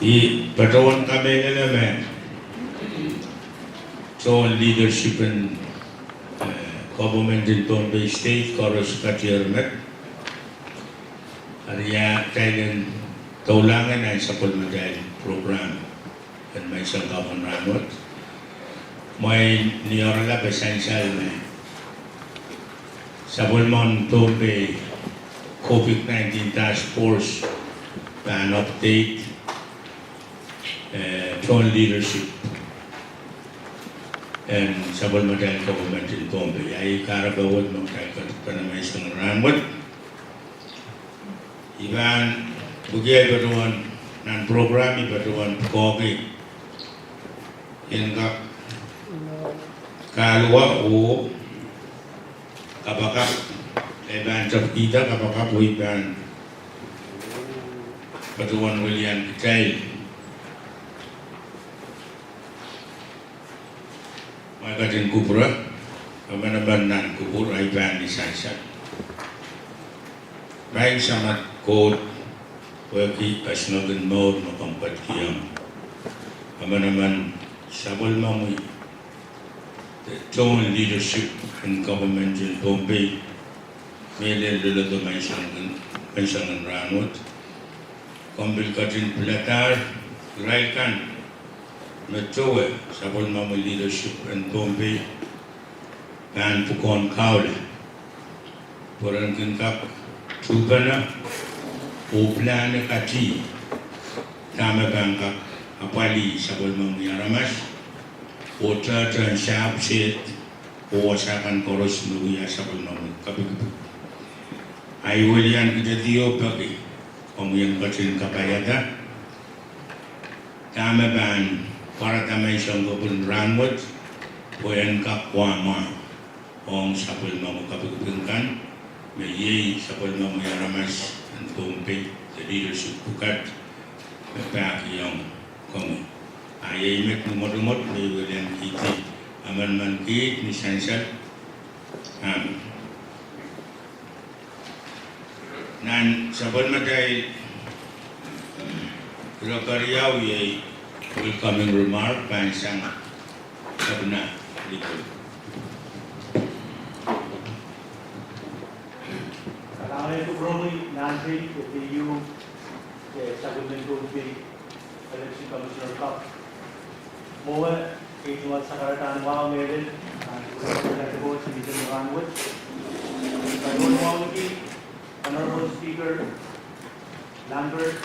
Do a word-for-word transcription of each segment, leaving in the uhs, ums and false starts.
I patohwan kamehlele me tohn leadership en, eh, government en Pohnpei State koaros katier met. Eri ia, kitail en doulahng nan sapwellimatail program en menseng kapw en rahnwet. Mwein ni oaralap e sansal me sapwellimen Pohnpei COVID nineteen task force pahn update, eh, tohn leadership en sapwellimatail government en Pohnpei. Ia, ih kahrepe wet me kitail ketikipene menseng rahnwet. I pahn, pwehki I patohwan, nan program I patohwan pwukoahki en kak kahluwa oh kapakap, I pahn tepkihda kapakap oh I pahn patohwan welian kitail. Ma I ketin kupwure, emenemen nan kupwur, I pahn ni sansal. Maing Samat Koht, pwehki esingek en mour me komw ketikihong emenemen sapwellimomwi de tohn leadership en government en Pohnpei, mehlel leledo menseng en, menseng en rahnwet. Komw pil ketin piladahr irail kan me towe sapwellimomwi leadership en Pohnpei pahn pwukoahn kaula pwe ren kin kak tuhpene oh pilahne kati dahme pahn kak apwalih sapwellimomwi aramas oh tehtehn sahpw, sehd oh wasa kan koaros me wia sapwellimomwi kapikipik. I welian kitail oh peki komwi en ketin kapaiada dahme pahn pwarada menseng kopwun rahnwet pwe en kak wahmwahu ong sapwellimomwi kapikipik kan, me iei sapwellimomwi aramas en Pohnpei de leadership pwukat me pahkihong komwi. A iei met ni mwotomwot me I welian kihdi emenemen kiht ni sansal. Amen. Nan sapwellimatail ire keriau iei welcoming remark pahn sang Kepina Likou. Kalahngan en kupwuromwi nan tei, de ieu, de sapwellimen Pohnpei Election Commissioner kapw. Mwowe, I tungoal sakaradahn wahu mehlel nan kupwuren Kepina Likou ni menseng rahnwet. Patohwan wauneki Honorable Speaker Lambert,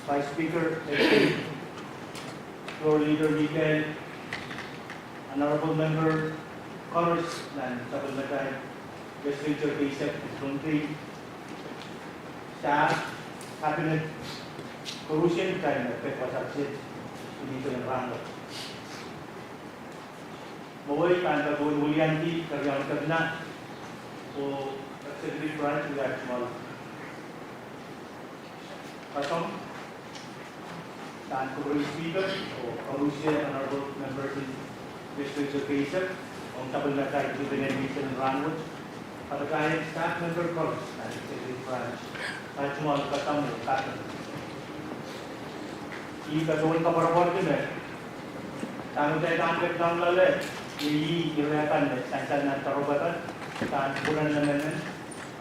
Vice Speaker Edwin, Floor Leader Mikael, Honorable Member koaros nan sapwellimatail Legislature keisek en Pohnpei, staff, cabinet, koarusie kitail me pek wasa kiset ni menseng rahnwet. Mwowe I pahn patohwan weliandi keriaun Kepina oh executive branch wia tungoal kasong, pahn kupwuren Speaker oh koarusie Honorable Members en Legislature keisek ong sapwellimatail tuhpene en menseng rahnwet, ahpw kitail staff member koaros nan executive branch, pahn tungoal kasong oh kaping. I patohwan koapworopworki me dahme kitail pahn ketidohng loale, iei ire kan me sansal nan doaropwe kan, pahn kupwuren emenemen.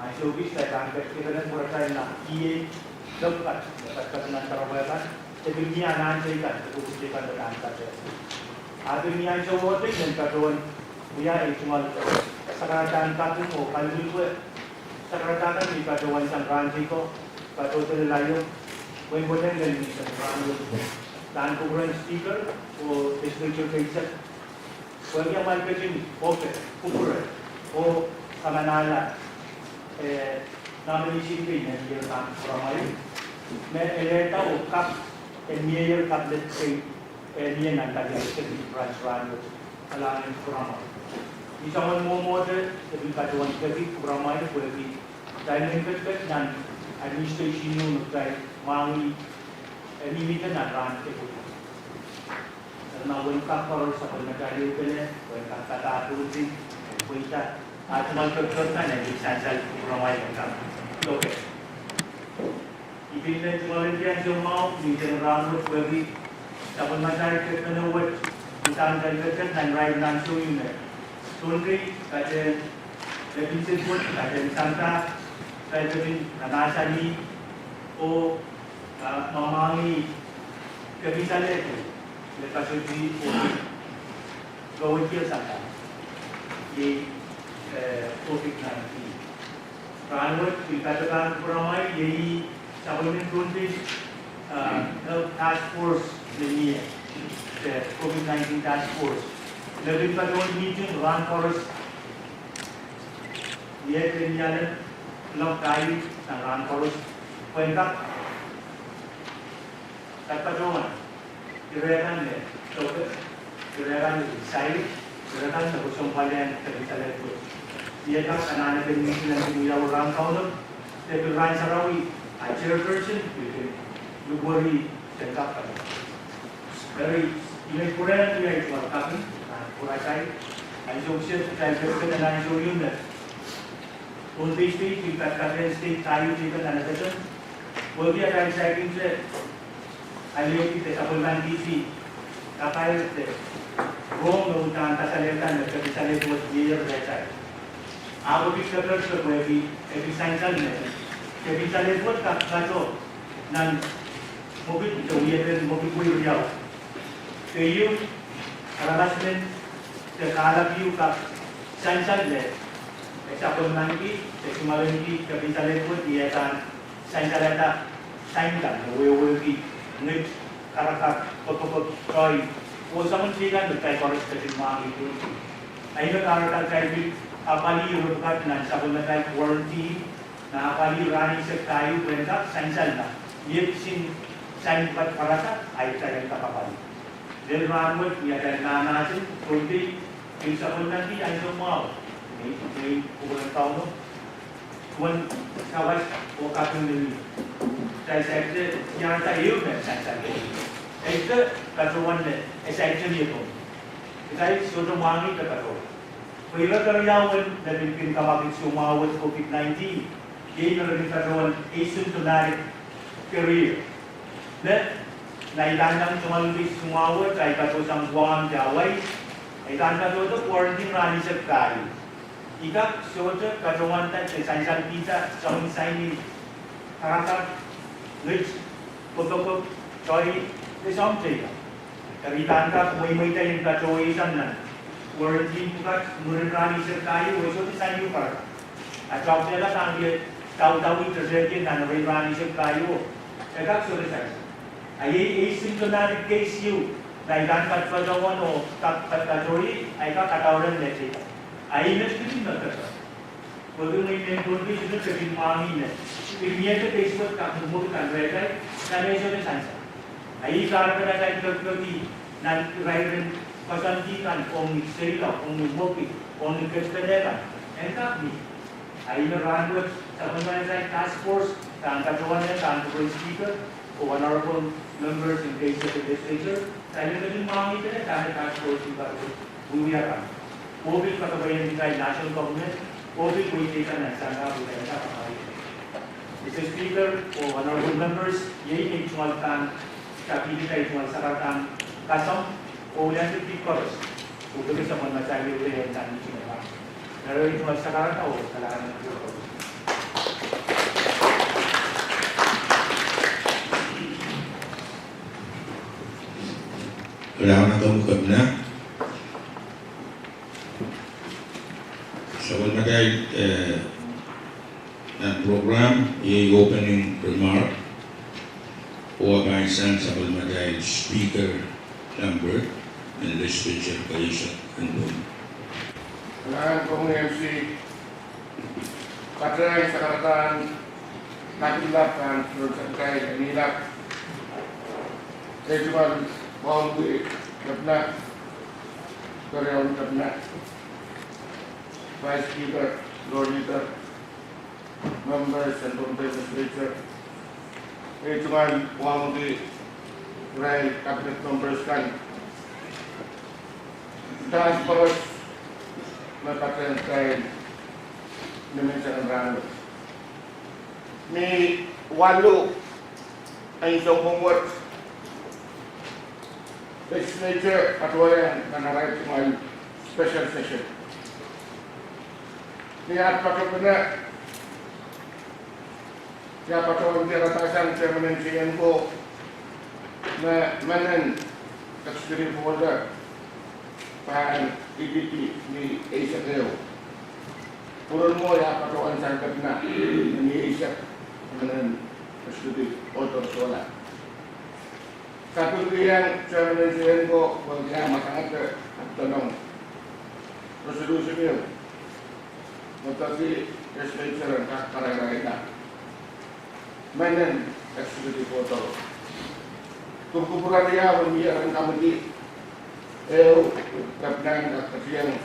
Ansou kis kitail pahn ketikihong pwuratail nan iei lopwukat me patopato nan doaropwe kan, de pil mie anahn teikan, de kupwur teikan me pahn patohwan. A pil mie ansou wet me I patohwan wia ei tungoal sakaradahn kaping oh kaluwih pwe sakaradahn me I patohwan sang rahn teiko, patohwan lel aio, mwein pwoaten lel menseng rahnwet, pahn kupwuren Speaker oh Legislature keisek, pwehki amwail ketin ope kupwure oh kamanahla, eh, nomination kei me mie pahn kupwuramwail, me elehda oh kak en mieier kabinet kei, eh, mie nan katiar executive branch rahnwet. Kalahngan en kupwuramwail. I soangen mwomwohte, I pil patohwan peki kupwuramwail pwehki kitail mehn ketiket nan administration ieu me kitail mwahngih, eh, mihmihte nan rahn teiko. Eri ma wen kak koaros sapwellimatail ehupene, wen kak kadarodo, pweida, a tungoal pepdot nan ei sansal kupwuramwail en kak. Okay. Pil me tungoalenki ansou mwahu ni dehn rahnwet pwehki sapwellimatail kepene wet, uhdahn kitail ketiket nan irair nan ansou ieu me Pohnpei, patehn Kepin State wet, patehn Sampah, kitail kepin mahsanih oh, ah, mwamwahngih Kepin State wet, me kasohdi oh, kawehwe Sampah, iei, eh, COVID nineteen. Rahnwet pil patohwan kupwuramwail iei sapwellimen Pohnpei, ah, Health Task Force me mie, eh, COVID nineteen Task Force. Me pil patohwan meeting rahn koaros, iei pil ni alen lockdown nan rahn koaros. Pwehn kak, kak patohwan ire kan me doke, ire kan me sair, ire kan me kosong palian Kepin State wet. Iei kak anahne pil meeting nan pil wiawi rahn Kauno, de pil rahn sarawi, a chairperson, pil pil lukweri, de kak patohwan. Eri, I men pwurehng wiahda kaping, ah, pwurehng atail, ansou kiset kitail ketiket nan ansou ieu me Pohnpei State, pil patpatehn state kaiu teikan nan ekei, pwehki atail saikinte alehdi de sapwellimankihdi kapai de rong me uhdahn kasalehda me Kepin State wet ieier rehtail. Ahpw pil keper se pwehki e pil sansal me Kepin State wet kak patoh nan mwekid de wiepen mwekid wei riau. Keieu, aramas men de kahlap ieu kak sansal me e sapwellimanki, e tungoalenki Kepin State wet ni e pahn sansalada sain kan me wehwehki ngid, karakar, pwopwopwop, tohi, oh soangen teikan me kitail koaros ketin mwahngih. Ahi me kahrehda kitail pil apwalih ire pwukat nan sapwellimatail quarantine, nan apwalih rahn eisek kaiu pwehn kak sansal ma mie kisin sain pwukat pwarada, ahi kitail en kak apwalih. Lel rahnwet ni atail mahmahsen, Pohnpei, pil sapwellimatail ansou mwahu, me, me kupwuren Kauno, duwen sawas oh kaping me mie. Kitail saikinte iang atail ehu me sansal. Eite patohwan me e saikinte mie pwong. Kitail sohte mwahngih de patohwan. Pwe ire keriau me pil kin kamwakid soumwahu wet COVID nineteen, iei me re pil patohwan asymptomatic carrier. Me, ma I pahn tungoal kis soumwahu wet, I patohsang Guam de Hawaii, I pahn patohdo quarantine rahn eisek pahieu. I kak sohte patohwanda de sansalkihda soangen sain en karakar, ngid, pwopwopwop, tohi, de soangen teikan. Eri I pahn kak mweimweida I en patohsang nan quarantine pwukat mwurin rahn eisek pahieu oh sohte sain ehu pwarada. A toahkte la pahn wie daudawi de rehdi nan irair rahn eisek pahieu, e kak sohte sansal. A iei asymptomatic case ieu, ma I pahn patohwan oh kak patohwei, I kak kadarodohng me teikan. A I men kihdi me kadarodo. Pwehki mwein mehn Pohnpei sohte ketin mwahngih me pil mie de case wet kak mwekid kan rehtail, nan ei sohte sansal. A I kahrehda kitail pekipeki nan irairen koasoandi kan, ong ni seiloak, ong ni mwekid, ong ni kepene kan, en kak mie. A I me rahnwet sapwellimatail task force pahn patohwan, pahn kupwuren Speaker oh honorable members in case of the legislature, kitail en ketin mwahngih pene dahme task force en patohwan wiewia kan. Oh pil kakehlailih kitail national government, oh pil wehi teikan nan sampah pwe kitail en kak apwalih. Mister Speaker oh honorable members, iei me I tungoal pahn, I tungoal sakaradahn kasong, oh uhdahn pil koaros, oh pil sapwellimatail ieu en nan meeting kan. Eri I tungoal sakarada oh kalahngan en koaros. Kalahngan en koaros. Sapwellimatail, eh, nan program, iei opening remark, oh pahn sang sapwellimatail Speaker Lambert, en legislature koaros en pwung. Kalahngan en koaros, M C, patehng sakaradahn kaping lap kan, Secretary, ni lap, eh, tungoal wauneki kepina, keriaun kepina, Vice Speaker, Floor Leader, members en Pohnpei Legislature, eh, tungoal wauneki irail cabinet members kan, staff koaros me patehng kitail ni menseng en rahnwet. Ni walu Ansou mwomwen wet, legislature patohwan nan arail special session. Ni aht patopene, I patohwan diarada sang chairman en Senko me menen executive order pahn ididi ni eisek ehu. Pwuren mwo I patohwan sang kepina ni eisek menen executive order sohla. Kapingkihong chairman en Senko pwehki ah matangete, ah tonong resolution ehu me peki legislature en kak karairahla menen executive order. Kupwukupwur riau me mie rehn committee ehu, kepina en kak ketikihong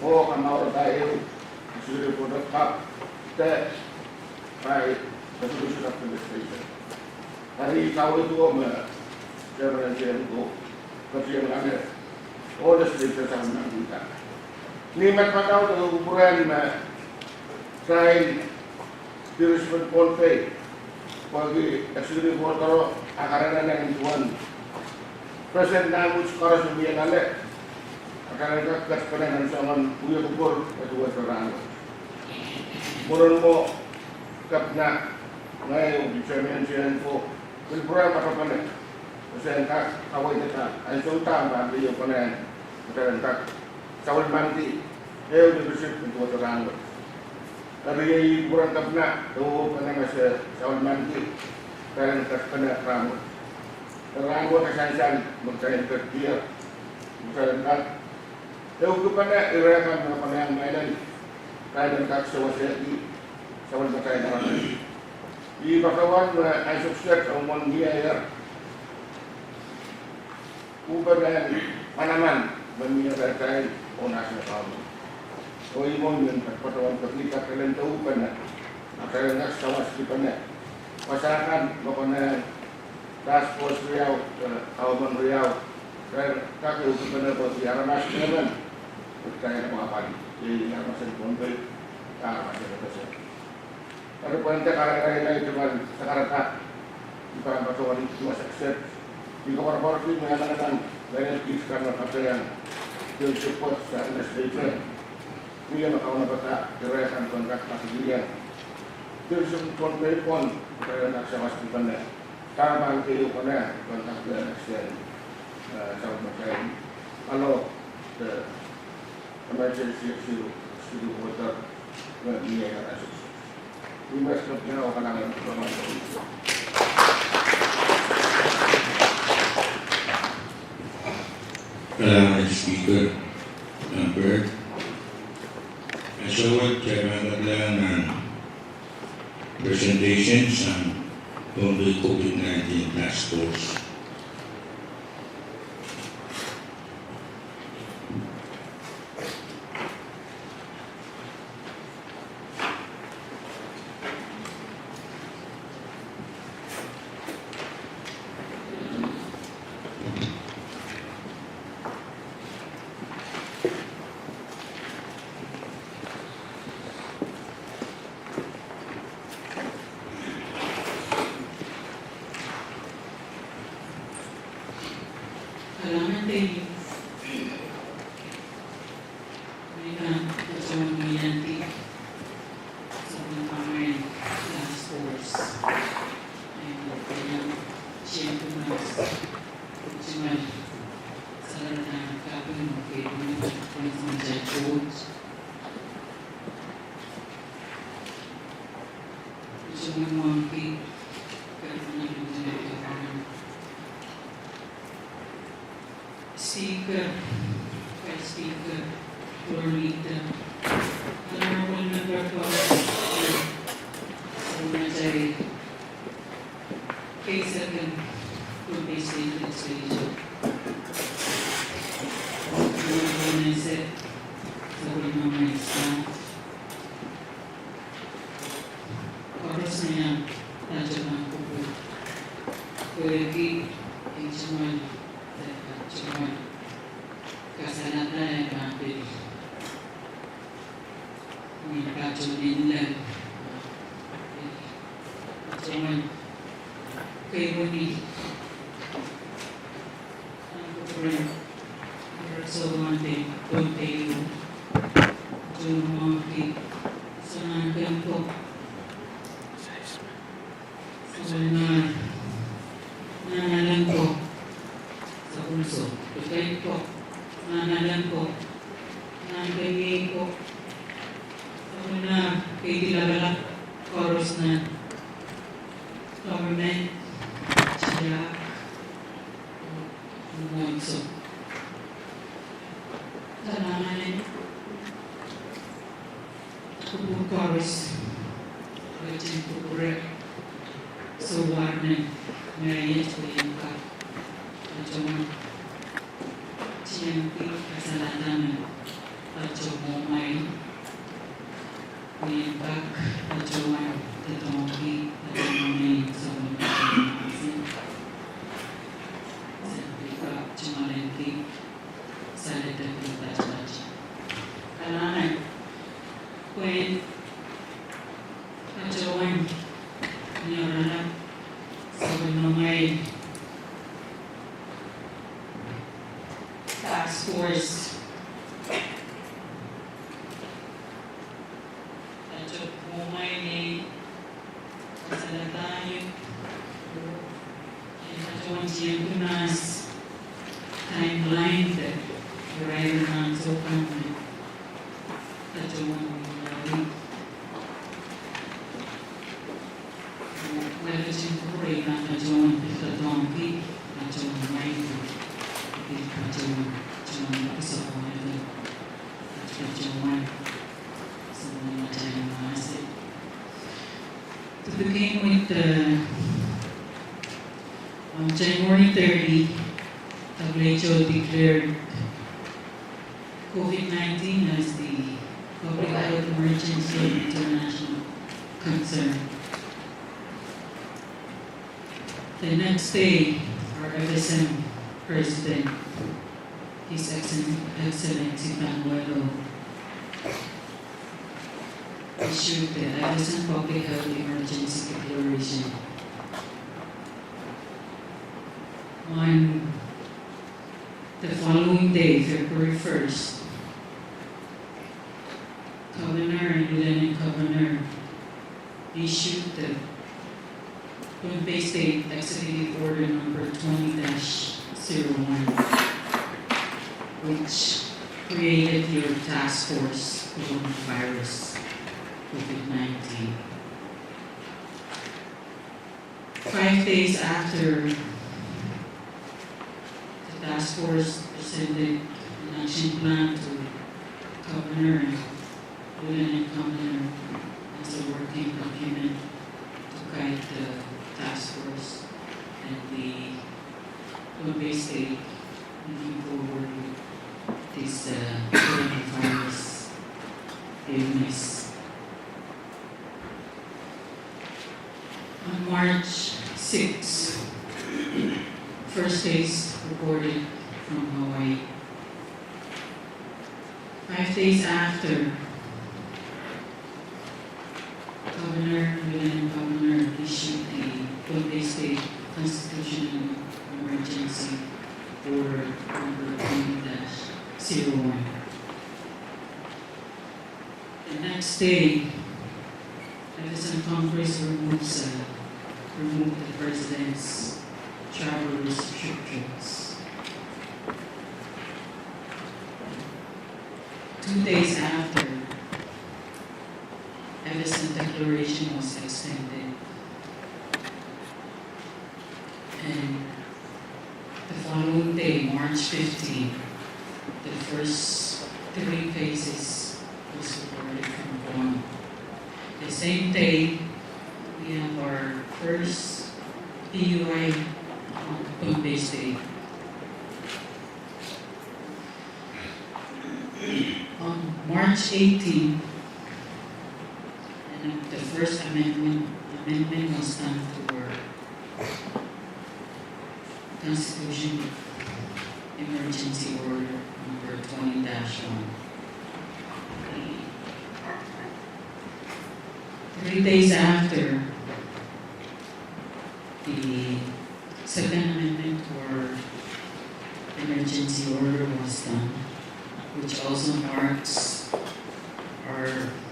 oh kamourada ehu executive order pahn de pai resolution of the legislature. Eri I kaweid duwe me chairman en Senko ketikihong anahne oh legislature sang nan kita. Ni madamadau de kupwuren me sain Congressman Pohnpei pwehki executive order a karairahla nan duwen percent language koaros me mie loale. Atail en kak ketpene nan soangen wia kupwur e duwehte rahnwet. Mwurin mwo kepina, ngehi oh chairman en Senko pil pwurehng patopene me se en kak kaweidada ansou da me pahn keieu konehng me kitail en kak sawilmanki ehu leadership me duwehte rahnwet. Eri iei kupwuren kepina, ehu pene me se sawilmanki kitail en ketpene rahnwet. Rahnwet e sansal me kitail en kak diar, me kitail en kak ehu kepene ire kan me konehng mehnen kitail en kak sewesehki sapwellimatail aramas. I patohwan me ansou kiset omwen mie er uhpene manaman me mie rehtail oh national government. Oh I men patohwan peki kak kelen de uhpene, ma kitail en kak sawaskipene wasa kan me konehng task force riau, eh, kaumen riau, kitail en kak ehu kepene pwehki aramas emen me kitail en apwahpwalih, iei aramas en Pohnpei, aramas en FSM. Eri pwehn de karairahla I tungoal sakarada, I pahn patohwan ipwidi wasa kiset, I koapworopworki me adangadan mehlel kiht kan me patehng township board sang legislature, mie me kaunopada ire kan pwehn kak kapingkihong township en Pohnpei pwon, kitail en kak sawaskipene dahme pahn keieu konehng pwehn kak wia extend, eh, sapwellimatail alo de emergency executive order me mie er ansou kiset. I mwein stop now, oh kalahngan en Kauno. Kalahngan en Speaker Lambert. Ansou wet kitail pahn kapingkihong nan presentation sang Pohnpei COVID nineteen task force. Kalahngan en Speaker, Lambert, Chairman en task force, Chairman, Chairman, Chairman, Secretary, Cabinet, Cabinet, President, Board, Chairman Wangkid, Governor, Lieutenant Governor, Speaker, Vice Speaker, Floor Leader, Honorable Member for Sumachai, K second, Pohnpei State Legislature, Honorable Nese, Honorable Minister, koaros me iang patohwan kupwur, pwehki I tungoal, I tungoal kasalehda eh pahn pil mie patohwan lel, I tungoal Kei wenihmw. Nan kupwuren Rep Sohte Pohnpei, Pohnpei, John Monkey, Sonan Kempo, Sonan Nanalenko, Sapulso, Kempo, Nanalenko, Nan Kempo, Sonan Keidi Lapalap, koaros nan government, tiahk, mwomwohdiso. Kalahngan en kupwur koaros, ketin kupwure sowahren me iet pwe ien kak patohwan tiengki kasaladamen patohwan mwail. Pwe ien kak patohwan doadoahngki patohwan mwail sapwellime mahsen. Sen pil kak tungoalenki saledek pil patopato. Kalahngan en pwehn patohwan niarala sapwellime mwail task force. Patohwan mwail, kasaladamen, patohwan tiengki mahs, timeline de, irail nan sohte kan me patohwan mwail. Well, ketin kupwure nan patohwan pil doadoahngki patohwan mwail, pil patohwan tungoal kisakwahlda patohwan. So, we want to, uh, say, to begin with, uh, on January thirty, W H O declared COVID nineteen as the public health emergency of international concern. The next day, our F S M president, His Excel-, Excellency Panuelo, issued the F S M public health emergency declaration. On the following day, February first, Governor and Lieutenant Governor issued the Pohnpei State Executive Order number twenty dash zero one, which created your task force coronavirus COVID nineteen. Five days after, the task force presented an action plan to Governor and Lieutenant Governor as a working document to guide the task force and the Pohnpei State moving forward with this, uh, coronavirus illness. On March sixth, first case reported from Hawaii. Five days after, Governor, Lieutenant Governor issued the Pohnpei State Constitutional Emergency Order number twenty dash zero one. The next day, F S M Congress removes, uh, removed the president's travel restrictions. Two days after, F S M declaration was extended. And the following day, March fifteenth, the first three cases was reported from Guam. The same day, we have our first P U I on Pohnpei State. On March eighteenth, and the first amendment, amendment was done to our Constitution Emergency Order number twenty dash one. Three days after, the Second amendment or emergency order was done, which also marks our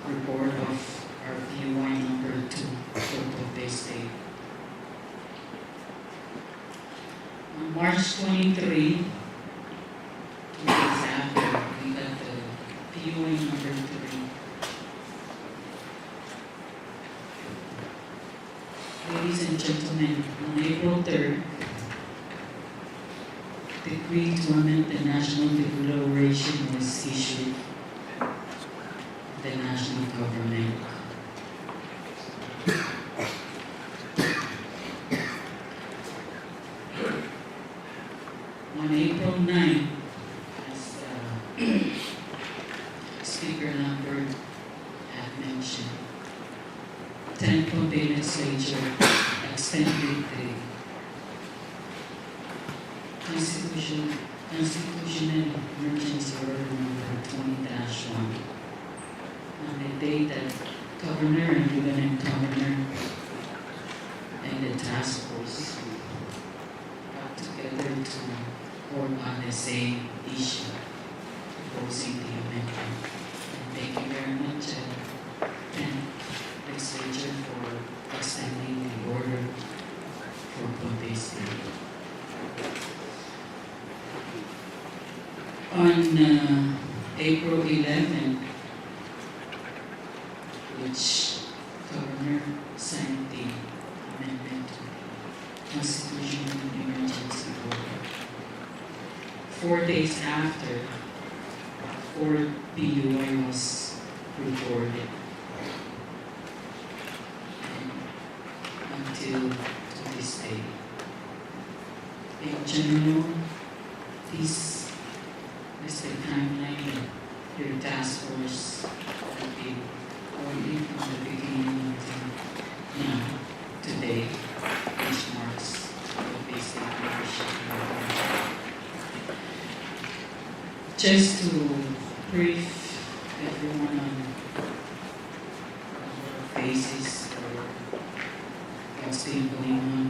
report of our P U I number two for Pohnpei State. On March twenty-three, two days after, we got the P U I number three. Ladies and gentlemen, on April third, decree to amend the national declaration was issued. The national government. On April ninth, as uh, Speaker Lambert had mentioned, tenth Pohnpei Legislature extended the constitution, constitutional emergency order number twenty dash one, on a day that governor and lieutenant governor and the task force got together to work on the same issue, proposing the amendment. And thank you very much, uh, tenth Legislature, for extending the order for Pohnpei State. On uh, April eleventh, which governor signed the amendment to the constitutional emergency order. Four days after, four P U I was recorded. And until to this day. In general, this is the timeline that your task force has been working from the beginning until now, today, which marks the basic leadership. Just to brief everyone on basis for what's been going on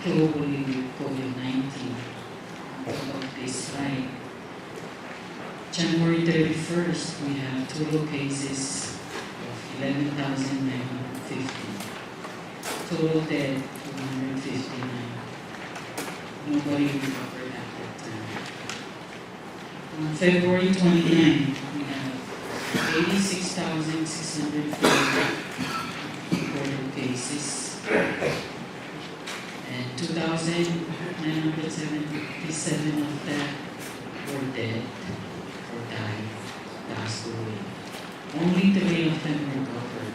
globally with COVID nineteen. On top of this slide, January thirty-first, we have total cases of eleven thousand nine hundred fifty. Total dead, two hundred fifty-nine. Nobody recovered at that time. On February twenty-ninth, we have eighty-six thousand six hundred forty reported cases, and two thousand nine hundred seventy-seven of that were dead or died, passed away. Only three of them recovered.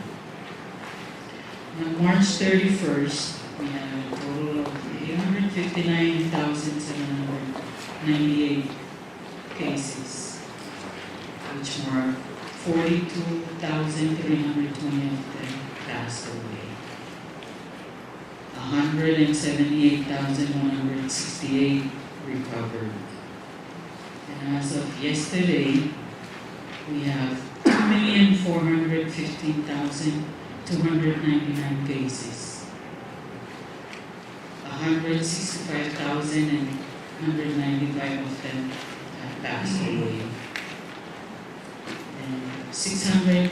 On March thirty-first, we had a total of eight hundred fifty-nine thousand seven hundred ninety-eight cases, which were forty-two thousand three hundred twenty of them passed away. One hundred seventy-eight thousand one hundred sixty-eight recovered. And as of yesterday, we have two million four hundred fifteen thousand two hundred ninety-nine cases. One hundred sixty-five thousand and hundred ninety-five of them have passed away. And six hundred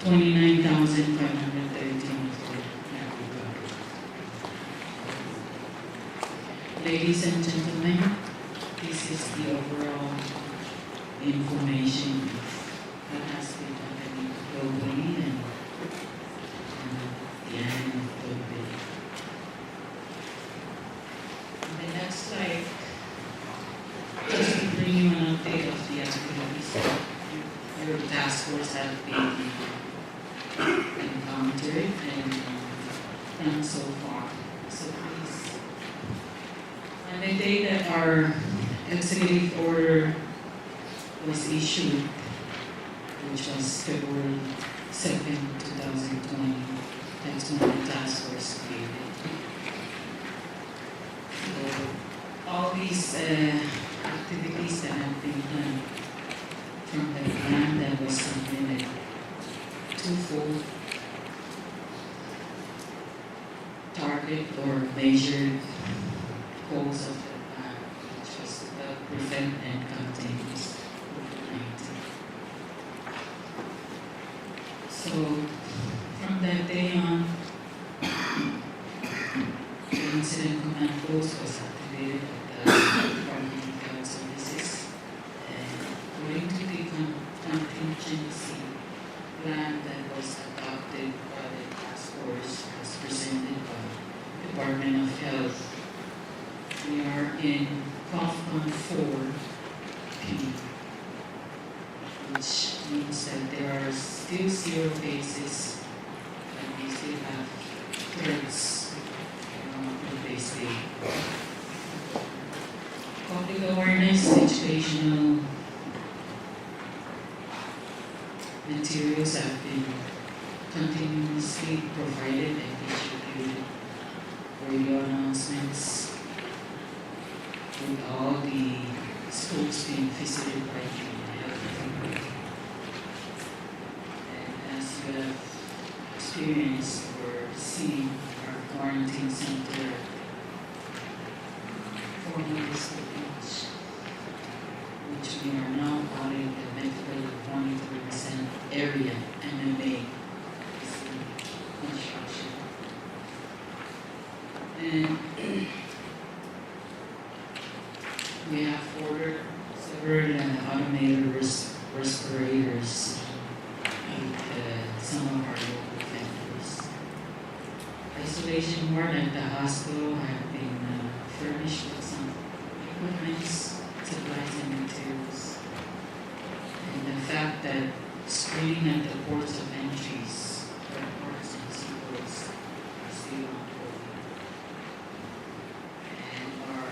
twenty-nine thousand five hundred thirteen of them have recovered. Ladies and gentlemen, this is the overall information that has been happening globally and, uh, the island of Pohnpei. On the next slide, just to bring you an update of the activities that your task force have been encountered and, uh, done so far. So please. On the day that our executive order was issued, which was February second, two thousand twenty, that's when the task force created. So all these, uh, activities that have been done from the plan that was submitted, twofold target or measured goals of the plan, which was to help prevent and contain this COVID nineteen. So, from that day on, the incident command post was activated at the Department of Health Services, and according to the con-, contingency plan that was adopted by the task force as presented by Department of Health, we are in twelve point four P, which means that there are still zero cases, and we still have threats around the state. Public awareness, educational materials have been continuously provided and distributed, radio announcements, with all the schools being visited by the health department. And as you have experienced or seen, our quarantine center, former Vista Beach, which we are now calling the Medical Monitoring Cen-, Area, M M A, is in construction. And we have ordered several, uh, automated res-, respirators with, uh, some of our local vendors. Isolation ward at the hospital have been, uh, furnished with some equipments, supplies, and materials. And the fact that screening at the ports of entries, airports and seaports, are still ongoing. And our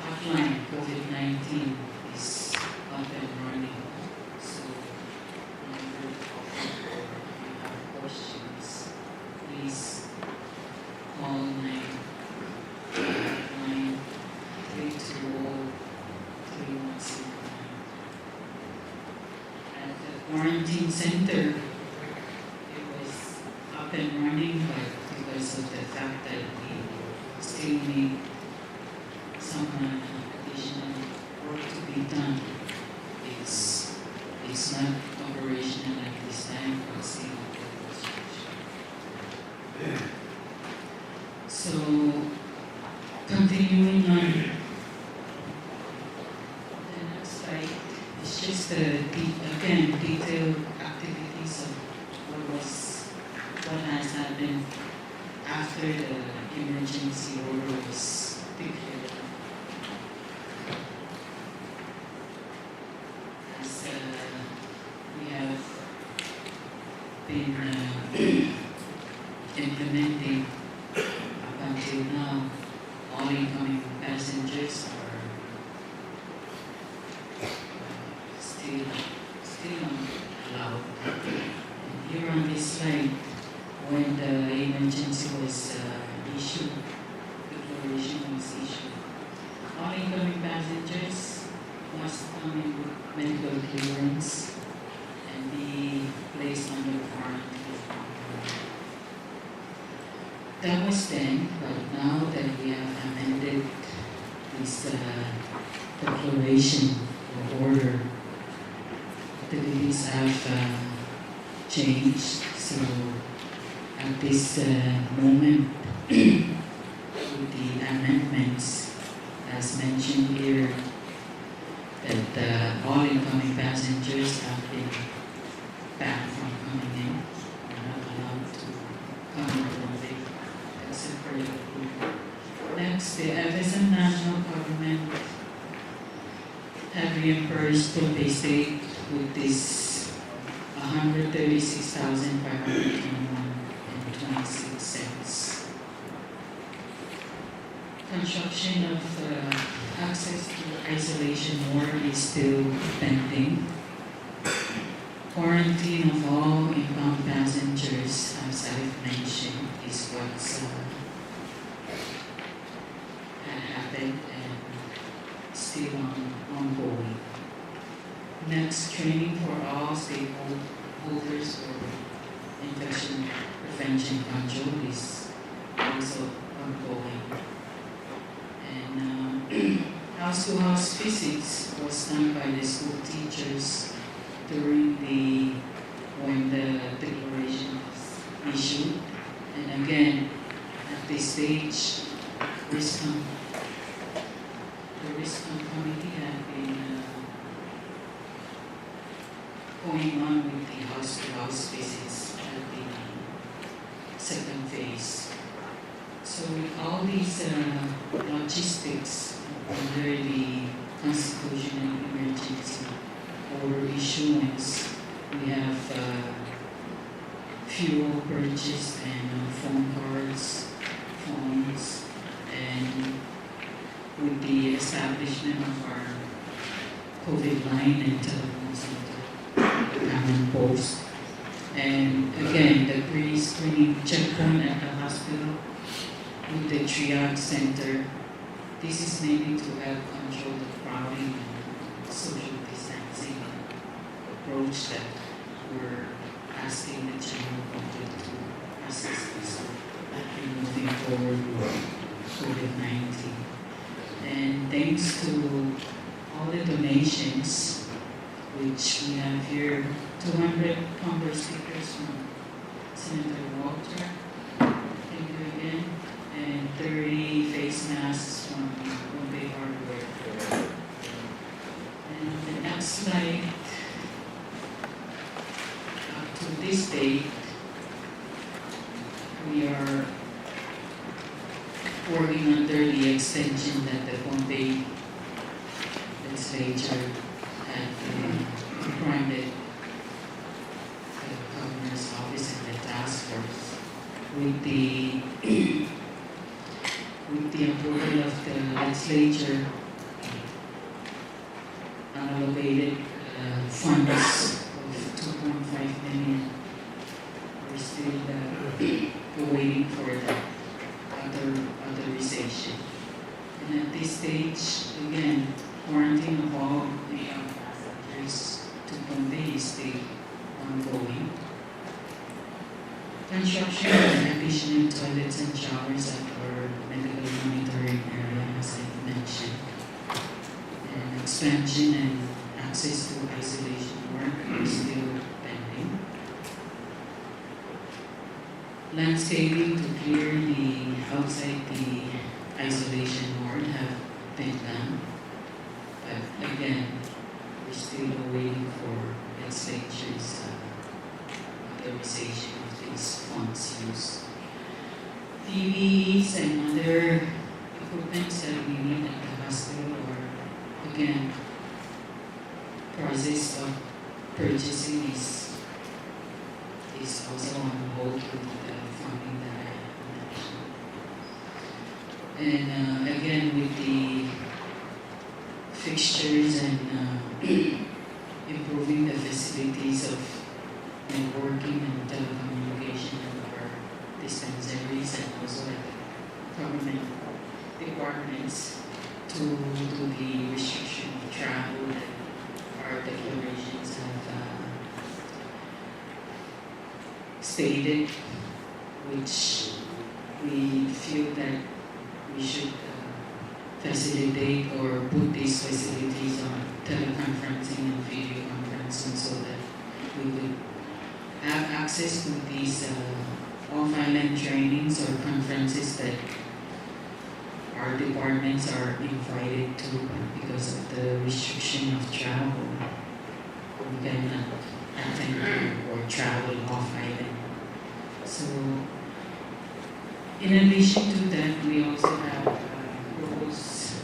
hotline COVID nineteen is up and running. So, my group of people, if you have questions, please call nine, nine three two oh three one zero nine. At the quarantine center, it was up and running, but because of the fact that we still need some, uh, additional work to be done, it's, it's not operational at this time, but still under construction. So, continuing on the next slide, it's just the de-, again, detailed activities of what was, what has happened after the emergency order was declared. As, uh, we have been, uh, implementing up until now, all incoming passengers are still, still not allowed. And here on this slide, when the emergency was, uh, issued, declaration was issued, all incoming passengers must come in with medical clearance and be placed under quarantine. That was then, but now that we have amended this, uh, declaration or order, the duties have, uh, changed. So at this, uh, moment, with the amendments, as mentioned here, that, uh, all incoming passengers have been banned from coming in. Are not allowed to come in public except for the group. Next, the F S M national government have reimbursed Pohnpei State with this a hundred thirty-six thousand five hundred twenty-one and twenty-six cents. Construction of, uh, access to isolation ward is still pending. Quarantine of all inbound passengers, as I've mentioned, is what's, uh, had happened and still on, ongoing. Next, training for all stakeholders for infection prevention control is also ongoing. And, uh, house-to-house visits was done by the school teachers during the, when the declaration was issued. And again, at this stage, RISCOM, the RISCOM committee had been, uh, going on with the house-to-house visits at the second phase. So with all these, uh, logistics under the constitutional emergency order issuance, we have, uh, fuel purchase and, uh, phone cards, phones, and with the establishment of our COVID line and telephone center, command post. And again, the pre-screening checkpoint at the hospital with the triage center. This is mainly to help control the crowding and social distancing approach that we're asking the general public to assist us with moving forward with COVID nineteen. And thanks to all the donations, which we have here, two hundred bumper stickers from Senator Walter. Thank you again. And thirty face masks from Pohnpei Hardware. And the next slide, up to this date, we are working under the extension that the Pohnpei legislature had, uh, granted the governor's office and the task force with the, with the approval of the legislature, unallocated, uh, funds of two point five million. We're still, uh, waiting for the author-, authorization. And at this stage, again, quarantine of all the ambassadors to Pohnpei is still ongoing. Construction of additional toilets and showers at our medical monitoring area, as I mentioned. And expansion and access to isolation ward are still pending. Landscaping to clear the outside the isolation ward have been done. But again, we're still waiting for legislature's, uh, authorization of these funds used. P P Es and other equipments that we need at the hospital are, again, process of purchasing is, is also on hold with the funding that I mentioned. And, uh, again, with the fixtures and, uh, improving the facilities of networking and telecommunication at our dispensaries and also at the government departments to, to the restriction of travel that our declarations have, uh, stated, which we feel that we should, uh, facilitate or put these facilities on teleconferencing and video conferencing so that we could have access to these, uh, off-island trainings or conferences that our departments are invited to, but because of the restriction of travel, we cannot attend or travel off island. So, in addition to that, we also have, uh, proposed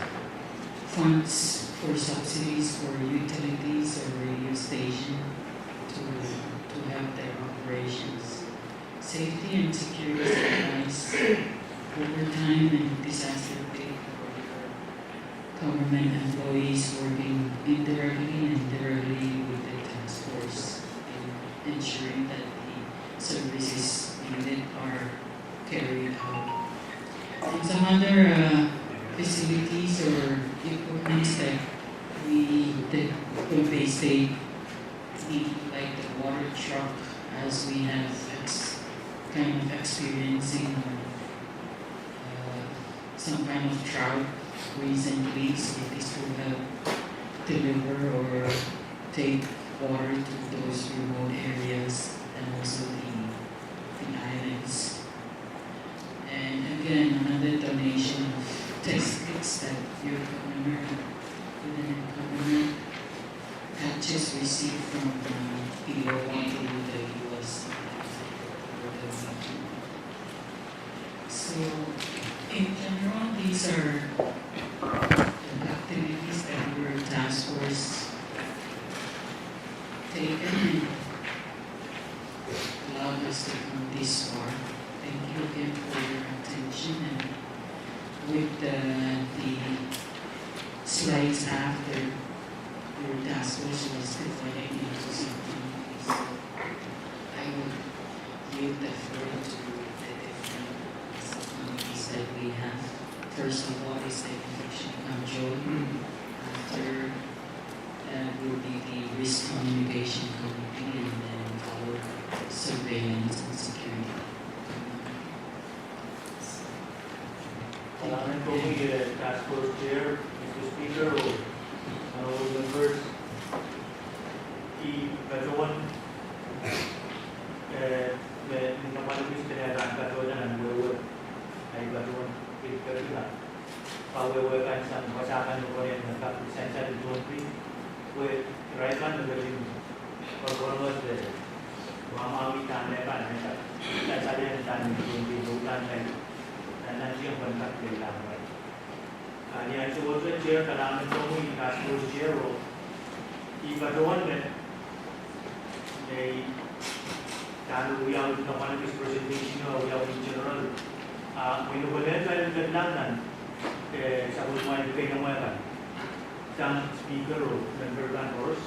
funds for subsidies for utilities or radio station to, to help their operations. Safety and security supplies, overtime and disaster pay for government employees working indirectly and directly with the task force in ensuring that the services needed are carried out. And some other, uh, facilities or equipments that we, the Pohnpei State need, like the water truck, as we have ex-, kind of experiencing, uh, some kind of drought recently, so this will help deliver or take water to those remote areas and also the, the islands. And again, another donation of test kits that your governor, Lieutenant Governor, had just received from, uh, Iowa through the U S. So, in general, these are the activities that your task force taken and allowed us to come this far. Thank you again for your attention, and with the, the slides after, your task force was divided into subcommittees. So I will yield the floor to the different subcommittees that we have. First of all is the infection control. After that will be the risk communication committee, and then followed surveillance and security. Kalahngan, Task Force Chair, Mister Speaker, oh honorable members, I patohwan, eh, me, ni kapwal kis pil pahn patohwan nan wehwe, I patohwan pil pil pahn wehwe kan sang wasa kan me pwehn me kak sansal tohn pil, pwe irail kan me ketin patohwan wehwe, wahn me dahme kan me kak sansal en dahme tohn pil, oh dahme kan, nan nan tiong kan kak pil dahme kan. Ah, ni ansou wet, Chair, kalahngan komwi, Task Force Chair, oh I patohwan me, me I dahme wiawi, kapwal kis presentation, oh wiawi in general. Ah, me I patohwan patohwan nan, eh, sapwellimamwail keinemwe kan, sang Speaker oh member kan koaros.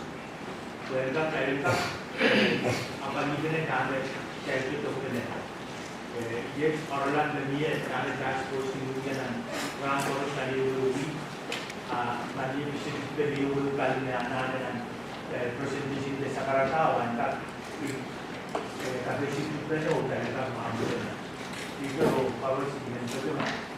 Pwehn kak, pwehn kak, eh, apwalih dahme tail pil dok dene. Eh, iet oaralap me mie dahme task force ni mie nan rahn koaros, pali ehuehu wihk, ah, pali ehu pil pali ehuehu pali me anahne nan, eh, presentation de sakarada, oh en kak, eh, kak esi pil pene, oh pali kak mahmw pene. Ih ko, oh, koaros I men patohwan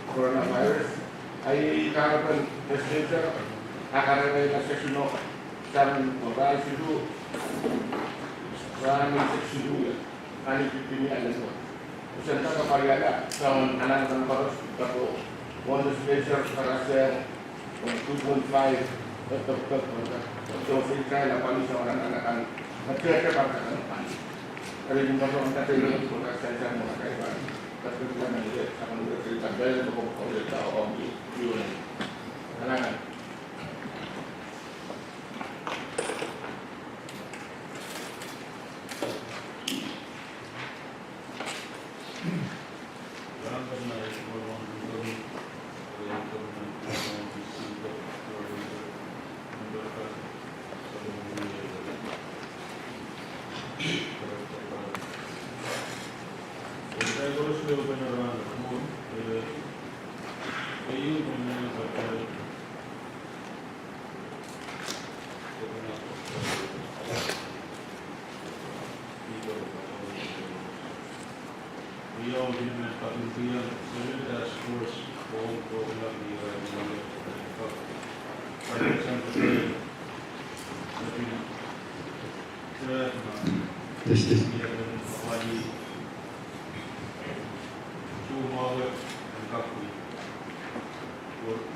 Coronavirus, ahi kahrepen legislature, a kahrepen session o, sang rahn siluh, rahn eisek siluh, ahi fifteen alan ko. Sen kak paliala, sang anahn kan koaros, kapo, one legislature, karasehng, two point five,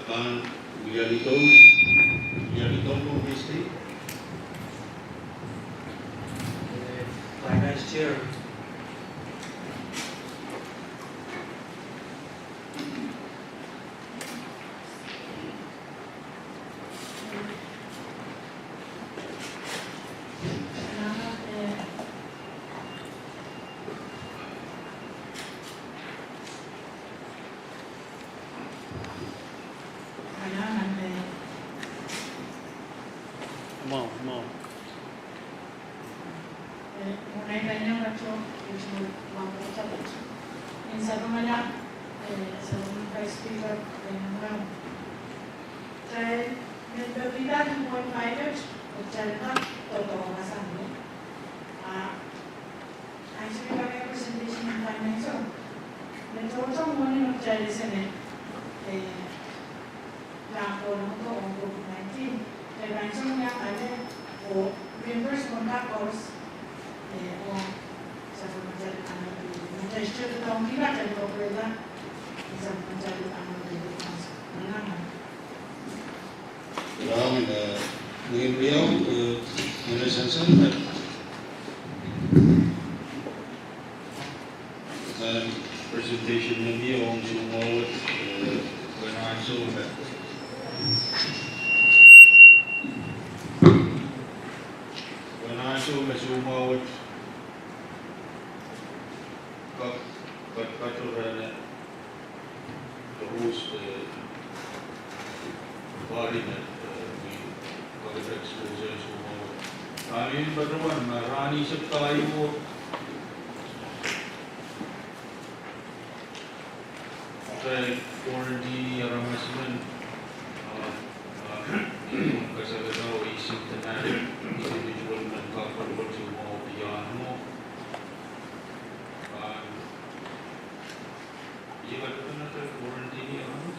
Akan William Ito, William Ito, please. Eh, Vice Chair. Mwahu, mwahu. Eh, mwohn ai pahn iang patohdo, eh, mwahu patohdo. Ni sapwungala, eh, sapwung Vice Speaker, eh, mwahu. Kitail men pekihda ni mwohn pilot, kitail kak doadoahk sang ni. Ah, ansou me I pahn presentation en finance o, me tohto mwohni me kitail ese me, eh, Lakono to ong COVID nineteen. Kitail pahn song ia ale oh reimburse kontak koaros, eh, ong sapwellimatail anahn, kitail state ong kitail operate, sapwellimatail anahn. Nang, eh, Ngehn Riau, eh, Ngehn Sansan, eh, Presentation me mie ong soumwahu wet, eh, pwehn ansou me, pwehn ansou me soumwahu wet kak, kak, kak rehn, eh, Koaros, eh, pari me, eh, ni COVID exposure soumwahu. Rahn ehu patohwan, ma rahn eisek pahieu, kitail quarantine aramas men, ah, ah, kasalehda oh asymptomatic individual men kak kolokol soumwahu beyond mo. Ah, Ie katapan atail quarantine aramas.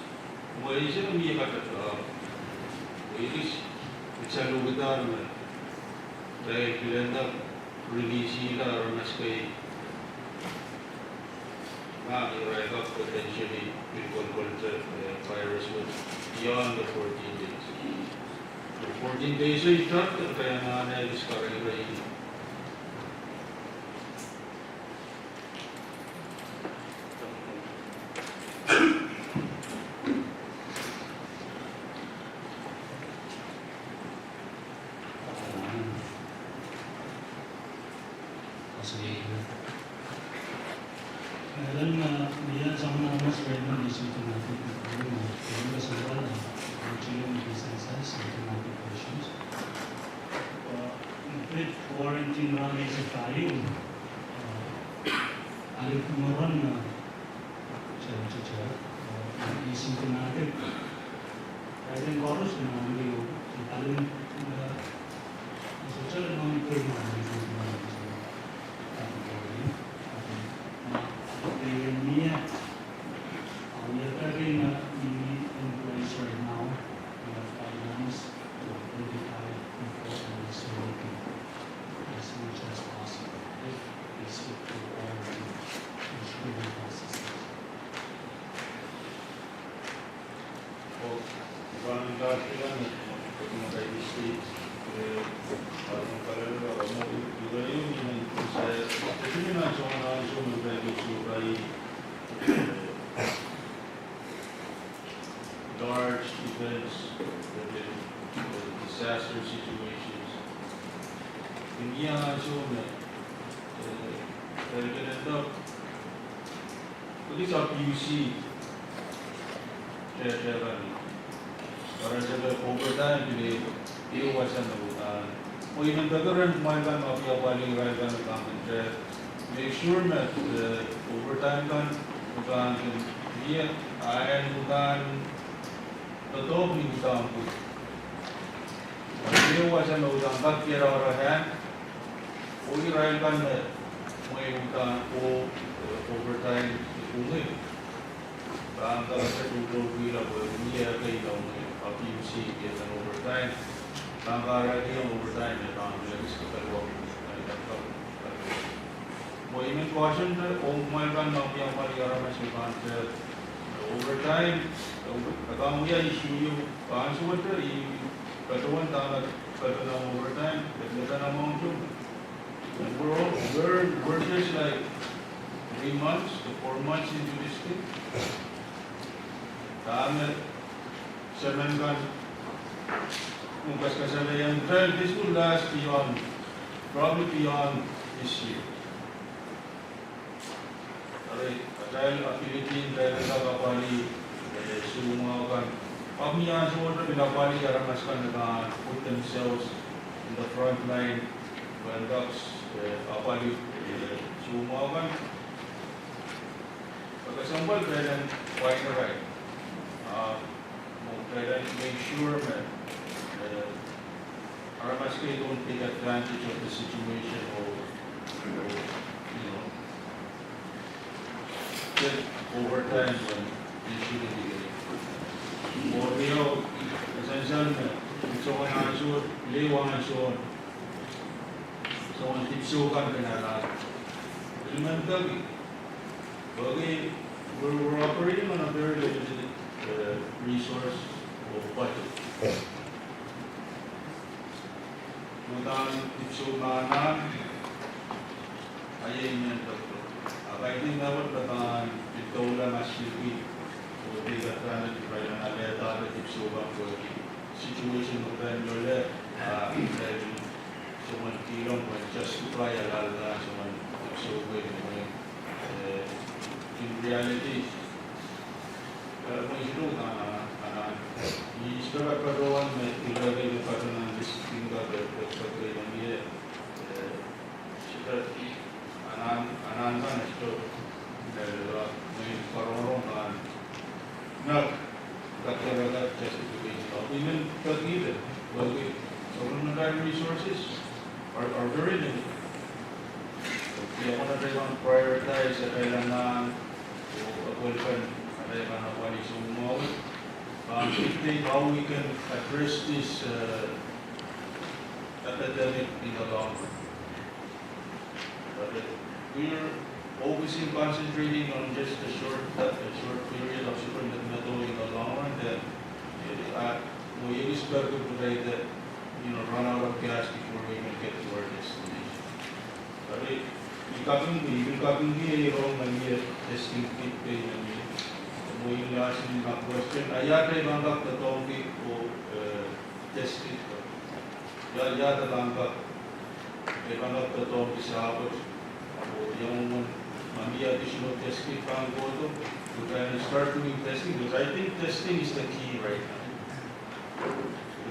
Mwein se mie katapan. Mwein se mie katapan. Kitail kilenda release-ihla aramas kei. Ma irail kak potentially pil kolkolte, eh, virus wet beyond the fourteen days. Fourteen days o itar, kitail anahne iskar irail. Ellen, eh, mie soangen aramas irail me asymptomatic, eh, irail me, eh, irail me asymptomatic patients. Eh, me pid quarantine rahn eisek pahieu, eh, ale mwurin, eh, Chair, Chair, Chair, eh, asymptomatic. Irail koaros me ahneki, eh, ale, eh, Sohte mwahu pil mwahu, mwahu, mwahu, mwahu. Employees right now, we have guidelines to identify people and isolate them as much as possible if they stick to quarantine and screening processes. Oh, I pahn kak pil en, eh, state, eh, pahn kalelapak, oh, irail me, eh, eh, large events, eh, eh, disaster situations. Ni ansou me, eh, eh, kalelapak, Police abuse, eh, eh, pahn, pahn overtime, pil ehu wasa me uhdahn. Oh, I men peki rehn kumwail kan me apwaliapwalih irail kan me pahn kin, eh, make sure me, eh, overtime kan, pahn kin, eh, ah, en uhdahn, doadoahk ni uhdahn pwung. Pil ehu wasa me uhdahn kak diarada, oh irail kan me Mwein udahn oh, eh, overtime ipwidi. Pahn kak se tutuhkihla pwe mie ekei ipwidi, apw ihmw sihk eden overtime. Pahn kahrehda overtime e pahn mie ekis kapwaiada. Mwein I men caution de, oh mwein kan nan pahn pali aramas me pahn de overtime, e pahn wia issue ieu, pahn suwed de, I patohwan dahme patohwan overtime, e pahn amount to. And we're, all, we're, we're just like three months to four months into this thing. Dahme semen kan, mukas kasalehiong, this will last beyond, probably beyond this year. Eri, atail ability en kak apwalih, eh, soumwahu kan. Ahpw mie ansou me pil apwalih aramas kan me pahn put themselves in the front line, pwehn kak, eh, apwalih, eh, soumwahu kan. Pwe kesempwal pahn pwain irail. Ah, mwo pahn make sure me, eh, aramas kei don't take advantage of the situation or, or, you know, get overtime when they shouldn't be getting. Or, you know, as I said, soangen ansou, leh wahn ansou, soangen dipwisou kan kin alah. Ilimen kaki, okay, we're, we're operating on a very limited, uh, resource or budget. Udahn dipwisou mahn, ah, iei I men patohdo. Ah, I think that would be done if the Ola Mashliki would take advantage of it and alehda dipwisou kan pwehki situation me pahn loale, ah, pahn soangen kilang pwehn justify alehda soangen dipwisou kan. Eh, in reality, eh, mwein I sohte anahne, anahne. I sohte patohwan me irail me patohwan list kan, eh, eh, sohte anahne, anahne kan e sohte, eh, mwein karongarongen kan Nah, that, that, that justification. Ahpw I men peki de, well, we, government resources are, are very limited. Ia, I want to try and prioritize that I learn, uh, well, when I learn what is on. Um, dictate how we can address this, uh, epidemic in the long run. But, uh, we're focusing, concentrating on just a short, a short period of super method in the long run, then, uh, we expect to try to, you know, run out of gas before we even get to our destination. But it, I kapingki, I kapingki e rong nan ie testing kit pei nan ie. Mwein last in my question, I had a contact the donkey for, uh, testing. Ia, ia de pahn kak, e pahn kak doadoahngki sapwet, oh ia mwomwen, ma mie additional test kit pahn kohdo, we can start doing testing, because I think testing is the key right now.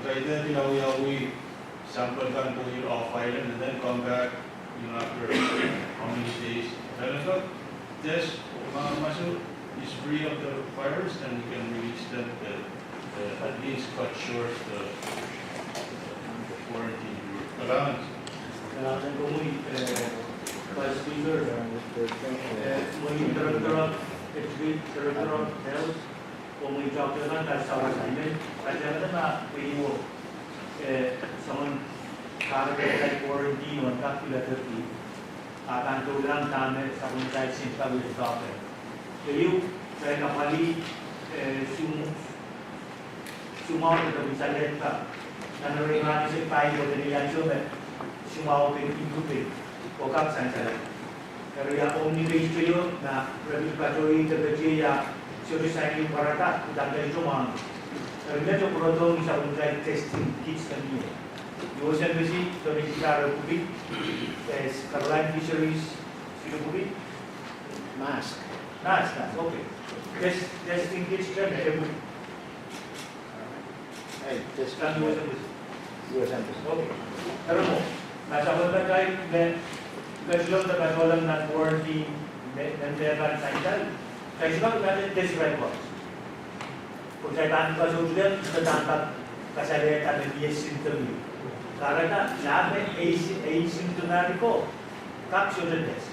Because I think, you know, we, we sample kan go in off island and then come back, you know, after how many days. And if the test, uh, muscle is free of the virus, then we can release them, uh, uh, at least cut short the, the quarantine period. Kalahngan. Kalahngan komwi, eh, Vice Speaker, eh, komwi Director of Education, Director of Health, komwi Doctor Nanda Sawasamen, Doctor Nanda, eh, soangen kahrehda quarantine on kak pil aterki. A pahn doulahng dahme sapwellimatail sent kak wia doadoahk. Keieu, kitail apwalih, eh, soumwahu, soumwahu de pwihn salehda. Nan ire, I men sehse pai wet ni ansou me soumwahu kin improve, oh kak sansal. Eri ia omw ngehi sehse, ma re pil patohwan de ketin ia, sohte sain ieu pwarada, udahn kitail sohte mwahngih. Eri met e pwurodohng sapwellimatail testing kits kan ie. U S Embassy, sohte kita re pwupwid, eh, Caroline Fisheries, sohte pwupwid? Mask. Mask, mask, okay. Test, testing kits kan e pwupwid? Ei, testing kan U S Embassy. U S Embassy. Okay. Eri mwo, ma sapwellimatail me, ketilong de patohlong nan quarantine, me, me, me pahn sansal, kitail sohte pahn test records. Pwe kitail pahn kasoutuke, kitail pahn kak kasalehda me mie symptom. Kahrehda, lah me e, e asymptomatic o, kak sohte test.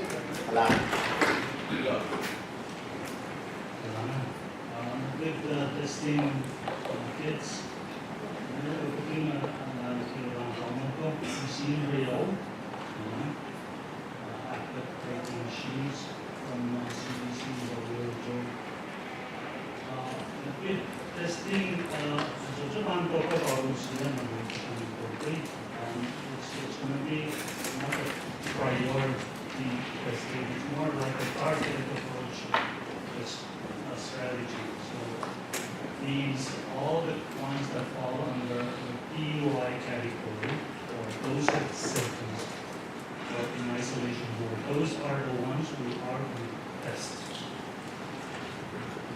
Amen. Uh, with the testing, uh, kits, you know, everything, uh, uh, uh, uh, uh, machine real, you know, uh, active braking machines from, uh, C D C, W H O. Uh, with testing, uh, so, so, um, it's, it's gonna be not a priority testing. It's more like a targeted approach, just a strategy. So it means all the ones that fall under the P U I category, or those with symptoms, or in isolation mode, those are the ones we are going to test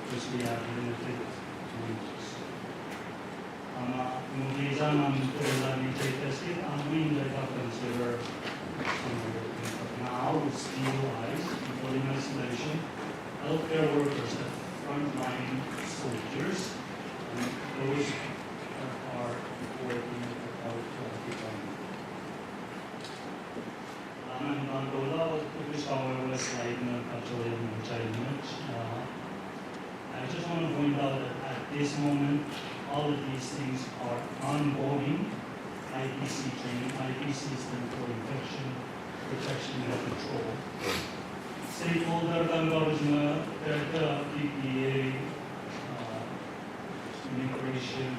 because we have limited numbers. Ahpw ma movie sang, ahpw tolahng ni test kit, ahpw we need to consider some other things. But now, with P U Is, people in isolation, healthcare workers, the frontline soldiers, and those that are working at the health department. Ahpw I pahn kohla, oh, pwuhk sawehwe slide me patohwan me child match. Uh, I just want to point out that at this moment, all of these things are ongoing. I P C training, I P C stands for infection protection and control. Stakeholder kan koaros me, uh, P P A, uh, immigration,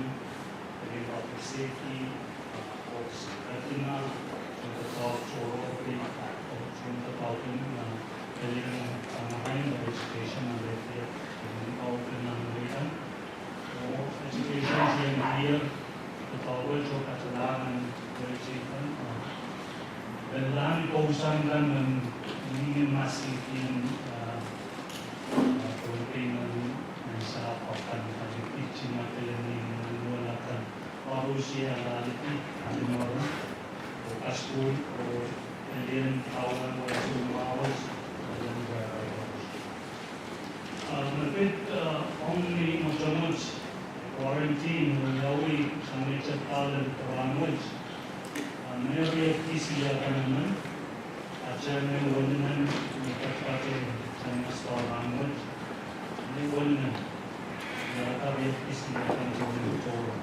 and public safety, uh, folks. That did not, uh, the talk for all the, uh, from the talk in, uh, education and, uh, Sang kan men mihmi masihkin, ah, ah, Pohnpei men, men sa pakan kali pitsi matelen ni men wala kan. Parusi alahli, alimoro, o kaskuhl, o alien power, o soumwahu, o alien power. Ah, me pid, ah, ong ni mwotomwot, quarantine, me wiawi, sang ni tepda lel rahnwet. Ah, me riehk kis liakan emen, ah, chairman wenmen, me patpate, chairman star rahnwet, me wenmen, ah, riehk kis liakan tohn tohrohr.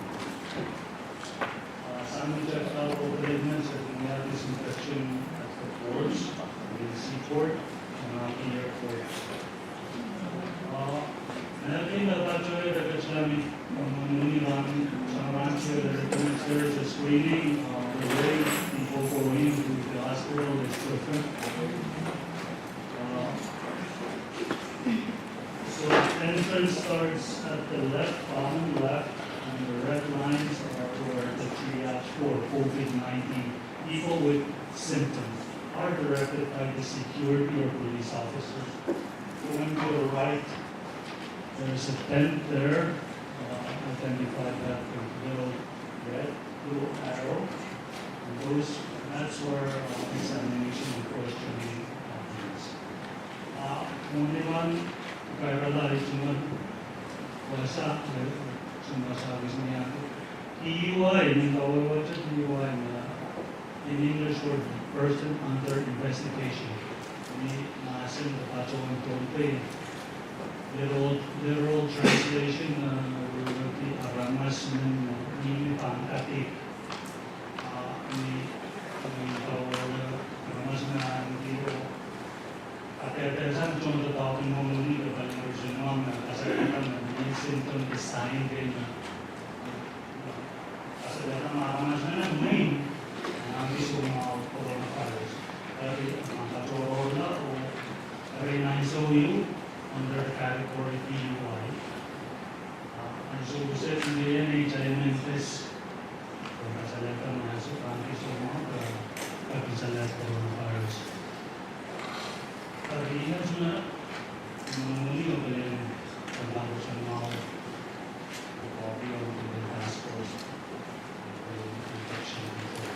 Ah, sang ni tepda lel rahnwet, se wiahki disinfection at the ports, in the seaport, and at the airport. Ah, and I think that that's why the Kachlami, um, many run, some run here, that there is a screening, uh, the way people go into the hospital is different. Uh, so entrance starts at the left, bottom left, and the red lines are for the triage for COVID nineteen. People with symptoms are directed by the security or police officers. Going to the right, there's a tent there, uh, identified that with little red, blue arrow. And those, that's where, uh, examination and questioning happens. Ah, mwohni kan, kairala itung wasa, eh, sumasa wisnia. P U I, ni kawehwehte P U I me, in English word, person under investigation. Ni mahsen de patohwan Pohnpei. Literal, literal translation, eh, would be aramas me, eh, mihmi pahn kadeik. Ah, ni, ni kawehwe aramas me ahneki oh, ah, kadehdehsang tohn doadoahk en mwomwohni de pali ngerisang me, ah, kasalehda me, mie symptom de sign de me, ah, kasalehda me aramas me mwein, ah, ahneki soumwahu coronavirus. Eri, ah, patohrohrla oh, eri ansou ieu, under the category P U I. Ah, ansou kiset me iei nei taimen test. Pwe kasalehda me ansou ahneki soumwahu, ah, kasalehda coronavirus. Eri inet me, mwomwohni oh pil en, pahn kak soumwahu, oh copy of the task force, eh, infection control.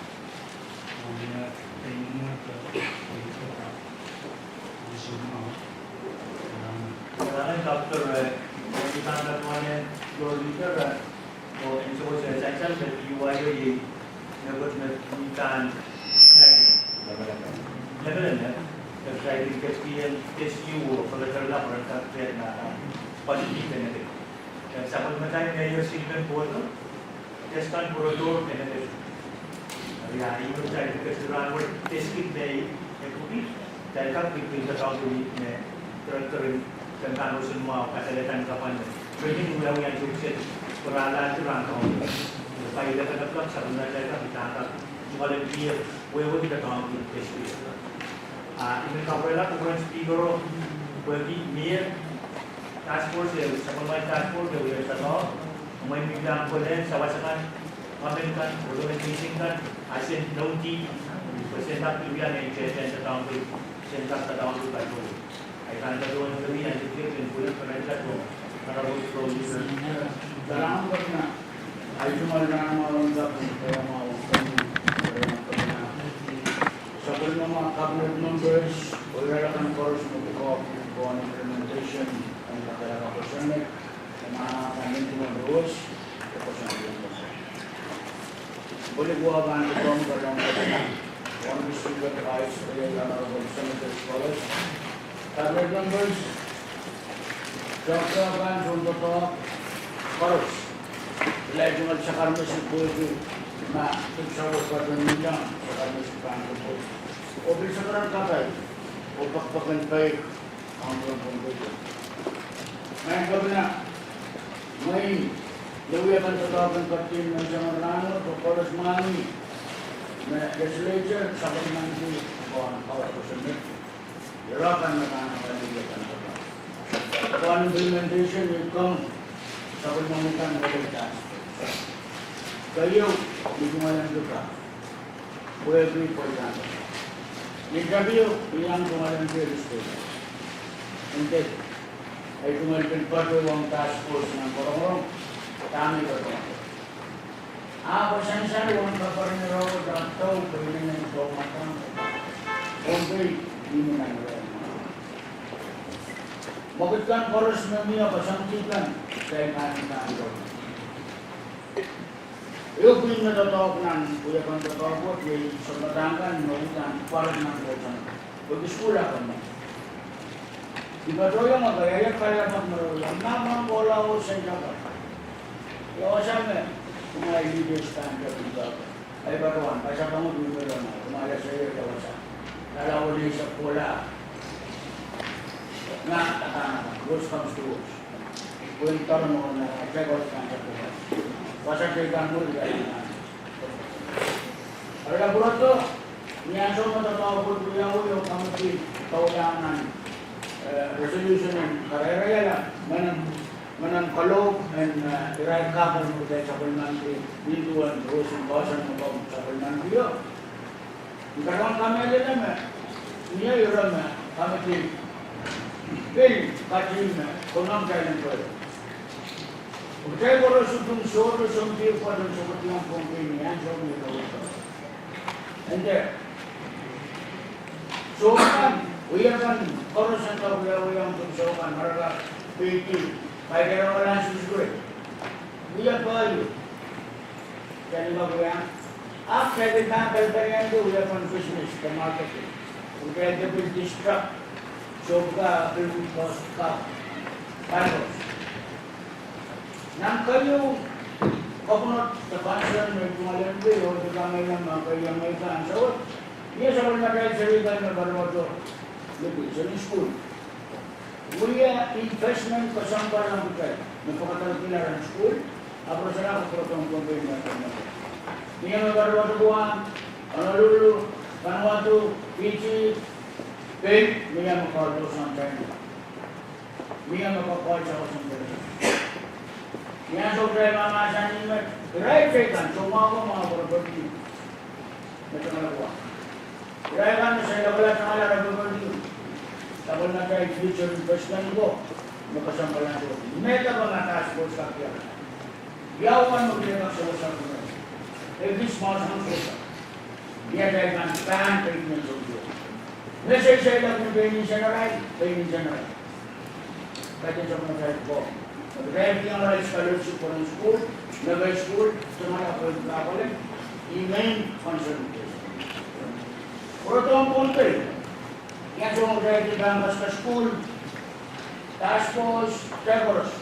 Mwomwohni, eh, pil mwomwohni, eh, pil mwomwohni, eh, soumwahu, eh, Kalahngan, Doctor, eh, ni pahn kak mwomwohni, eh, your leader, eh, oh, en soko se sansal me P U I o iei, me kot me ni pahn, eh, level, level, eh, eh, try to get the, eh, test you or for the level up or that, eh, na, eh, positive negative. Eh, sapwellimatail me iei silipen kodo, test kan pwurodo negative. Eri a, ih me kitail ketiket rahnwet test kit me e pwupwidi, kitail kak pil pil doadoahngki me, teren, teren, teren kan roson mwahu, kasalehda ni kapwal me. Pwehki wiawi ansou kiset, pwurala ansou rahnwet. Pai level up, sapwellimatail kak, kitail kak, tungoal en pil, wehwehki doadoahngki test kit. Ah, I men kapwurehla kupwuren Speaker o, pwehki mie task force, eh, sapwellimatail task force, eh, wia doadoahk, mwein mihmi pahn kolehng sawas akan, comment kan, recommendation kan, a send note, pwe send up to wia nei teten doadoahngki, send up doadoahngki pato. Ahi pahn doadoahngki, ahi pahn doadoahngki, pwe pahn doadoahngki. Kalahngan, Kepina. Ahi tungoal rahn mwahu ong Kepina, pwe mwahu ong Kepina. Sapwellimomwi cabinet members, oh irail akan koaros me pwukoa pohn implementation en kakehlaka kosonned, e manaman pahn nin tungoal Koht, e kosonned en koaros. Pwehki wa pahn pwukoa me kalahngan, Honorable Speaker, Vice President, Honorable Senators, koaros, cabinet members, Doctor kan, tohndoadoahk koaros. Irail tungoal sakarmesi pwehki ma pil sawas patohwan mihla, sakarmesi pahn koaros. Oh pil sakaran kapai, oh pekipek en peik, ong Pohnpei. Maing Kepina, mwein, iei wiepen doadoahk en ketin menseng rahnwet, oh koaros mwahngih me legislature sapwellimaniki pohn power kosonned. Ira kan me pahn kak wia pahn kak. Pohn implementation, I kin sapwellimomwi kan me pahn kak. Keieu, I tungoal en kak. Pwehki pwe I kan kak. Interview, I iang tungoal en pil state. Nte, I tungoal pil patohwan task force nan Korongorong, dahme I patohwan. Ahpw e sansal ong kaperen en Koht, ahpw dau pwe I inenen tohn matang. Pohnpei, I men nan rehn. Mwekid kan koaros me mie koasoandi kan, kitail pahn iang doadoahk. Ehu pwihn me doadoahk nan wiepen doadoahk wet, iei sounpadahk kan me uhdahn pwaret nan rehtail. Pwehki sukuhl ahpw mie. I patohwan iang, ahpw I iang kalelapak me re iang, ma mwahu kohla oh sent ahpw. Ia wasa me, kumwail leaders pahn pil patohwan. Ai patohwan, pasapeng oh pil patohwan, kumwail ese ia wasa. Kala wasa kohla. Nah, akan, akan, worst comes to worst. Pwehn tara mwo na, I try to find something else. Wasa teikan mwo, I try to find. Ara pwurodo, ni ansou me doadoahk wet wiawi oh committee doula nan, eh, resolution en karehrahiala, menen, menen kalohk en, eh, irail kaperen me kitail sapwellimaniki, ni duwen roson koasoan me komw sapwellimaniki o. Ni patohwan kamehlele me, ni ire me, committee, pil, katin me, konehng kitail en pwel. Kitail koaros utung sohte sounpihok pwoaten sokodiong Pohnpei ni ansou me I patohwan. Nte, soh kan, wia kan, koaros en kak wiawi ong soh kan, Merika, Fiji, kaidehn Alan Sisure. Wia pahieu. Kitail kak wia, ahpw kitail pahn kalpaliante wiepen business de marketing. Kitail pil distract, soh kan pil cost kan. Pahn cost. Nan keieu, kapwunod de concern me I tungoal en pil, oh de kamehlele me keieu me I pahn sewese. Ni sapwellimatail seri kan me patopato, me pil seri sukuhl. Wia investment kesempwal ong kitail, me pahn kadarodohng sukuhl, ahpw re solahr patohwan Pohnpei me patohwan. Ni me patopato Guam, Honolulu, Vanuatu, Fiji, pil, ni me patohwan China. Ni me patohwan South Korea. Ni ansou kitail mahmahsanih me, irail teikan, soumwahu ko mwahu ko pwehki me tengala Guam. Irail kan me seiloak la tengala re pwehki sapwellimatail future investment ko, me kesempwal ansou. Me dahme task force kak iang. Ia uwen me kitail kak sewese ko. Ekis mahsen sewese. Ia kitail kan pahn pein en sewese. Me seiloak ni pein en sewese, pein en sewese. Kaidehn sapwellimatail ko. Kitail iang irail scholarship pwehn sukuhl, me pahn sukuhl, tengala pwehn kapwalen, I men concern. Pwurodohng Pohnpei. Ia soh me kitail pahn kaskas sukuhl, task force, kitail koaros.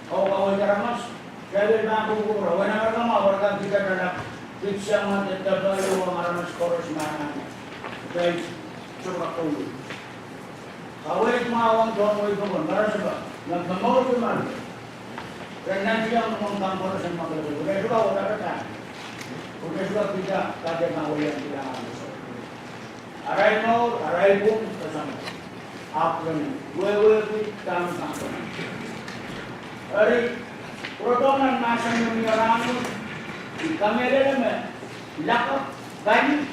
Kau kaweid aramas, kitail pahn kupwukupwure, wehn Amerika mwahu, Amerika kitail kak, kitail sang de tapal ong aramas koaros me anahne. Kitail sohte kak koul. Kaweid mwahu ong tohn wehi pokon, karasepe, me, me mour kumar. Ren nan tiang mong kan koaros en mwahu, kitail sohte kak wadawadahki. Kitail sohte kak kihda, kaidehn mwahu welian kihda mwahu. Arail mour, arail pwung, kesempwal. Ahpw ren wehwehki dahme pahn ong. Eri, pwurodohng nan mahsen me mie rahn wet, I kamehlele me, lakapw, kali,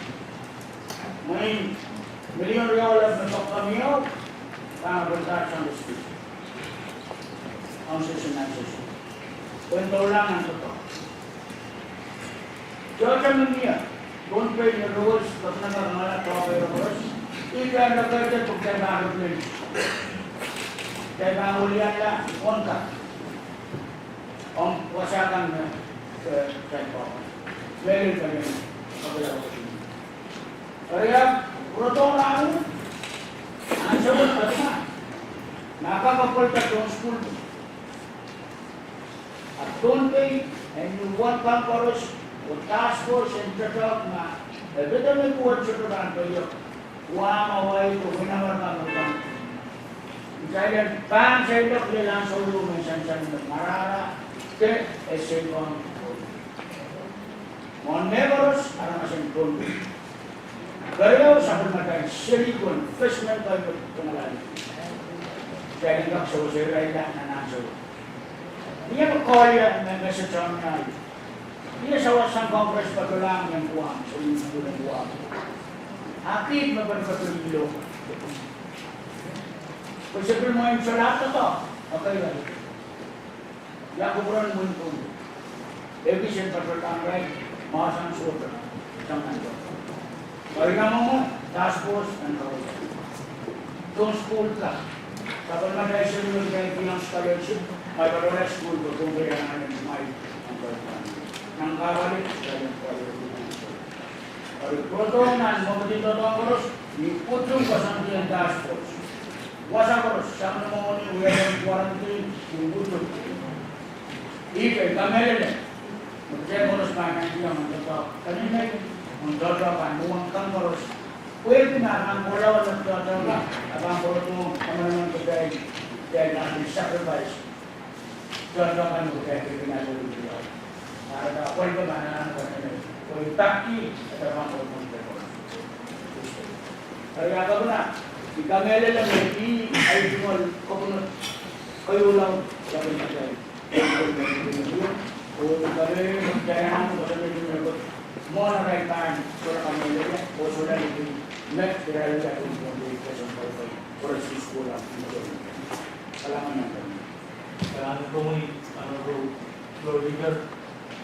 mwein, million dollar me sohte mie, pahn pwurehng Sunday school. Ong session nan session. Pwehn doula nan doadoahk. Sohte mie, Pohnpei ni rewes, kapinaka ngala tohpei rewes. Ih kan rewes de pwuhk de pahn rewes. De pahn welianla, onka. Ong wasa kan me, eh, kan pahn. Mehlel kalian, kapila rewes. Eri ahpw, pwurodohng rahn wet, ansou wet kapinga. Nah kak kapwal de tohn sukuhl. A Pohnpei, en ni uwen kan koaros, oh task force en doadoahk ma, e pid me kuwet sohte pahn peiek, Guam, Hawaii, oh wehn Amerika me kan. Kitail en pahn seiloak lel ansou me sansal me marahra, de e seiloak. Mwohn mehkoaros, aramas en Pohnpei. Keriau, sapwellimatail seri ko, investment ko, ko, ko, ko, ko. Kitail en kak sewese irail nan ansou. Ni me koalia me, me se tohn nai. Ni sawas sang Congress patohlahng en Guam, seri sukuhl en Guam. Akid me patopato ilo. Pwe se pil mwein solahr doadoahk, okay, ia kupwuren mwin pwung. Ekis en patopato irail, mahsen sohte, sang nan ko. Eri ia mwomwen, task force en kaweid. Tohn sukuhl kan. Sapwellimatail seri me kitail kihong scholarship, ma patohla sukuhl ko pwung kei anahne mwail, nan kapai kan. Nan kapai kan, kitail en kapai kan. Eri pwurodohng nan mwekid en doadoahk koaros, ni utung koasoandi en task force. Wasa koaros, sang ni mwohni, wia en quarantine, ni utung. Ihte, kamehlele. Mwekid koaros pahn nantihong doadoahk, kaninei, doadoahk kan, mwomwen kan koaros. Pwehki ma pahn kohla wasa doadoahk, a pahn pwurodohng, kamanaman kitail, kitail pahn sacrifice. Doadoahk kan me kitail kin ale wiliao. Ara pwelke manaman kan, pwe I pahn kihda pahn pwurodohng. Eri ia kapwuna, I kamehlele me ih ahi tungoal kapwuna, keieu lao, ia kapwuna kitail. Oh, kitail, kitail anahne koasoia me, mwohn arail pahn, sohla kamehlele, oh sohla liki, me, kitail ia kapwuna, kitail sohla kamehlele, oh sohla sukuhl. Kalahngan. Kalahngan komwi, Honorable Floor Leader,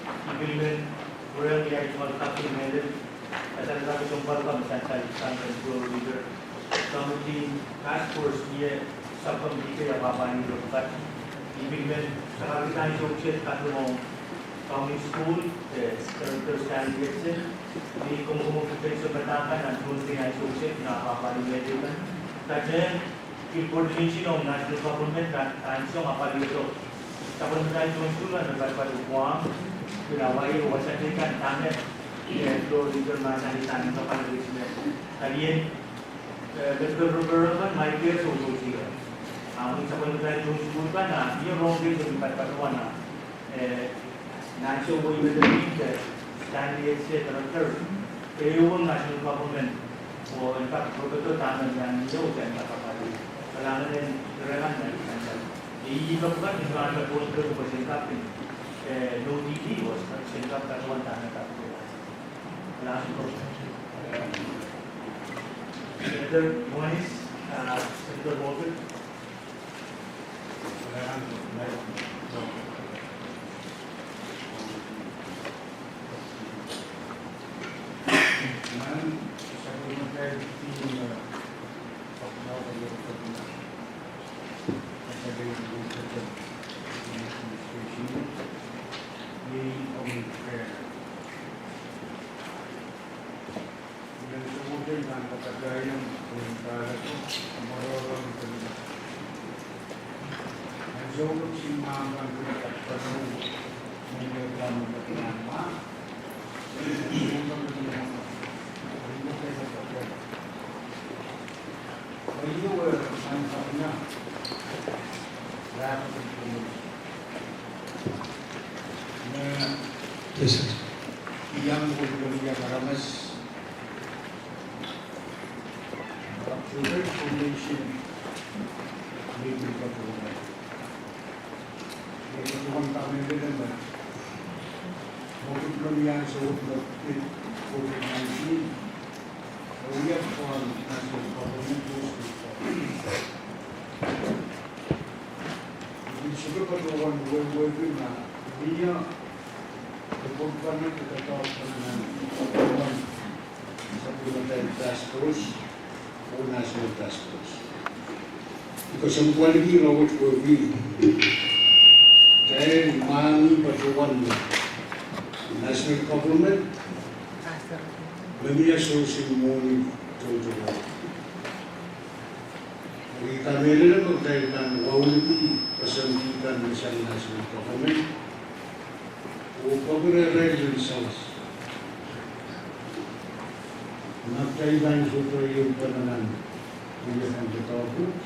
I pil men pwurehng ni ahi tungoal kaping mehlel, pasal kak sounpar kan me sansal sang rehn Floor Leader. Committee task force, ie subcommittee kei apwahpwalih lokalat. I pil men sakarkihda ansou kiset kaping ong Kaumin Sukuhl, eh, Director Stanley Edson, ni komw, komw kitail sohte padahk kan nan tohn ansou kiset nan apwahpwalih mehlel kan. Kitail pil coordination ong national government nan, nan ansou apwalih soh. Sapwellimatail tohn sukuhl kan me patopato Guam, pil Hawaii, wasa teikan dahme, eh, Floor Leader mahsanih nan kapwal engagement. Kalian, eh, medical program kan, Medicare sohsohte. Ah, ni sapwellimatail tohn sukuhl kan, ah, ia rong kei sohte patopato wana. Eh, nan ansou wei me de mihte, Stanley Edson, Director, keieu ong national government, oh en kak patopato dahme nan ansou wet en kak patopato. Kalahngan en irail nan ansou. Ih, I pahn pwukat ni pahn patohwan pil pwe sen kak pil, eh, no D D, oh sen kak patohwan dahme kak patohwan. Kalahngan. Senator Monis, ah, Senator Walker. Yes, sir. Iang pwulopwul iang aramas. Ahpw sohte information me I pil patohwan. Me I patohwan kamehlele me mwekid me ni ansou wet me pid COVID nineteen, oh wia pwon national government oh state government. I pil sohte patohwan wehwehki ma mie, eh, pwon kan me doadoahk kan nan, nan supplemental task force oh national task force. I kesempwaliki ire wet pwehki kitail mwahngih patohwan national government me mie sewese mwohni tohto. I kamehlele me kitail pahn wauneki koasoandi kan me sang national government oh kapwurehng irail sawas. Ma kitail pahn sohte iang pahn nan, iang pahn doadoahk,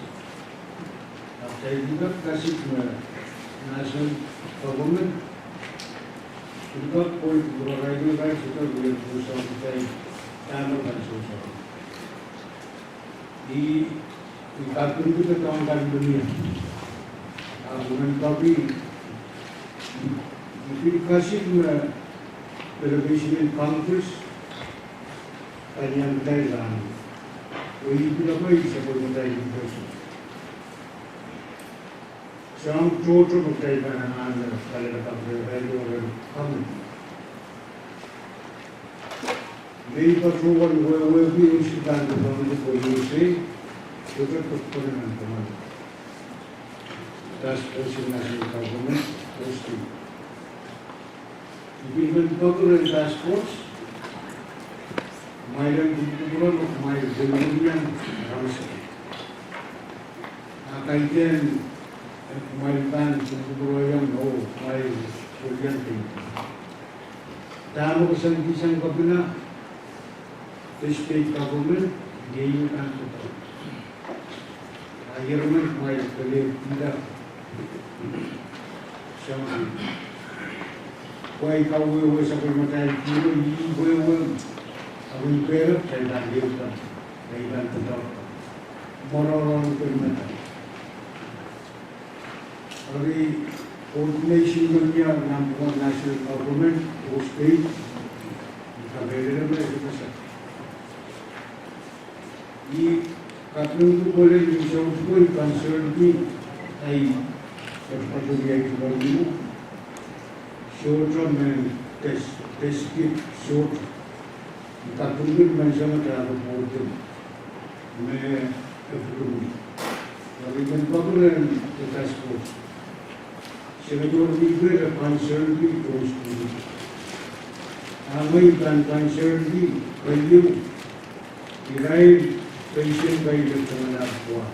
a kitail pahn kasik me national government pil kak pwon pwurarail sohte wia pwurehng kitail dahme pahn sohte. I, I kapingki doadoahk kan me mie. A mwein pahn, I pil kasik me delegation en Congress Pahn iang kitail rahn. Oh ih pil ko ih sapwellimatail leadership. Soahng tohto me kitail pahn anahne kalelapak rehrail oh rehn committee. Me I patohwan wehwehki oh sohte pahn committee ko U S A, sohte pahn committee. Task force en national government, oh state. I pil men poakohng rehn task force, kumwail en kupwukupwure me kumwail pil men iang aramas. A kaidehn, eh, kumwail pahn kupwukupwure iang oh kumwail pil iang kin. Dahme koasoandi sang kopina, the state government, iei me pahn kupwukupwure. A irail men kumwail pil iang kin. Sang, kumwail kawehwe sapwellimatail kihro, ih wehwe, a wen pere, kitail pahn iang kin, kitail pahn pil iang kin. Mwohrohrohng pil matail. Eri coordination me mie nan pwukoa national government oh state, I kamehlele me e pil sehse. I kapingki pwelel ni soahng ko I concern ki, ai, patopato ni ai tuwalimo. Sohte men test, test kit sohte. I kapingki menseng me I pahn pwurehng me e pwurehng. Eri I men poakohng rehn the task force. Senator Miguel e concern ki tohn sukuhl. A ngehi I pahn concern ki, keieu, irail peisen kailek tengala pwukoa.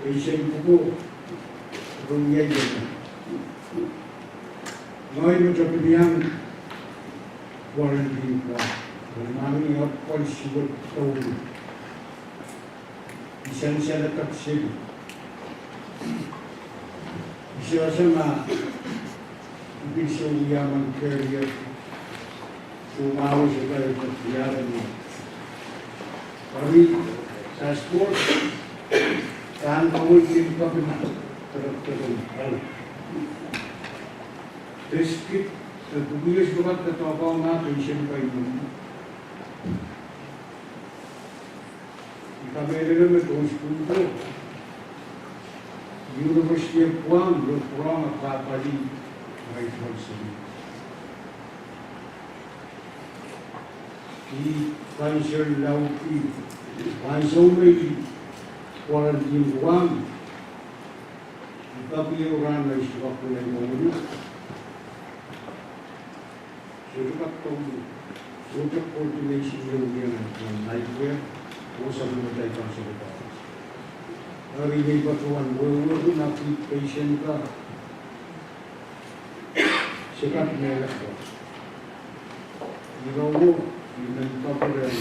Peisen pwukoa, rong iei iang. Ngehi me tepin iang quarantine pwukoa. Eri ma I iang pwal suwed tohn I sansal akan seli. I sehse ma I pil sou wia men carrier. Soumwahu se kaidehn wiahla ni. Eri task force, pahn kawehwe kin kapinga, kerek kerek. Test kit, e pwukoa sohte kak doadoahk ma peisen kailek. I kamehlele me tohn sukuhl ko, University of Guam, Lord Purong, e pahn pali White House. I concern laud ki, ansou me I quarantine Guam, I kaping rahn me I sohte kak pwurehng mwohni. Sohte kak pwurehng, sohte coordination ieu iang nan nightwear, oh sapwellimatail kan sohte pahn. Eri I patohwan wehwehki ma pil peisen ka, se kak mehlel ko. Irail, I men poakohng rehn,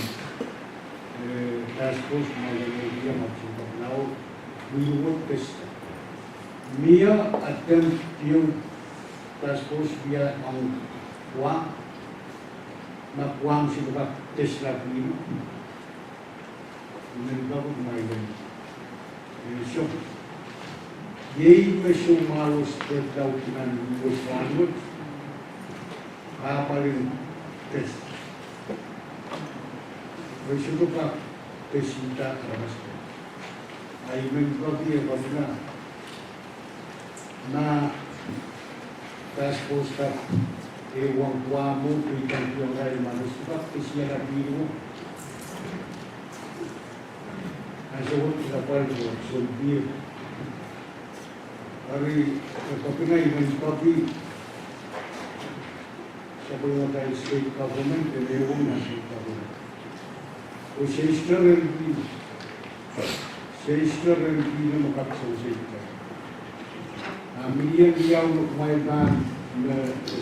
eh, task force me I men iang kapingki kapinga, me I wet test. Mie attempt ieu task force mie ong Guam, ma Guam sohte kak test lab ni. I men poakohng ma I men, eh, soh. Iei me soumwahu spread laud nan West Vanuatu. Pahn pali test. Wei sohte kak test ida aramas. I men poakohng ie kapinga. Ma task force kan, e wahn Guam o, pil kan pil ong irail ma sohte kak test ia kaping o. Ansou wet kita pali ko, sohte pil. Eri, eh, kapinga I men poakohng sapwellimatail state government, de ehu national government. Oh se sohte rengki, se sohte rengki me kak sewese irail. A mie ni au me kumwail pahn me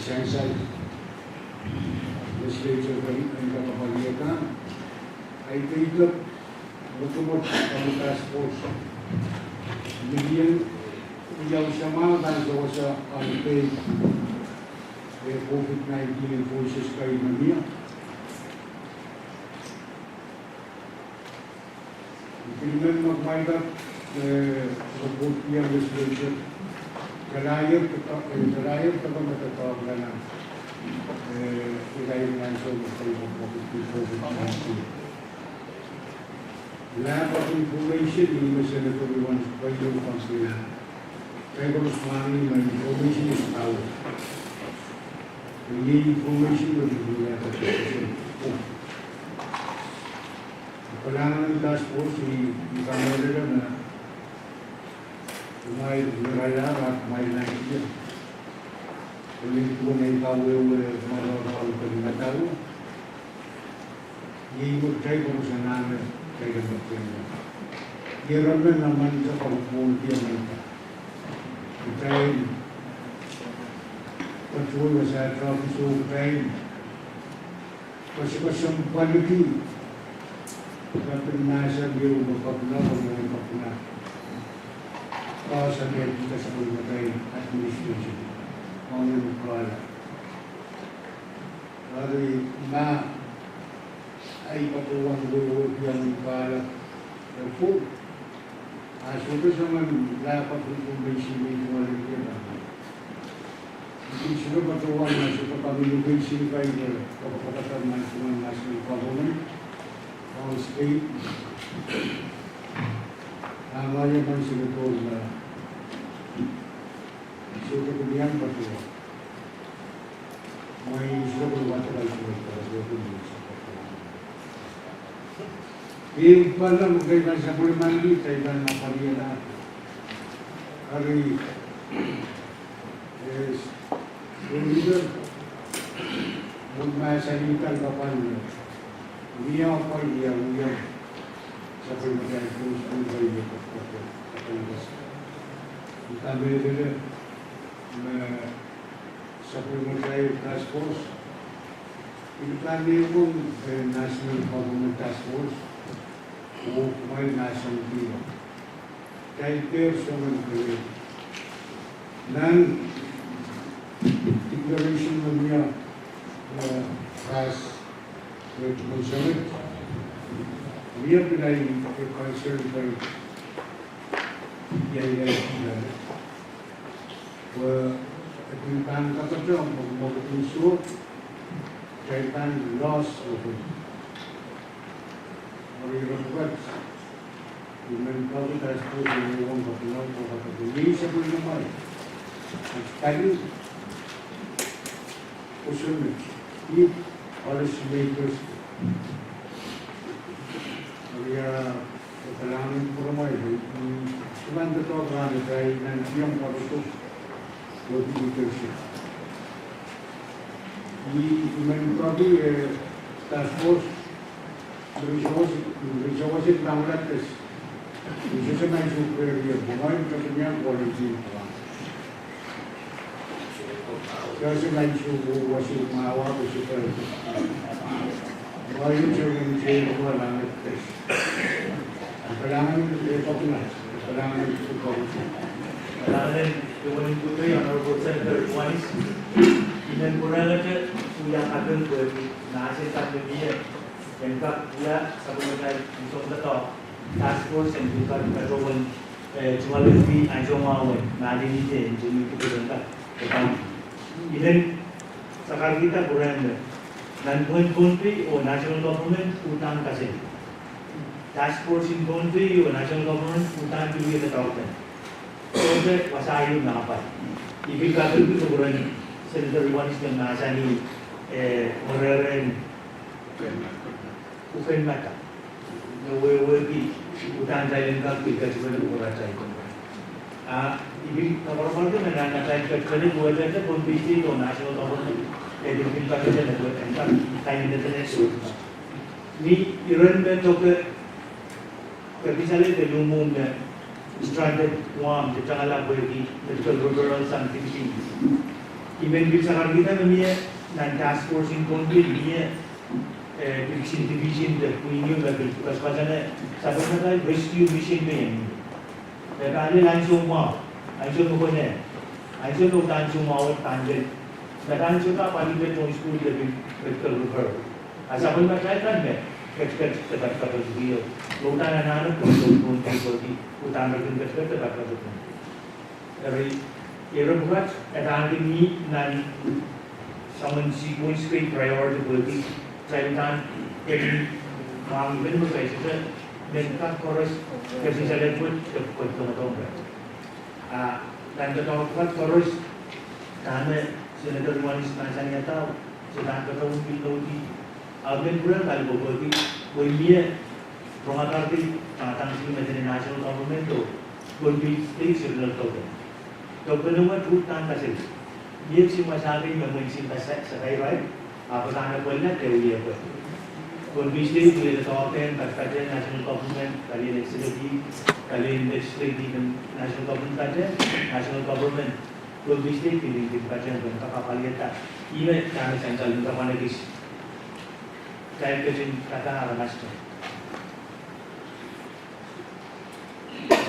sansal legislature kan, en kapakap ie kan. Ai peidak, me kumwail pahn task force. Mie ni au samwa pahn sewese ong pein, eh, COVID nineteen enforcers kan me mie. Pil men me kumwail kak, eh, report ki legislature. Kalahier, eh, kalahier kak me kak lana. Eh, irail nan sohte kei pokpokiti COVID nineteen. Lack of information, ihme Senator Evans pahn complain. Kitail koaros mahsanih me information is power. Iei information me pil lack of information. Kalahngan en task force, I, I kamehlele me kumwail mirala, kumwail nantiong. Kumwail duwen ei kawehwe maraurau en pali madau. Iei me kitail koaros anahne kitail en pahn pwurala. Iei irail me nan manager pahn pwurala manager. Kitail patohwan wasa traffic, so kitail koasoakoasoia pwaliki. Kapil mahsen ieu me kapwuna, kapwuna, kapwuna. Kau sapwellime kitail administration. Ong en kala. Ari ma ahi patohwan wehwehki ong en kala. Epwuo. A sohte soangen lack of information me I tungoal ong kitail. Ih sohte patohwan ma sohte communication kei me kapakapakada nan tungoal national government or state. A ma ia man sohte tohn ma sohte kenian patohwan. Mwein sohte wadek ahi tungoal patohwan. Ih pahn me kitail pahn sapwellimaniki, kitail pahn apwalihada. Ari, eh, leader, mwohn mahsanihada kapwal me mie apwal ia wia sapwellimatail force me kitail pahn kamehlele me sapwellimatail task force. Ih pahn me pwung, eh, national government task force. Oh, kumwail mahsanih. Kitail dehr soangen kele. Nan declaration me mie, eh, pass, eh, me soangen. Mie pil ahi, eh, concern pai. Ia, ia, ia. Pwe, eh, pil pahn kapatahieng, pwe, pwe, pwe, so, kitail pahn loss, pwe, pwe. Eri ire pwukat, I men pahn task force me wong kapinau pwe kapinau. Ni sapwellimamwail. Pali. Usun me. Ih policy makers. Eri a, kalahngan en kupwuramwail, mm, suwed en doadoahk rahn wet, I nantiong pahn koaros. Working leadership. Ih, I men pahn, eh, task force. Resource, resource pahn walates. Resource me I should prepare, pwe mwail kapinga quality plan. Resource me I should, wasi mwawa, wasi prepare. Mwail resource me I should walates. Kalahngan, eh, kapinga. Kalahngan, kapinga. Kalahngan, eh, Honorable Senator Wanis. I men pwurehng wia kaping pwehki mahsen kan me mie. En kak wia sapwellimatail ansou doadoahk task force en pil kak patohwan, eh, tungoal ong ansou mwahu, mahlenihte en tepin kupwuren kak. I men sakarkihda pwurehng me nan pwuhken Pohnpei oh national government uhdahn kasik. Task force en Pohnpei oh national government uhdahn pil wia doadoahk kan. Sohte wasa ieu me apwal. I pil kapingki kupwuren Senator Evans me mahsanih, eh, mwureren pwuhken mada. Me wehwehki uhdahn kitail en kak pil ketipene kupwuratail. A, I pil kaparapar me nan atail ketipene duwehte Pohnpei State oh national government, eh, pil pil ketipene duwehte en kak kainene. Ni iren me doke, kepin sale de lumwong me stranded Guam, de tangala pwehki medical referral sang Philippines. I men pil sakarkihda me mie nan task force en Pohnpei mie, eh, pil kisin division de pwihn ieu me pil kasukasane sapwellimatail rescue mission me iang. Me pahn lel ansou mwahu, ansou me kone, ansou me uhdahn ansou mwahu pahn lel. Me pahn ansou me pahn lel tohn sukuhl de pil medical referral. A sapwellimatail kan me ketiket de patopato sukuhl. Uhdahn anahne pwuhken Pohnpei pwehki uhdahn re kin ketiket de patopato. Eri, ire pwukat, e pahn kin ni nan soangen sequence kei priority pwehki kitail uhdahn ketin mwahngih men me kitail sohte men kak koaros ketin saledek wet de ketiket doadoahk. A, nan doadoahk koaros, dahme Senator Iohannis mahsanihada, se pahn kak kin nohdi, a men pwurehng kalipw pwehki, pwe mie rongamwahu kei, tangatangsang me dene national government oh Pohnpei State Central Government. Dok pene wet uhdahn kasik. Mie kisin wasa kei me mwein kisin kasa-, sakai irail, ahpw uhdahn pwelila de wie pwe. Pohnpei State wie doadoahk en patpatehng national government, kalen executive, kalen legislative, national government patehng, national government, Pohnpei State kin, kin patehng, kin kak apwalihada. Ihme dahme sansal me pahn ekis. Kitail ketin kak aramas te.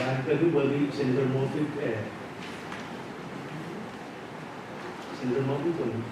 Pahn peki pwehki Senator Moffitt, eh, Senator Moffitt, pwehki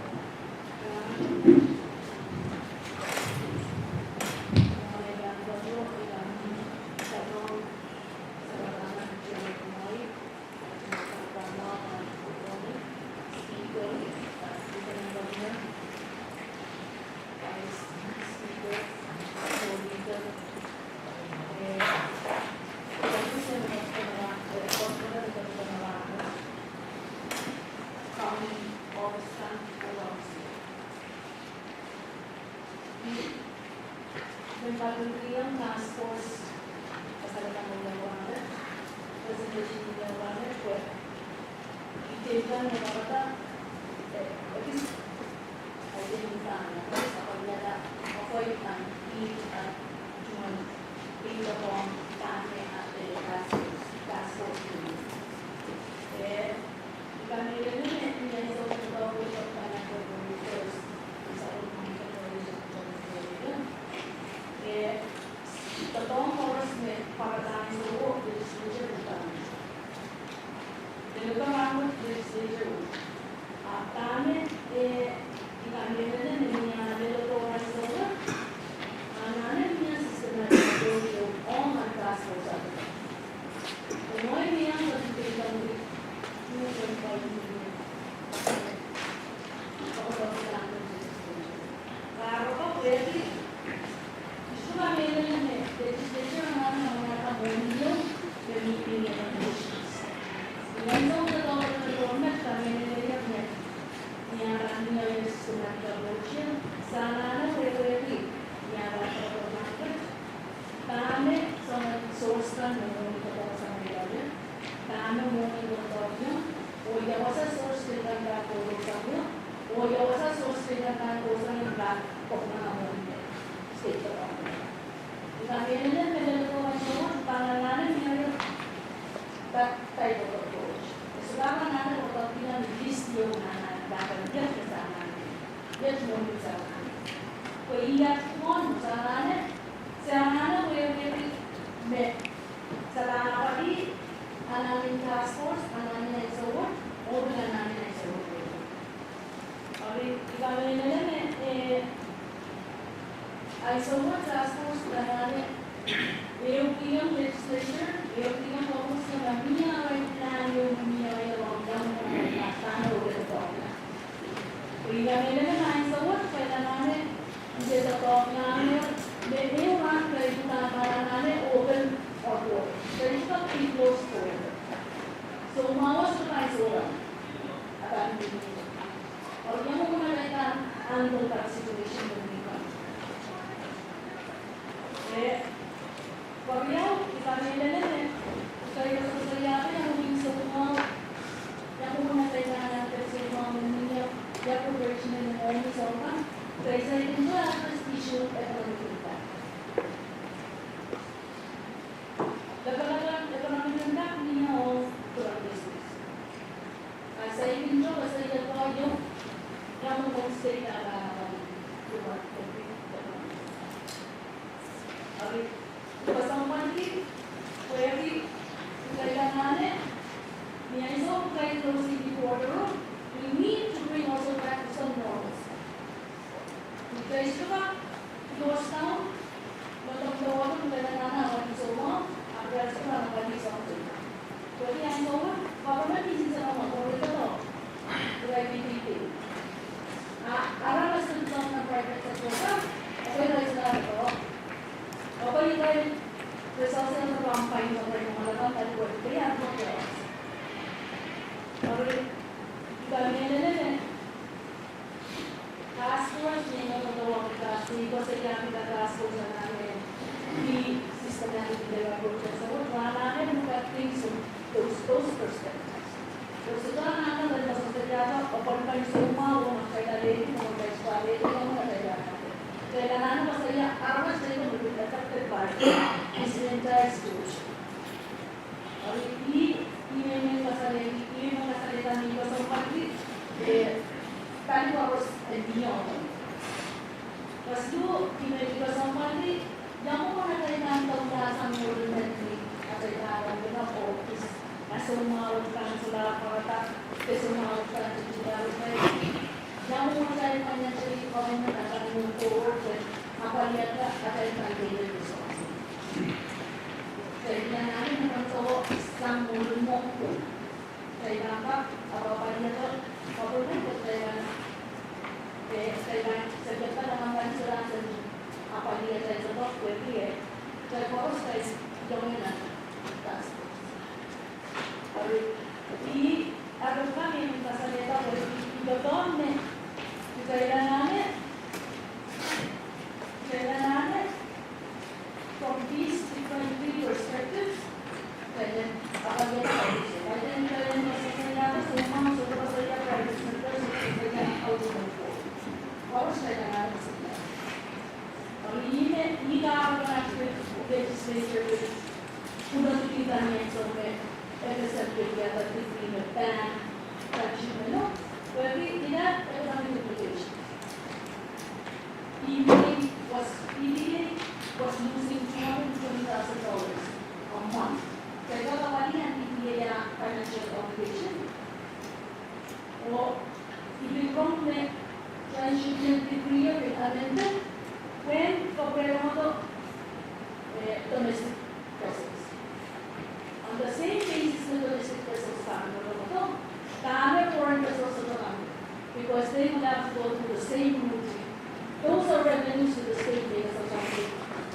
Presentation ieu pwe, ih date kan me kapata, eh, ekis, I think, kan, ekis apwaliada, apwaliada, ih, ah, tuan, ih, kapong, kan, eh, ah, eh, task force, task force, eh, I kamehlele me ni ansou me doadoahk kan pwehki first, eh, doadoahk koaros me pahn ansou legislature kan. Delegate kan legislature. A dahme, eh, I kamehlele me ni ansou legislature kan, anahne mie systematic approach ong task force. Dahme soangen source kan me mwohni doadoahk sang ie, dahme mwohni doadoahk ie, oh ia wasa source kan pahn kohdo sang ie, oh ia wasa source kan pahn kohsang ie, pahn kohsang ie mwohni ie. State Department. I kamehlele me lelodo ansou wet pahn anahne mie ie, pahn tai doadoahk koaros. E sohte pahn anahne doadoahk pil en list ieu anahne, pahn iet me se anahne, iet mwohni se anahne. Pwe ia tuon se anahne, se anahne pwehki me se pahn apwalih anahnen task force, anahnen ansou wet, oh pil anahnen ansou wet. Ari, I kamehlele me, eh, ansou wet task force anahne, ehu kihong legislature, ehu kihong Congress me ma mie arail plan, ehu mie arail rongamwahu, pahn doadoahk. I kamehlele me ansou wet, pwe anahne, I doadoahk me ehu rahn kitail pahn anahne open or close. Kitail sohte close forever. So, mwahu sohte pahn sohte. Akan mie. Or ia mwomwen kitail pahn handle that situation when we come. Eh, Keriau, I kamehlele me, kitail koasokoasoiahki ia mwomwen soumwahu, ia mwomwen atail anahn pil soumwahu me mie, ia cooperation en mwomwen soumwahu, kitail saikinte address issue economic impact. Lapalap en economic impact mie ong current business. A saikinte koasoia ie, ia mwomwen state a pahn apwalih current economic impact. Ari, I pahn soangen pwehki, pwehki, kitail anahne, ni ansou kitail close the border, we need to bring also back to some normalcy. Kitail sohte kak close down, me doadoahk me kitail anahne apwalih soumwahu, ahpw kitail sohte kak apwalih soumwahu. Pwehki ansou wet, government iei soumwahu, government iei, right, iei. A, Task force, ni me koasoia, ni koasoia me task force anahne, ni systematic approach so anahne look at things from those, those perspectives. So anahne, then koasoia, appointment soumwahu, oh ma kaidehn ledi, oh ma kaidehn ledi, oh ma kaidehn ledi. Then anahne koasoia, are much they will be affected by this entire situation. Eri, ih, ih me I men kasalehda, ih me I men kasalehda ni koasoandi, eh, pali koaros en mie. Koasoandi, ih me I men kasalehda, ia mwomwen atail pahn kauwada sang mwurin met ni atail pahn open up office, a soumwahu pahn solahr pwarada, a soumwahu pahn solahr pwarada. Ia mwomwen atail financial government a pahn move forward, a paliada atail pahn tail resources. Kitail anahne me pahn kauwada sang mwurin met. Kitail pahn kak, a pahn paliada, government, kitail pahn, eh, kitail pahn, kitail pahn, a pahn paliada, a pahn paliada, kitail pahn, eh, kitail koaros kitail iang nan task force. Eri, ih, a pahn kak I men kasalehda, eri, ih, ih, ih, ih, ih, kitail anahne, kitail anahne, from these different three perspectives, kitail en, a pahn iang nan task force. Kitail en, kitail en koasoia, soumwahu, soumwahu koasoia private sector, soumwahu koasoia how to move forward. Koaros kitail anahne koasoia. Eri ih me, ih kahrepen legislature, pwurodo kitail ni ansou me F S M ketiada decree me ban, ban ship me no, pwehki ih, ih, ih, ih, ih, ih, ih, EPA was, EPA was losing two hundred twenty thousand dollars a month. Kitail kak awadi an EPA financial obligation. Oh, ih pil rong me transshipment decree pil amended, pwehn kapwurehdo, eh, domestic vessels. On the same basis me domestic vessels kan, me rong, dahme foreign vessels kan, because they will have to go through the same route. Those are revenues to the state, they are something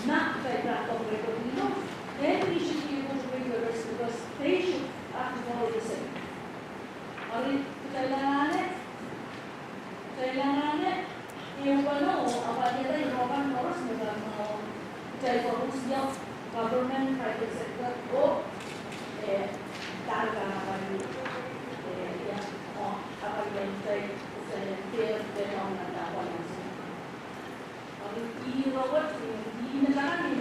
not that, that of the, you know, then we should be able to bring the rest because they should have to follow the same. Eri kitail anahne, kitail anahne, ih, pahn, oh, a pahn paliada irair kan koaros me pahn, oh, kitail koaros ia government, private sector, oh, eh, dahme pahn, eh, ia, oh, a pahn paliada, kitail, kitail, kitail, kitail, kitail, kitail, kitail, kitail,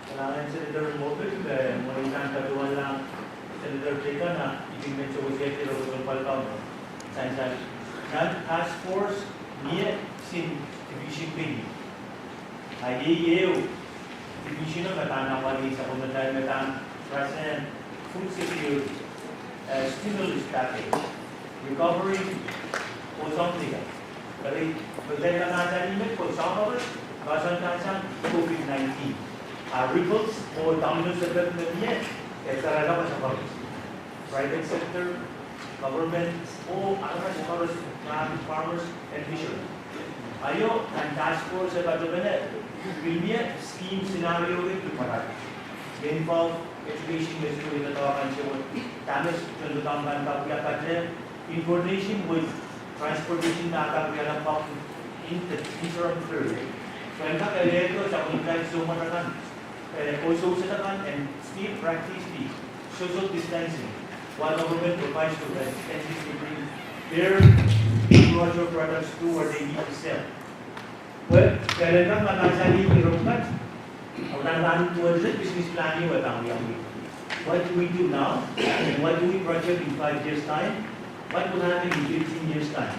Kalahngan Senator Moffat, eh, mwein I pahn patohwanla Senator Tekan, ah, I pil men sewese ire pwoson pali kaun. Sansal, nan task force mie sin division pil. A iei ehu division me pahn awadi sapwellimatail me pahn address food security, eh, stimulus package, recovery, oh something. Eri, me pahn mahsanih me ko sapwellime, pahn sang COVID nineteen. A ripples oh domino effect me mie, e pahn kak sapwellime. Private sector, government, oh aramas koaros, farmers and fishermen. Aio, nan task force e patohwan, pil mie scheme scenario e pil pwarada. Involve education, me school e patohwan ansou, dahme tohndoadoahk kan pahn wia, but, eh, in coordination with transportation, me pahn wia nan public in the interim period. Pwehn kak alehdo sapwellimatail soumwet akan, eh, oh sousehd akan, and still practice the social distancing while government provides to the agencies to bring their agricultural products to where they need to sell. Well, kitail en kak mahsanih ire pwukat, a uhdahn pahn duwehte business plan ieu e pahn wiawi. What do we do now? And what do we project in five years' time? What will happen in fifteen years' time?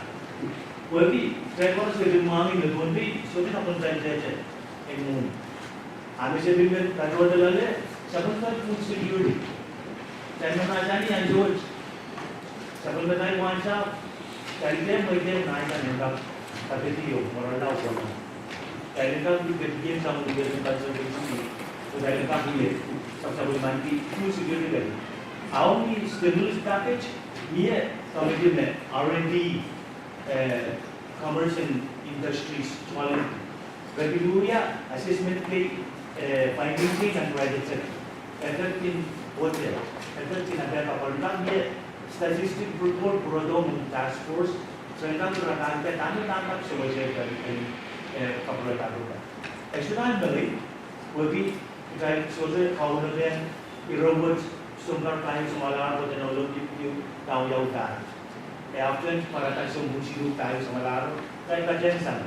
Pwehki, kitail koaros pil mwahngih me Pohnpei sohte sapwellimatail tehte en mwohni. A me se pil men patohwan loale, sapwellimatail food security. Kitail mahsanih ansou wet, sapwellimatail wahnsahpw, kitail dehr, mwein dehr, nan kak en kak kapehdi oh mwoarala oh pwonala. Kitail en kak pil ketiket sang Education Conservancy, kitail en kak wia, sap, sapwellimatail food security. A ong ni stimulus package, mie committee me R and D, eh, Commerce and Industries, Challenge, Regulatory Assessment kei, eh, financing and private sector, effect in hotel. Eden kin aka kapwurelda mie statistic report pwurodo mwohn task force, soangen pwurehng aka dahme dahme sewese en, en, eh, kapwurelda pwurodo. E sohte pahn mengei, pwehki kitail sohte kaunopehn ire wet sounpar pahieu samwalahro pwe dene Olympic View, Tawiau Park. E often pwarada sounpar siluh pahieu samwalahro, kitail patehng sang.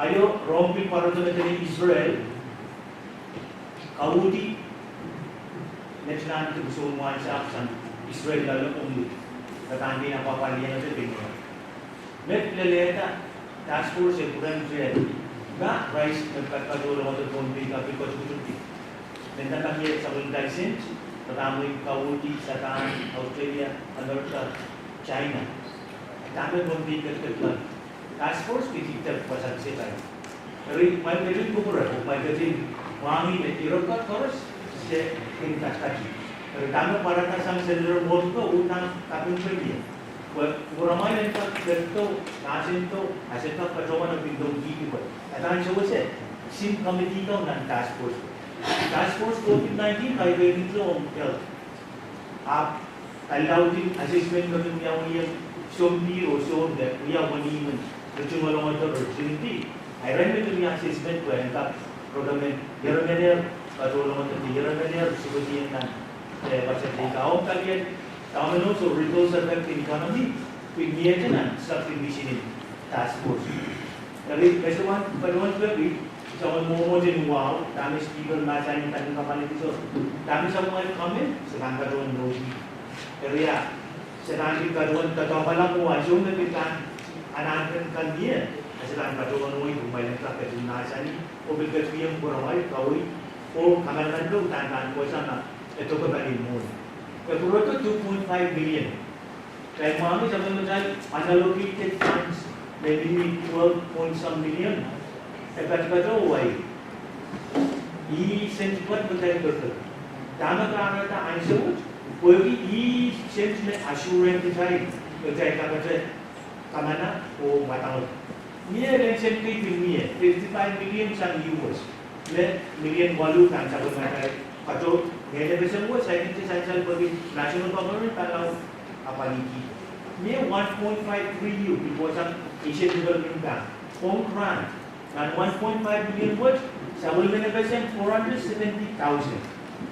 Aio, rohng pil pwarodo me dene Israel, kauhdi, me tinan dipwisou en wahnsahpw sang Israel loale omwi, me pahn dihna pahpa lienete pingwa. Me lelehda task force e pwurehng tiahk, ma rice me patohdo ong Pohnpei ka pil kotukutuki. Me nda ka mie sapwellimatail sent, pwe dahme kauhdi, Japan, Australia, America, China. Dahme Pohnpei ketiket loal. Task force pil kihda pwasang se pai. Eri, kumwail ketin kupwure, kumwail ketin mwahngih me ire pwukat koaros, se kin katakat. Eri, dahme pwarada sang Senator Murphy ko, uhdahn kaping pwe mie. Pwe, kupwuramwail en kak ketido, mahsendo, a se kak patohwan pil dohng kihdi pwe. Eden sewese, sin committee ko nan task force. Task force COVID nineteen, kaidehn ito ong health. Ahpw, kalaudin assessment me kin wiawi ong sompihr oh sounpar, wiawi ni men, ritingolongodo ritingdi. Irail me kin wia assessment pwe en kak recommend, ire menehr, patohdo ong dene ire menehr, suwediong nan, eh, budget legal. Ong kaliet, dominoes or ripples effect in economy, pil mie nan subdivision en task force. Eri, me soangen, patohwan peki, soangen mwomwohdiso ni wahu, dahme Speaker mahsanih, dahme kapwaiada, dahme soangen comment, se pahn patohwan nohki. Eri a, se pahn pil patohwan doadoahk pala mwo, ansou me pil pahn anahn kan mie, a se pahn patohwan nohki, kumwail en kak ketin mahsanih, oh pil ketin kupwuramwail, kaweid, oh kamanaman pwe uhdahn pahn kohsang, e doke pali mwohn. E pwurodo two point five million. Kitail mwahngih sapwellimatail unallocated funds me mihmi twelve point some million. E patopato wai. Ih sent pwukat me kitail peki. Dahme kahrehda ansou wet, pwehki ih sent me assurance kitail, kitail kapwaiada kamana oh mwadang. Mie ren sent kei pil mie, fifty-five million sang U S. Me million waluh kan sapwellimatail. Kato, ngehn epesen wet, saikinte sansal pwehki national government pahn lao apwalih. Mie one point five three U, pil kohsang Asian Development Bank. Ong grant, nan one point five million wet, sapwellimen epesen four hundred seventy thousand.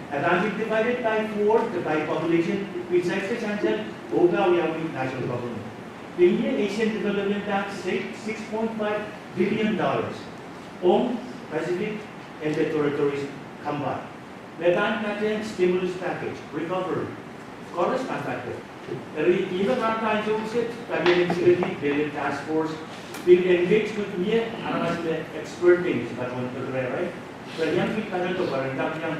Eden divided by four, the by population, pil saikinte sansal, oh ka wiawi national government. Pil mie Asian Development Bank state six point five billion dollars. Ong Pacific and the territories combined. Me pahn patehng stimulus package, recovery. Koaros pahn patehng. Eri, ih me pahn ansou se, pahn en sikedi, pahn task force, pil engage with mie, aramas me expert en, se patohwan peki rehrail. Pwe iang pil patohdo, pwe ren kak iang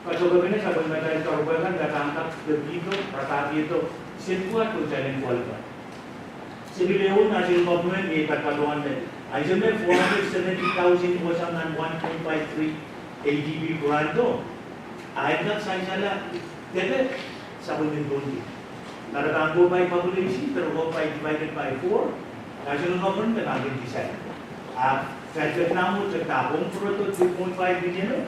patohdo pene sapwellimatail doaropwe kan, pahn kak pepihdo, rapahpihdo, sent pwukat pwe kitail en qualify. Se pil ehu national government me patohwan me, ansou me four hundred seventy thousand kohsang nan one point five three A D B granto, a en kak sansala, dene sapwellimen Pohnpei. Pere pahn ko by population, pere ko by divided by four, national government me pahn kin decide. A, kitail ketin mwo, kitail pahn pwurodo two point five million o,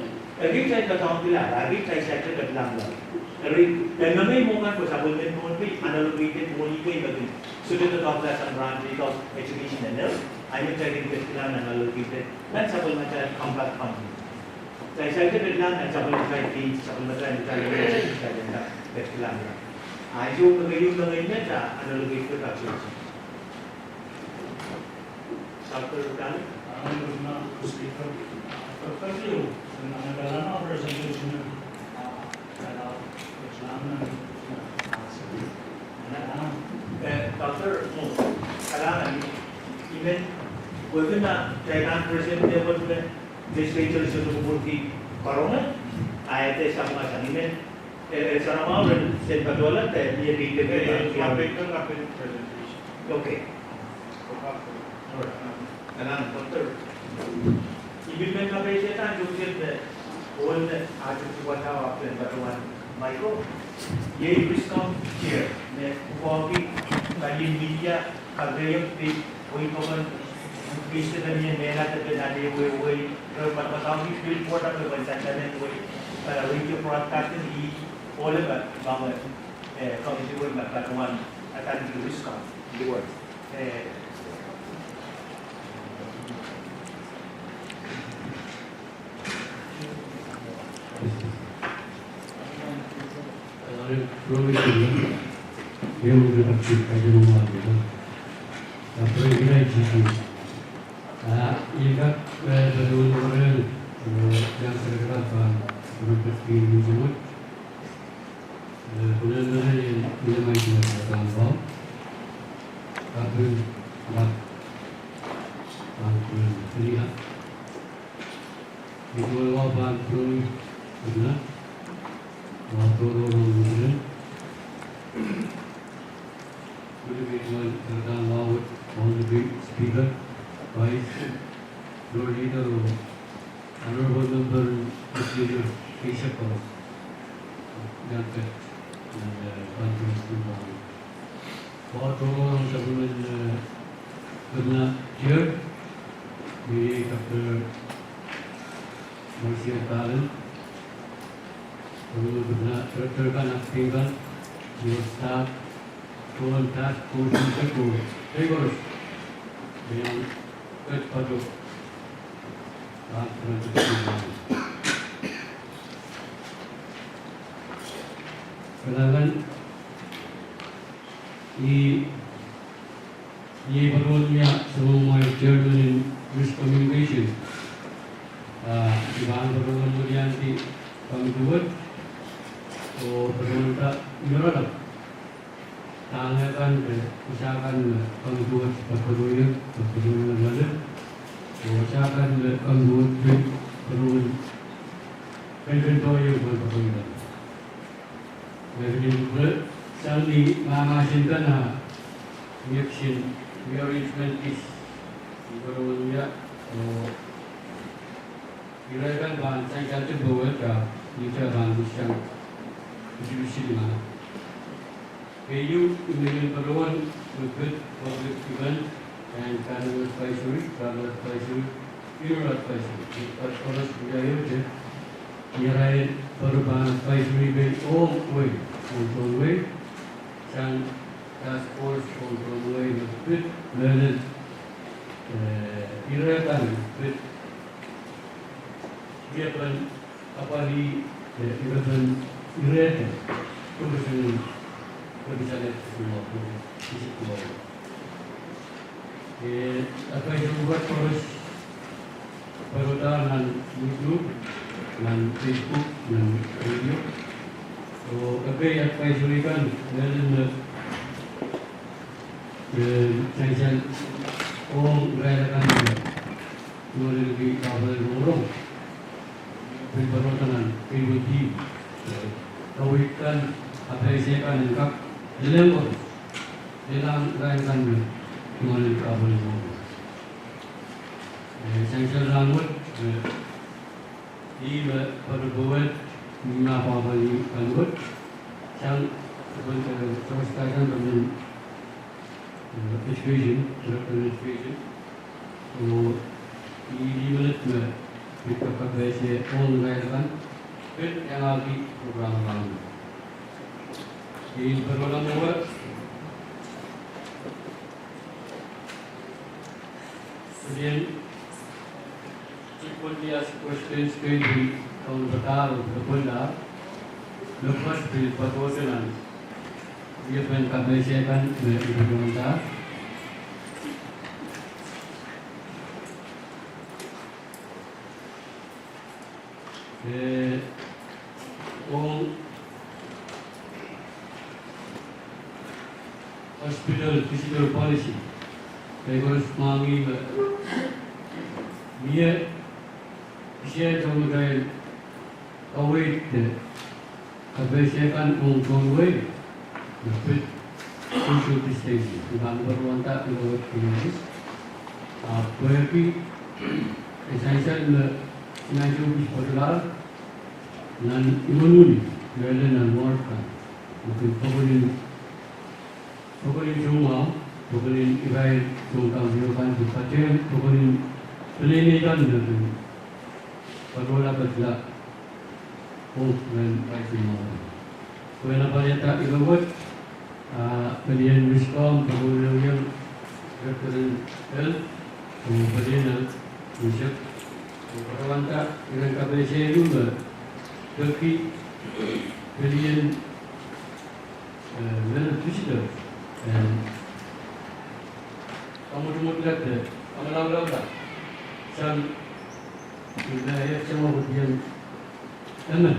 eri kitail doadoahngkihla, eri kitail saikinte ketilahng loale. Eri, e mengei mwo kan pwe sapwellimen Pohnpei unallocated mwohni kei me kin sohte doadoahngkihla sang rahn teikan education and health, ahi me kitail kin ketilahng nan unallocated, nan sapwellimatail compact funding. Kitail saikinte ketilahng nan sapwellimatail kei, sapwellimatail, kitail, kitail ketilahng. Ahi, so, me keieu mengei met a unallocated kak sohte. Doctor Dallin? Honorable Speaker, Doctor Yu, nan kalana presentation, ah, eh, Doctor Mo, kalana ni, I men, wekina, kitail en present table me, legislature sohte kupwurki karonge, a e te sapwung sang I men, eh, eh, saramau ren sent patohla, te mie kei te, eh, eh, eh, presentation. Okay. Alright. Kalan, Doctor. I pil men kapeisehda ansou kiset me, ohl me, ah, tepki wadau ahpw ren patohwan micro. Iei Wiscom chair, me, ukohki, kalien media, kapehiong, pil, wei kokon, pil se pil mie mehla de pil nan ehu ehu, re patohwan pil pwoat ahpw pil sansanen wei, eh, radio broadcasting, I Ole pahn, pahn, eh, committee wet me pahn wan adaniki Wisconsin. Wisconsin. Eh, Eh, pwulelel en ilemaik me pahn pahn. Kapil, lap, pahn pwulelel. Itohn wa pahn pwulelel, pwulelel. Wa tohrohr pwulelel. Pwulelel, pwulelel, wa, Honorable Speaker, Vice, Floor Leader, Honorable Member, Legislature, Asia Coast, Yanpet, and, uh, conference member. Wa tohrohr sapwellimen, uh, Kepina Tier, me Doctor Marcia Palin, Honorable Kepina, Director kan, Acting kan, your staff, Kohn task force in Seko, Seko, Seko, Seko, Seko, Kalakan, I, I patohwan wia sapwellimamwail chairman en miscommunication. Ah, I pahn patohwan weliandi committee wet, oh patohwanda iralap. Dahme kan de, wasa kan me committee wet patohwanohng, patohwanohng lel. Oh wasa kan me committee wet patohwan, patohwan, patohwan, patohwan. Patohwan, sang ni mahmahsen kan, ah, ni action, ni arrangement kis, ni patohwan wia, oh, irail kan pahn sansal te powe, ah, ni te pahn sang, isi isi lima. Keieu, I men patohwan, me pid public event, and panel advisory, travel advisory, funeral advisory. But for us, we are here to, irail patohwan advisory bei ong wei, ong tohn wei, sang task force ong tohn wei, me pid, mehlel, eh, irail kan, pid, irail kan, Apwalih, eh, irail kan, irail kan, koaros en, koaros en, koaros en, eh, advisory wet koaros, patohda nan YouTube, nan Facebook, nan radio. Oh ekei advisory kan, mehlel me, eh, sansal ong irail kan, Ngalek ki kapwal rongorong. Pil patohda nan cable T V. Kaweid kan, kapaise kan en kak lelehng koaros. Lelohng irail kan me ngalek ki kapwal rongorong. Eh, sansal rahnwet, eh, ih me patohwan, ni ma kapwal kan wet. Sang, patohwan, eh, Secretary kan, patohwan, eh, Education, Director of Education. Oh, ih lih minit me pid kak kapaise ong irail kan, pid iangahki program kan. Ih patohwan wet, pil frequently asked questions, kei pil kaun patail, pil pwenda, me pwet pil patohwan nan. Ia pil kapaise kan, me patohwan da. Eh, ong hospital visitor policy. Kei koaros mwahngih me, mie, kisiel soangen kaweid, eh, kapaise kan ong tohn wei, me pid social distancing. I pahn patohwanda irail kan. Ahpw pwehki, eh, sansal me, sansal me patohla, nan imwen wini, mehlel nan ward kan. Me pil pokon en, pokon en soumwahu, pokon en irail soun kampio kan, pil patehng, pokon en peneinei kan me pil patohla patla. Oh, ren irail soumwahu. Pwehn apwalihada ire wet, ah, pelien Wiscom, pwehn wia Director en Health, oh pelien Health, Bishop, oh pwehn wia iren kapehse ehu me peki pelien, eh, men visitor, eh, kamwutumwutlahte, kamwulamwulamda, sang, ih me, eh, sang wahn pelien, emen.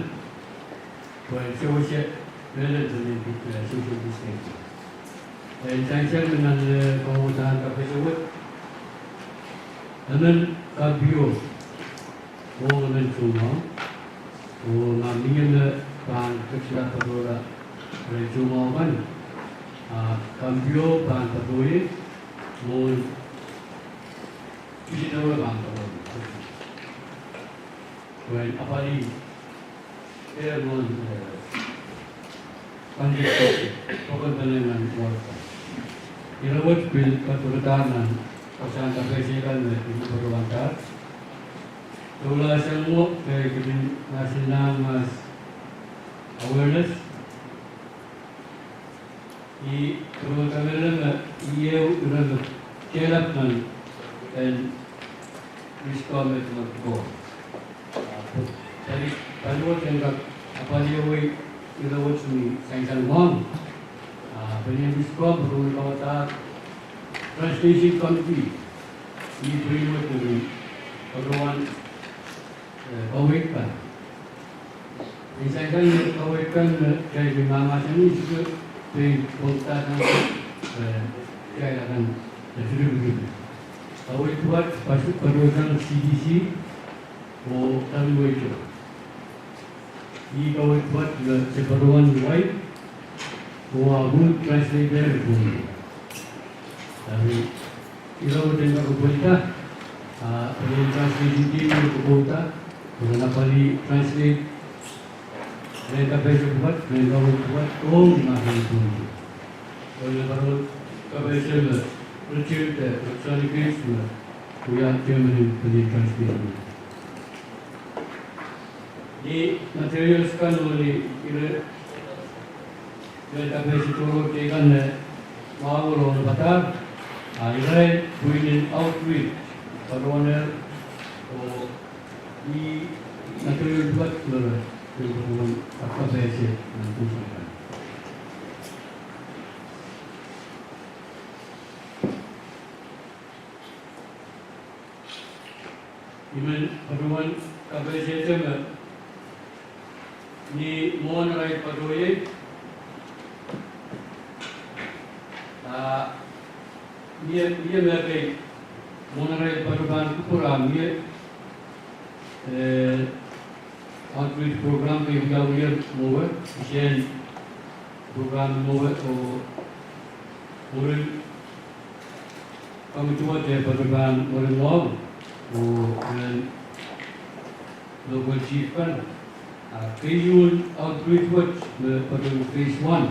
Pwe sewese mehlel pelien, eh, social distancing. Eh, sansal me nan, eh, kauwada en kapehse wet. Emen Kampio, oh emen Sumau. Oh ma mie me pahn ketiket patohla, eh, Sumau kan. Ah, Kampio pahn patohie, mwohn visitor pahn patohie. Pwehn apwalih, eh, mwohn, eh, pwandit pokon pene nan ward. Ire wet pil patohdahr nan wasahn kapehse kan me pil patohdahr. Doula sang mwo, eh, kepin national mass awareness. I patohwan kamehlele me ih ehu ire me kehlail nan en Wiscom me patohwan. Pali, pali wet en kak apwalih ire wet me sansal mwahu. Ah, pelien Wiscom patohwan kauwada Translation Committee. Ih pwihn wet me patohwan, eh, kaweid kan. Ni sansal me kaweid kan, eh, kitail kin mahmahsanih, I sohte pein pwongada sang, eh, kitail akan, eh, tikitik. Kaweid wet, patohsang C D C oh W H O. Ih kaweid wet me se patohwan wai, oh ahpw translator pwon. Eri, ire wet en kak pwurida, ah, pelien translation team me pwurida, pwe ren apwalih translate, ren kapehse pwukat, ren kaweid pwukat, oh mahsen pwon. Pwe ren patohwan kapehse me Richard, eh, Richard Gates me wia chairman en pelien translation. Ni materials kan oh ni ire, ire kapehse tohrohr teikan me mwahu oh rongepadahro, ah, irail pwihn en outreach, patohwanehr, oh ih material pwukat me re pil patohwan kapehse nan pwuhk kan. I men patohwan kapehsehte me ni mwohn arail patohier, ah, mie, mie me kei mwohn arail patohwan kupwur ah mie, eh, outreach program kei wiawiher mwowe, kisehn program mwowe oh mwurin komiti wet eh patohwan mwurin mwahu oh ren local chief kan, ah, keieun outreach wet me patohwan phase one.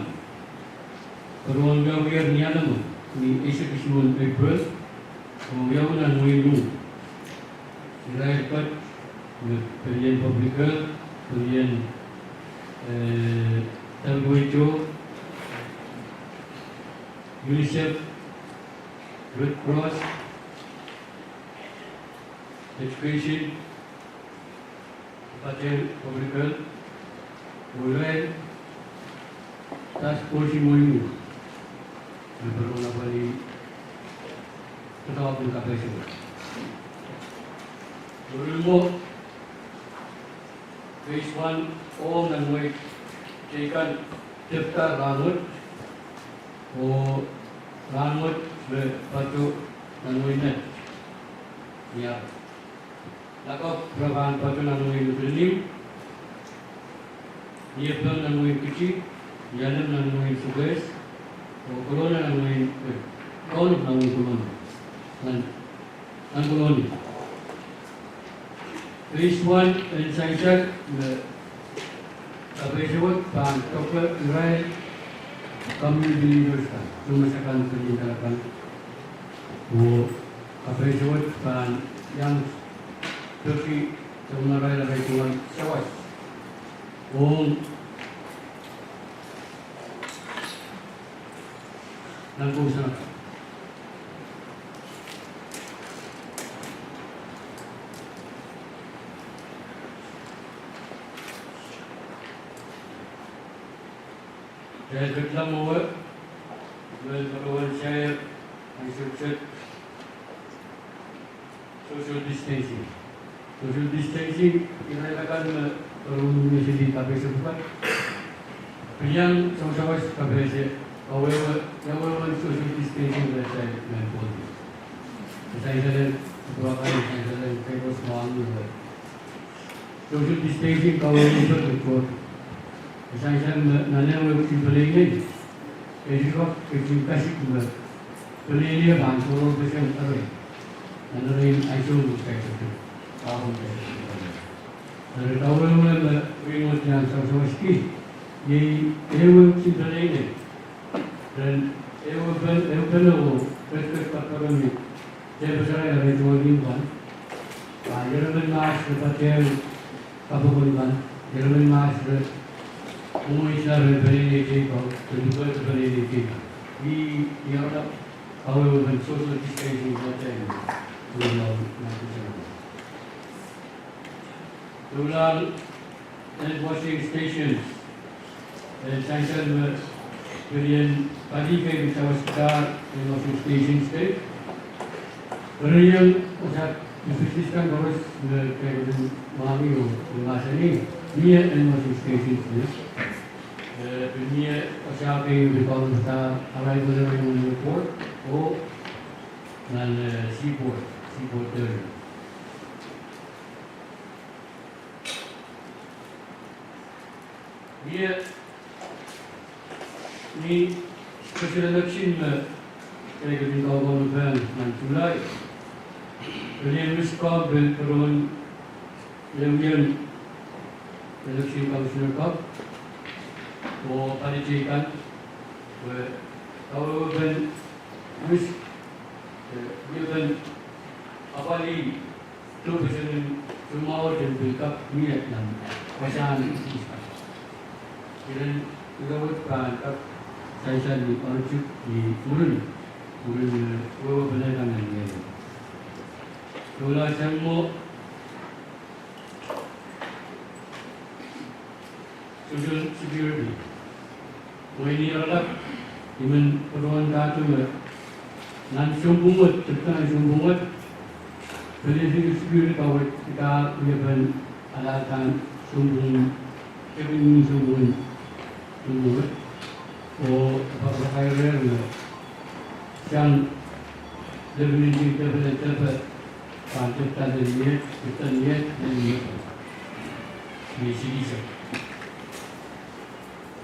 Patohwan wiawiher ni Alem ni eisek isuh en April, oh wiawi nan wehin Ru. Irail pwukat me pelien public health, pelien, eh, W H O, UNICEF, Red Cross, education, paten public health, oh irail task force en wehin Ru me patohwan apwalih doadoahk en kapehse. Mwurin mwo, phase one ong nan wehi teikan tepda rahnwet, oh rahnwet me patoh nan wehi Nett. Ia. Lakapw re pahn patoh nan wehin Killing, Niepeng nan wehin Kiti, Nialem nan wehin Sokehs, oh Kolonia nan wehin, eh, Kauno nan wehin Kolonia. Nan, nan Kolonia. Phase one en sansal me kapehse wet pahn doke irail community leaders kan, soumwahu kan, pelien kan, oh kapehse wet pahn iang peki doken irail arail tungoal sawas ong Nan kousoan akan. Kitail ketlahng mwowe, me patohwan share, ansou kiset, social distancing. Social distancing, irail akan me patohwan mie seli kapehse pwukat. Pil iang sawasawas kapehse, kawehwe, ia wehwehn social distancing me sansal mehn pwon. Sansal en pwukat, sansal en kekos mwahu. Social distancing kawehwe me pwukat. Sansal me nan ehu wehwehki pelien, e sohte, e sohte kasik me pelien pahn sohla pesen eri. Nan erein ansou me sansal, kahpwal sansal. Eri kawehwe me pwukat iang sawasawaski, iei ehu wehwehki pelien. Ren ehu pen, ehu pen o, ret ket kapakami, tepe sarawi ret wehwehki pwukat. A, ieremen mahs re patehng kapokon kan, ieremen mahs re, mwomwen ihte re pelien teikan, re pwukat re pelien teikan. Ih, ih ara, kawehwe pen social distancing patehng, we know, not the same. Doula hand washing stations. Eh, sansal me pelien pali kei me sawaskihda hand washing stations kei. Eri iang wasa facilities kan koaros me kei kin mwahngih oh mahsanih, mie hand washing stations mie. Eh, pil mie wasa kei me pil pahn wasa arrival area nan airport oh nan, eh, seaport, seaport area. Mie ni special election me kei ketin kaukaun pahn nan July. Pelien Wiscom pil patohwan lewien election commissioner kan oh pali teikan, pwe kawehwe pen Wis, eh, wiepen apwalih dohpeseng en soumwahu wet en pil kak mie nan wasahn. Iren ire wet pahn kak sansal ni ongorong ni mwurin, mwurin, eh, wehwehpene kan nan mie. Doula sang mwo Social Security. Mwein ih aramas, I men patohwan kahrehda me nan sounpwong wet, tepda nan sounpwong wet, pil Social Security kawehwehki wiepen alahldahn sounpwong, tepin sounpwong, sounpwong wet. Oh pahn kahrehda me sang lepin nting, tepel, tepel, pahn tepda lel miet, tepda miet, lel miet. Ni silisek.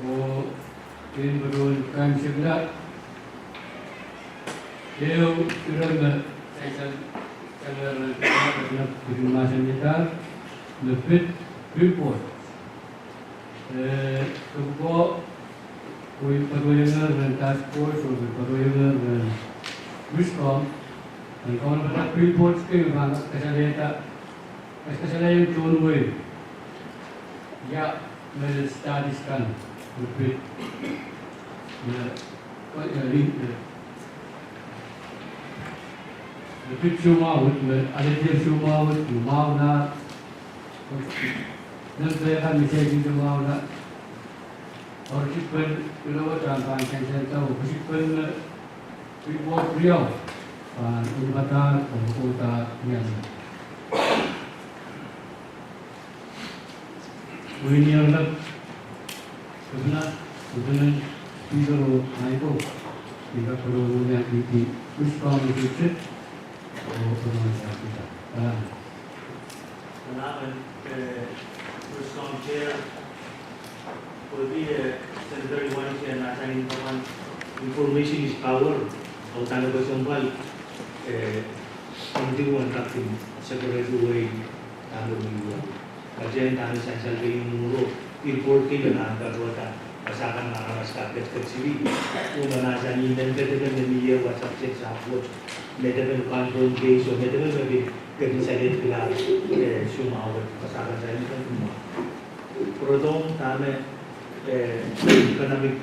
Oh, en patohwan kaimwisekla. Ehu ire me sansal, sansal me pil mahsanihada, me pid report. Eh, ko, ko, patohwan iang ren task force, oh patohwan iang ren Wiscom, en kaunopada report kei me pahn kasalehda, kas, kasalehiong tohn wehi. Ia me studies kan, me pid, me, eh, eh, me pid soumwahu wet, me alehdi soumwahu wet, me mwahu na, nan pehkan me seiloak soumwahu na. Eri sipen, ire wet ahpw pahn sansal tao, sipen me report riau, pahn unpatahr, oh kohdahr ni ansou. Mwein ih aramas, kepina, kepina, Peter oh Michael, I kak patohwan iang ipwidi Wiscom District, oh patohwan iang ipwidi. Kalahngan. Kalahngan, eh, Wiscom Chair, pwehki, eh, Senator Iwanis e mahsanih pwe information is power, oh dahme kesempwal, eh, committee wet en kak kin separate wehi dahme wia. Kaidehn dahme sansal kei mwuhr, report kei me pahn kak kohda, wasa kan me aramas kak ketiket sili. Oh me mahsanih me department me mie wasa kak sehse wet, me department confirm case, oh me department me pil ketin salehda, eh, soumwahu wet, wasa kan salehda soumwahu. Pwurodohng dahme, eh, economic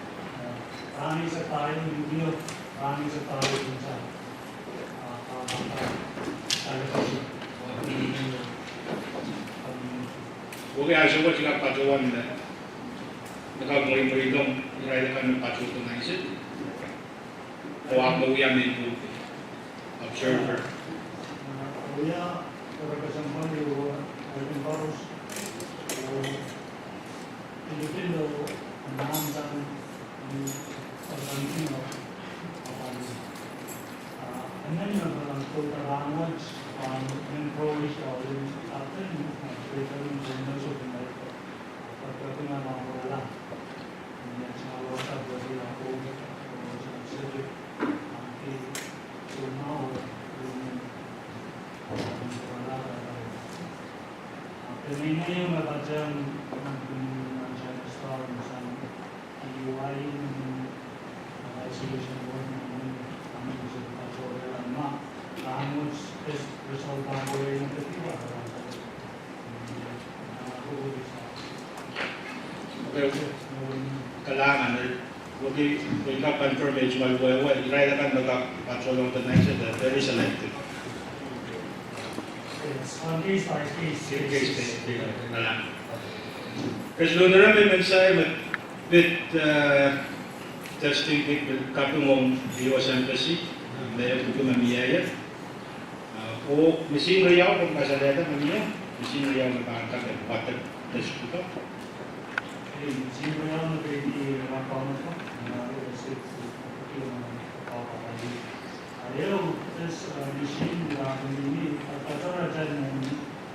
Rahn eisek pahieu, U P O, rahn eisek pahieu, Wehwehki ansou wet I kak patohwan me, me kak mweimweilong irail akan me patohdo ngehi se. Oh ahpw me wia mehn pwuhk observer. Wia, ira kesempwal, ira kin koaros, oh, pil pil oh, nan sang, ni, oh, sang ni, oh, oh, ah, and then, uh, so the language, um, in Croatia, in Latin, uh, Latin, in Croatia, in Latin, uh, but, but in Angola, in the Angola, but in Angola, Okay, kalahngan, eh, wehwehki, wehwehki kak confirm me I tungoal wehwe, irail akan me kak Patrol of the night, uh, very selective. Yes, on case by case. Case by case. Kesiluhn ire me men sair me pid, uh, testing kit me kaping ong U S Embassy, me e pwuki me mie ie. Uh, oh mihsenge riau komw kasalehda me mie, mihsenge riau me pahn kak en wadek test ko. Ei, mihsenge riau me pahn kak en wadek test ko. Ehu test, uh, mihsenge riau me mie, uh, katail ata nan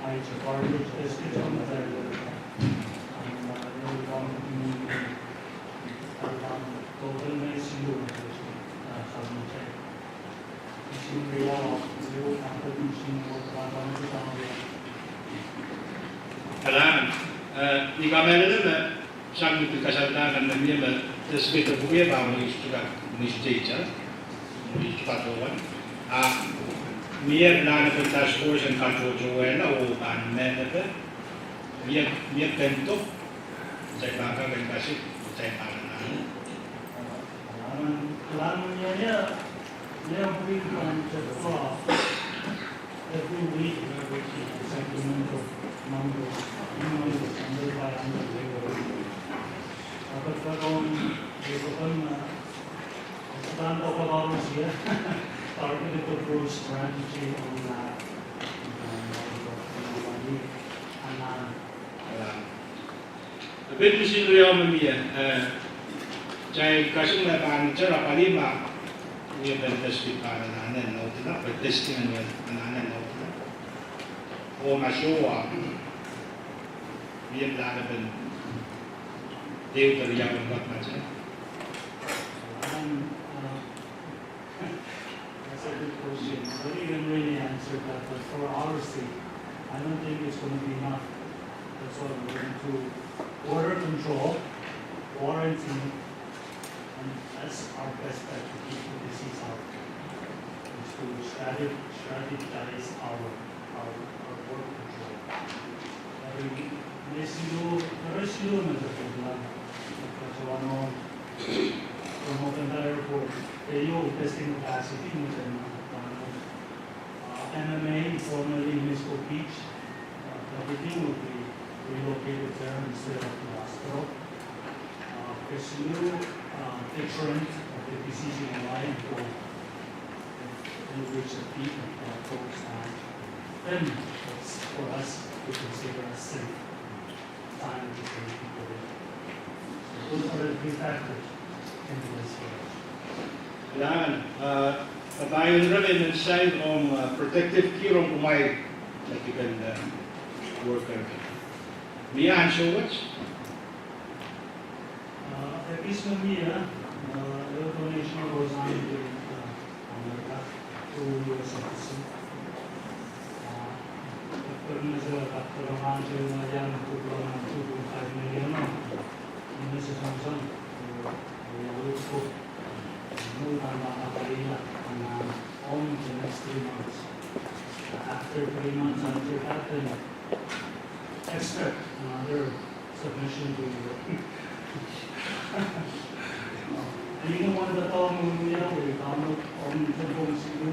I H R, test kit me katail, uh, total me siluh, uh, submit. Kalahngan, eh, I kamehlele me sang ni pil kasalehda kan me mie me test kit pwuki pahn mwein sohte kak, mwein sohte itar, mwein sohte patohwan. A mie pilahn epen task force en katohtohwehla oh pahn mehkot, mie, mie kendo, se pahn kak en kasik, se pahn anahne. Every week, we keep the numbers, numbers, hundred by hundred. But, but, um, we open, uh, it's not about us here. Targeted approach strategy on that. And, uh, Pil mihsenge riau me mie, eh, kitail kasik me pahn itar, a pali ma mie pen testing pahn anahne laudila, pwe testing en anahne laudila. Oh ma soh, mie pilahn epen, deu de riau en wadek mate. Um, uh, That's a good question. Nobody can really answer that, but for our sake, I don't think it's gonna be enough. That's why we're going to border control, quarantine, and that's our best bet to keep the disease out. Is to strate-, strategize our, our, our border control. Eri, me siluh, eri siluh me se pwurala, patohwano, from Okenta Airport, ehu testing capacity me se pwurala. Uh, M M A, formerly Misco Beach, uh, everything will be relocated there instead of the hospital. Uh, kesiluh, uh, deterrent of the disease in Hawaii, and go, and reach the peak of, uh, folks die. Then, it's for us to consider as safe time to bring people in. So those are the three factors in this situation. Nan, uh, kapai en ire me men sair ong, uh, protective gear ong kumwail medical, uh, worker. Mie ansou wet? Uh, at least for me, uh, uh, the donation goes on to, uh, America, to U S citizen. Uh, but Mister Doctor Roman, uh, yang two point five million, uh, Mister Samson, uh, uh, yeah, we go. Uh, no, I'm not, I'm not, I'm not, uh, only the next three months. Uh, after three months, after that, then expect another submission to you. Anyone want to call me? We come on the phone to you.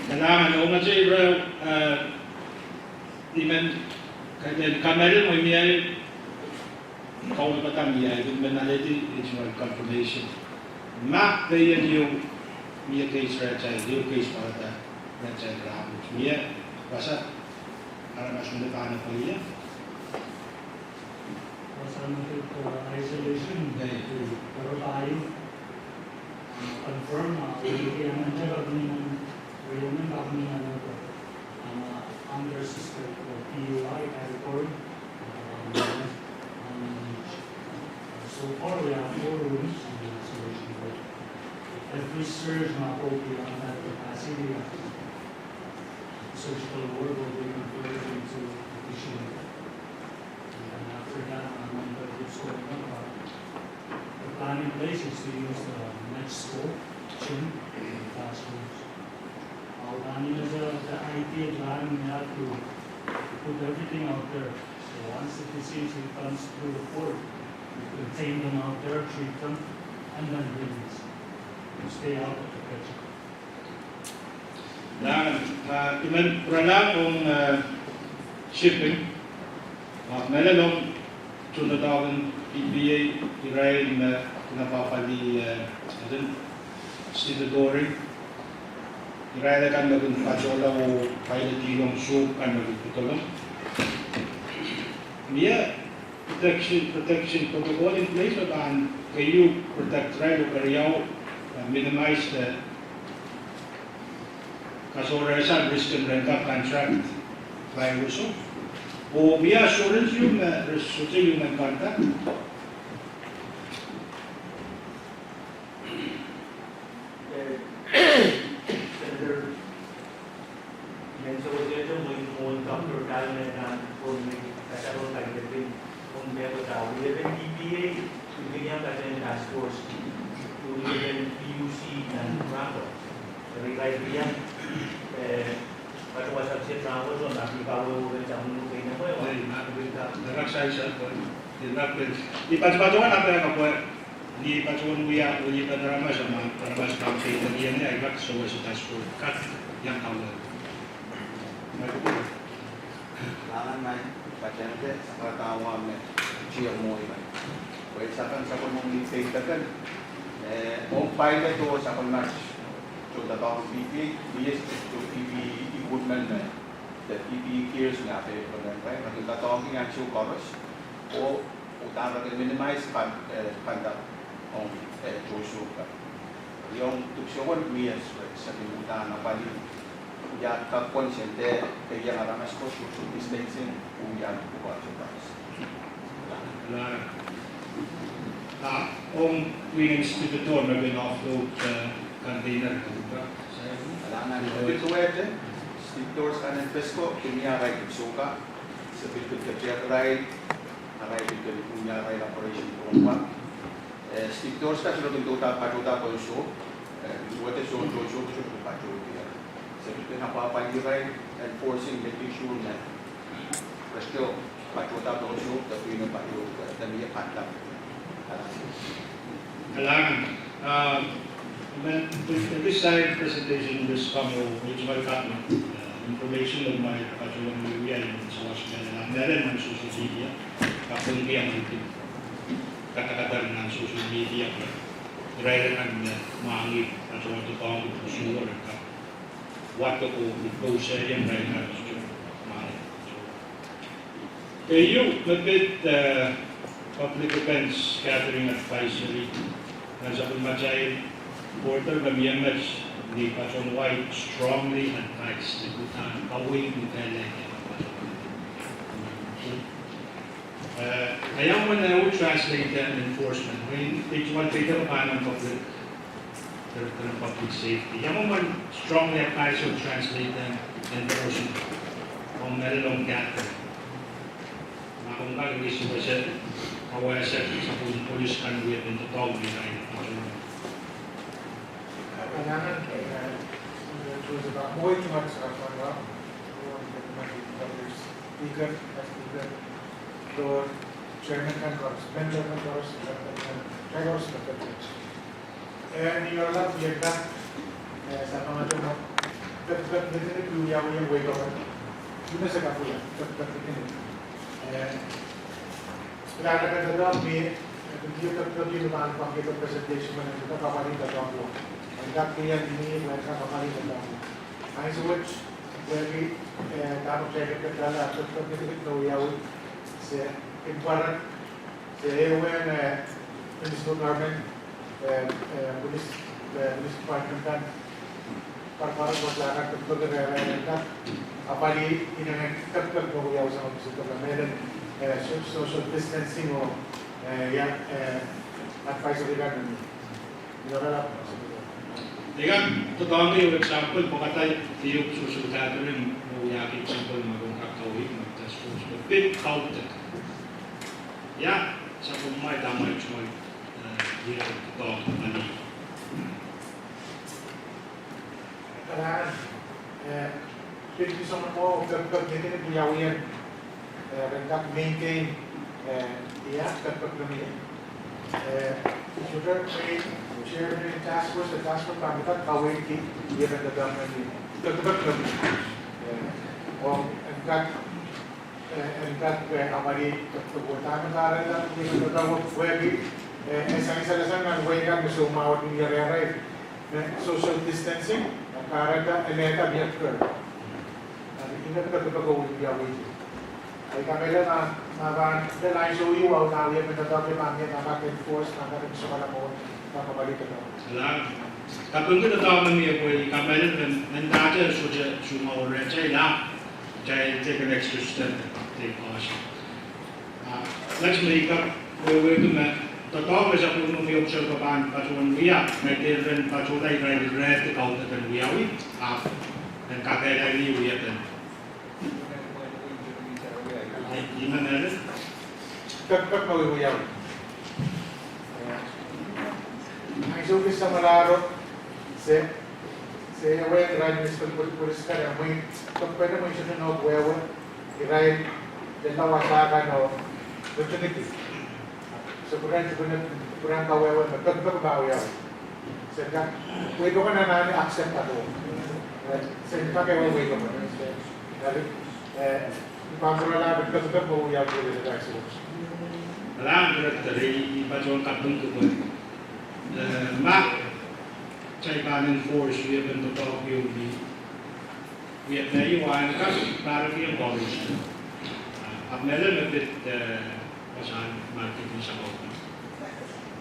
Kalahngan, ong atail ire, uh, I men, kaidehn kamehlel me mie, kaunopada mie, I men alehdi, it's my confirmation. Ma pein ehu mie case rehtail, ehu case pahn rehtail, rehtail rahnwet. Mie wasa aramas me pahn epwelia. Wasa me pid, uh, isolation. Ei. Pahn rehtail, uh, confirm, uh, we, we are not, uh, we are not, uh, uh, under suspect or P U I category. Um, um, so far, we have four rooms in the isolation ward. If we surge and go beyond that capacity, uh, surgical ward will be converted into additional. And then after that, uh, when the groups go in, uh, the plan in place is to use the next floor, gym, and classrooms. Our plan is, uh, the idea plan, we have to put everything out there. So once the disease comes through the port, we contain them out there, treat them, and then release. Stay out of the picture. Nan, ah, I men pwurala ong, ah, shipping. Ah, mehlel ong tohndoadoahk en P P A, irail me kin apwahpwalih, ah, aden stevedore. Irail akan me kin patohla oh pilot ong sohp kan me kin pwutolong. Mie protection, protection protocol in place me pahn keieu protect irail oh keriau, uh, minimize the kasohrehsang risk en renta contract virus. Oh mie assurance ieu me re sohte ieu men contact. Eh, Senator, I men sewese mwein mwohn Doctor Kalme nan pwurehng kasarohng kaidehkin, mwein mehkot ah, wiepen P P A, wiepen iang kaidehn task force, wiepen P U C nan Rango. Eri kaidehn, eh, patohwan subject Rango, soh, nan pil kawehwe wiepen samunu keinemwe, oh. Ei, nan pil ka, nan rak saisai, oh. Ei, nan pil. Ni patohwan, patohwan, nan pil ka, oh. Ni patohwan wia, wia pahn aramas, ma, aramas pahn peidek iang, ia, I kak sewese task force, kak iang kawehwe. Kalahngan, ma I patehng de, sakatawa me, G M O I. Pwe I sapeng sapwellimomwi peidek kan, eh, ong pilot oh sapwellimen tohndoadoahk en P P A, mie sohte P P E equipment me, the P P E gears me ape equipment, right? Eri doadoahngki ansou koaros, oh uhdahn re kin minimize pan, eh, panda ong, eh, tohn sohp kan. Eri ong dipwisou kan mie, eh, se kin uhdahn apwalih, ia kak pwon sehte, ke iang aramas ko social distancing, oh ia pwukoa sohte. Nah, ah, ong pwihn en stevedore me kin offload, eh, container, eh, kalahngan, eh, pil duwehte, stevedores kan en PESCO, kin mie arail dipwisou kan, se pil kin ketiket arail, arail pil kin mie arail operation program. Eh, stevedores kan sohte kin tohda, patohda pohn sohp, eh, duwehte sohn tohn sohp sohte kin patohda. Se pil kin apwahpwalih irail, enforcing, making sure me re sohte patohda pohn sohp, de pwihn en patohda, de mie patohda. Kalahngan. Kalahngan. Ah, I men, with, with this side presentation, this kamo, it's my partner, uh, information of my patron, we are in South Australia, and I'm not on social media, but when we are on the, katakata on social media, but irail akan, uh, mwahngih, patron to kong, sure, uh, what to go, go share, and irail akan, sure, mwahngih. Keieu, me pid, eh, Public Events Gathering Advisory, nan sapwellimatail order me mie met ni patehng wai strongly advised, ni uhdahn kaweid ni kailel. Eh, I am one who translate and enforcement. When it's one paper, I am public the, the public safety. Ia mwomwen strongly advise on translate and enforcement. Ong mehlel ong kat. Ma komw kak wia sewese, kawehwe sapwellimen polis kan wiepen doadoahk ni irail. Kalahngan, eh, it was about more too much of a, uh, Speaker, Speaker, Lord, Chairman kan koaros, Member kan koaros, Chairman kan koaros, Eh, ni oaralap, I en kak, eh, sapengada me, pekipek nginikini wiawi en weipokon. Ih me se kak wia, pekipek nginikini. Eh, pil ahpw kak doadoahk me, eh, pil pekipek me pahn pahn kihdo presentation me, pil kak apwalih doadoahk wet. En kak kihong ni, en kak apwalih doadoahk wet. Ansou wet, wehwehki, eh, dahme kitail kak doadoahk, pekipek nginikini me wiawi, se, kin pwarek, se ehu en, eh, Municipal Government, eh, eh, Police, eh, Police Department kan, pwarpwar wet, lakan pekipek, eh, eh, apwalih inenen pekipek me wiawi sang pekipek me, eh, so-, social distancing oh, eh, ia, eh, advisory kan. Ni kak doadoahngki example, pwekada iuk social gathering, oh ia example, ma komw kak kaweid, ma task force, pil kaudok. Ia, sapwellimamwail, dahmwail, eh, ia, doadoahk, mani. Kalahngan, eh, pil pison mwo, pekipek nginikini wiawi en, eh, ren kak maintain, eh, ia, pekipek nginikini. Eh, sugar free, Chairman en task force, task force pahn kak kaweidki, ie pahn doadoahk nan, eh, oh, en kak, eh, en kak, eh, amwail, eh, dahme kahrehda, ie pahn doadoahk pwehki, eh, e sansalasang nan wehi kan me soumwahu ni ire ire, eh, social distancing, kahrehda, e lehda mie curve. Eri, ih me kepikipik oh wiawi. Eri kamehlele ma, ma pahn, de line so ieu, oh, na wie pahn doadoahk pahn mie, na pahn enforce, na pahn sokala mwo, na pahn mali doadoahk. Eri, kapingki doadoahk me mie pwe I kamehlele me, mendahte sohte soumwahu rehtail, eri, kitail take an extra step, take caution. Ah, let me kak wehwehki me, doadoahk me sapwellime mie pwukat pahn patohwan wia, me dehr en patohla irail rehdi kaudok en wiawi, ahpw en kakehlailih wiepen. Ih me merit? Pekpek me wiawi. Ansou kis samwalahro, se, se ewe irail municipal pol-, police kan, mwein, pekpek me sohte nohk wehwe, irail, de la wasa kan oh, opportunity. So, pwuren, pwuren, pwuren kawehwe me pekpek pahn wiawi. Sen kak, wei pokon anahne accept at all. Eh, sen kak ewe wei pokon. Eri, eh, I pahn pwurala pekpek pahn wiawi, eh, director. Alan, director, I patohwan kapingki pwe, eh, ma kitail pahn enforce wiepen doadoahk ieu me wia, me iei wahn kak pahrek en college. Ahpw mehlel me pid, eh, wasahn market en sakau.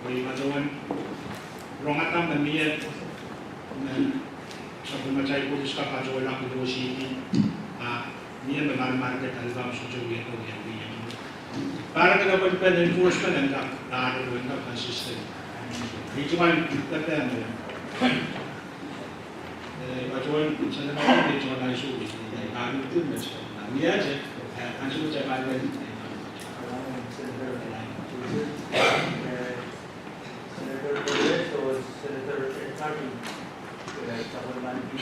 Pwe I patohwan rongada me mie, me sapwellimatail police kan patohla kudohsihdi, ah, mie me pahn market alikam sohte wia ko wia wia. Pahrek en appointment enforcement en kak, pahrek en kak consistent. Ih tungoal pepe me. Eh, patohwan, Senator Martin, patohwan ansou, eh, pahn utung me, eh, mie, eh, ansou me pahn, eh, Senator, eh, Senator Perez oh Senator Ed Markey, eh, sapwellimaniki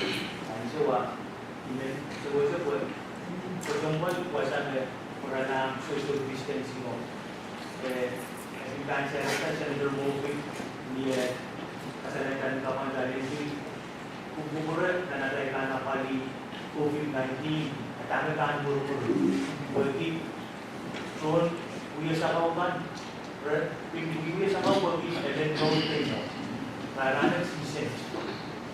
ansou ah, I men sewese pwe, pwe sounpar wasa me pwuralahng social distancing o. Eh, I pahn sehse Senator Moffitt, ni, eh, kasalehda ni kapwandalenti, kupwukupwure nan atail pahn apwalih COVID nineteen, a dahme pahn pwurpwur. Pwehki, sohn wia sakau kan, re, pil wia sakau pwehki, e men round the clock. Rahn akan sehse.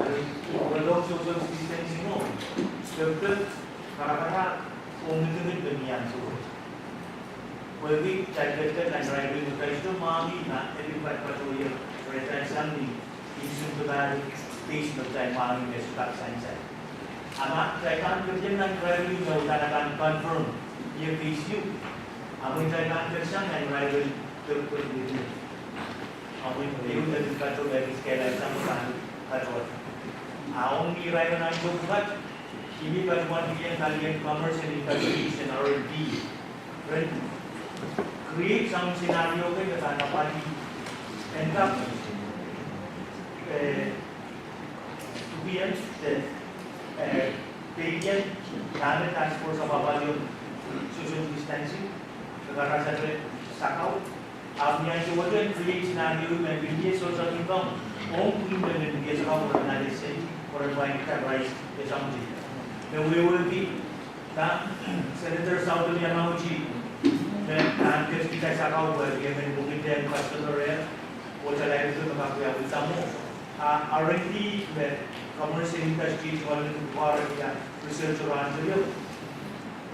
Eri, pwuralahng social distancing o, pil, pil, karakara, oh ngidingid me mie ansou. Pwehki, kitail ketiket nan irail me kitail sohte mwahngih ma, e pil patpatohier, irail sang ni, insensitive case me kitail mwahngih me sohte kak sansal. A ma, kitail pahn ketiket nan irail me uhdahn akan confirm, ie case ieu. A mwein kitail pahn ketiket nan irail me, me, me, me, a mwein ehu de pil patohla me kis kehlail sang pahn patohla. A ong ni irail nan ansou pwukat, I men patohwan kihong palien Commerce and Industries en R and D. Ren create some scenario kei me pahn apwalih en kak, eh, tukian, eh, eh, peikihong dahme task force ahpw apwalih social distancing, me karasahrehda sakau, ahpw ni ansou wet en create scenario me pil mie social income, ong pwihn me pil mie sakau pwuren ale seli, pwuren pwain kitail rice, e sohte. Me wehwehki, Senator Souther Yamauchi, me pahn ketikihda sakau pwe, ie men pwungin dehn customer e, oh kitail ahneki me kak wia wisa mwo. A R and D me Commerce and Industry, Department of Forestry, research around the year.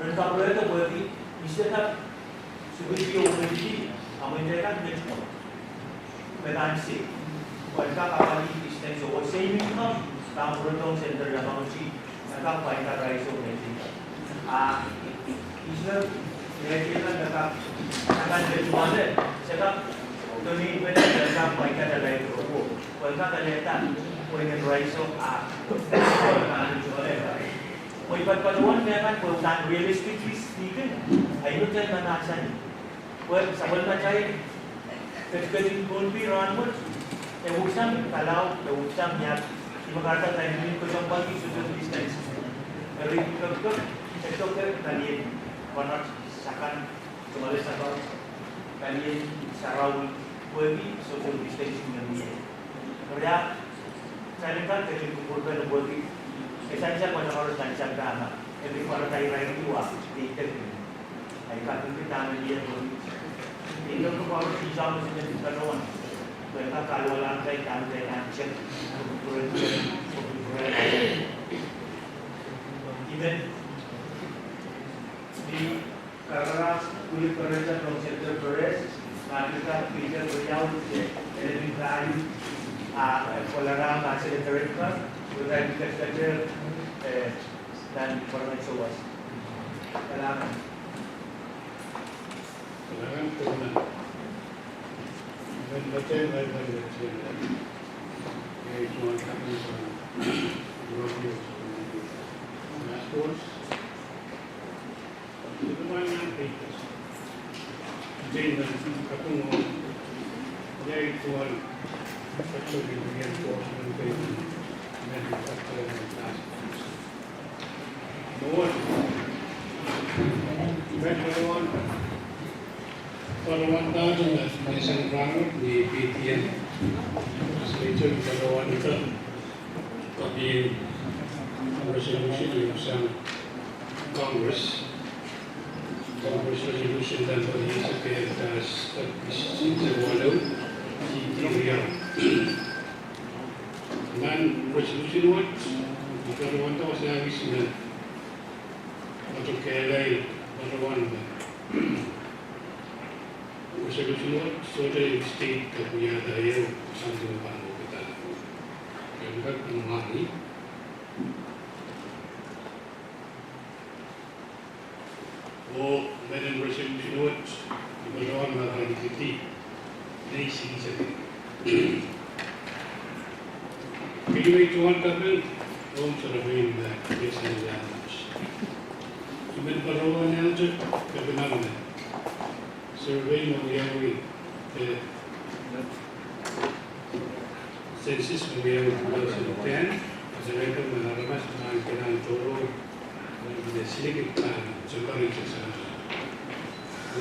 Ren kapwurehda pwehki, instead of security oh safety, a mwein kitail kan me tuko. Me pahn se. Pwe en kak apwalih distance oh saving income, pahn pwurodohng Senator Yamauchi, en kak pwain kak rice oh me tuko. A, ise, me tuko, en kak, en kak me tuko, se kak, donate me en kak pwain kak rice oh, pwe en kak alehda, pwe en rice oh, a, pwe en kak, pwe I patohwan me kan pwe uhdahn realistically speaking, a I men kak mahsanih. Pwe sapwellimatail, ketiketin Pohnpei rahnwet, e wekisang Palau, e wekisang Yap, I men kahrehda kitail men koasoanehdi social distance. Eri, kak, kak, kak, kak, palien, pahn sakau, tungoale sakau, palien sarawi, pwehki social distancing me mie. Ia, sansal ketin kupwurki pwehki e sansal wasa koaros nan sampah ma e pil pwarada irair wa, e idek. Ahi kapingki dahme mie pwehki e idek koaros ni soahng me se men patohwan. Pwe e kak kahluwalahng kitail dahme kitail pahn check, kupwurki, kupwurki. Even ni Karakarahk, wiliperesa, long Central Forest, ma kitail pil riau se, ele pil value, a, e, kolarahng a Secretary kan, wita pil ketiket, e, nan department sowas. Kalahngan. Kalahngan, kalahngan. Wen meten, wen meten, wen meten. Ia, ituan kaping kan. Ituan kaping kan. Task force. Patohwan dahte me menseng rahnwet ni P T M. State patohwan ito, copy resolution ieu sang Congress. Congress resolution number is a pass of six one oh, T T R. Nan resolution wet, I patohwan doh service nan, patohwan kehlail, patohwan me resolution wet, sohte state kak wiahda ehu something pahn okada. Ken kak pahn mani. Oh, Madam President, you know what? You know what? Nei sihsek. Kiliwei tuan kaping, ong sarawi me, yes, and language. I men patohwan ehu te, kaping ahmw me. Survey me wiawi, eh, census me wiawi two thousand ten, a se rehtail me aramas me pahn kin tohrohr, me silikid pahn, sounpar en sehse.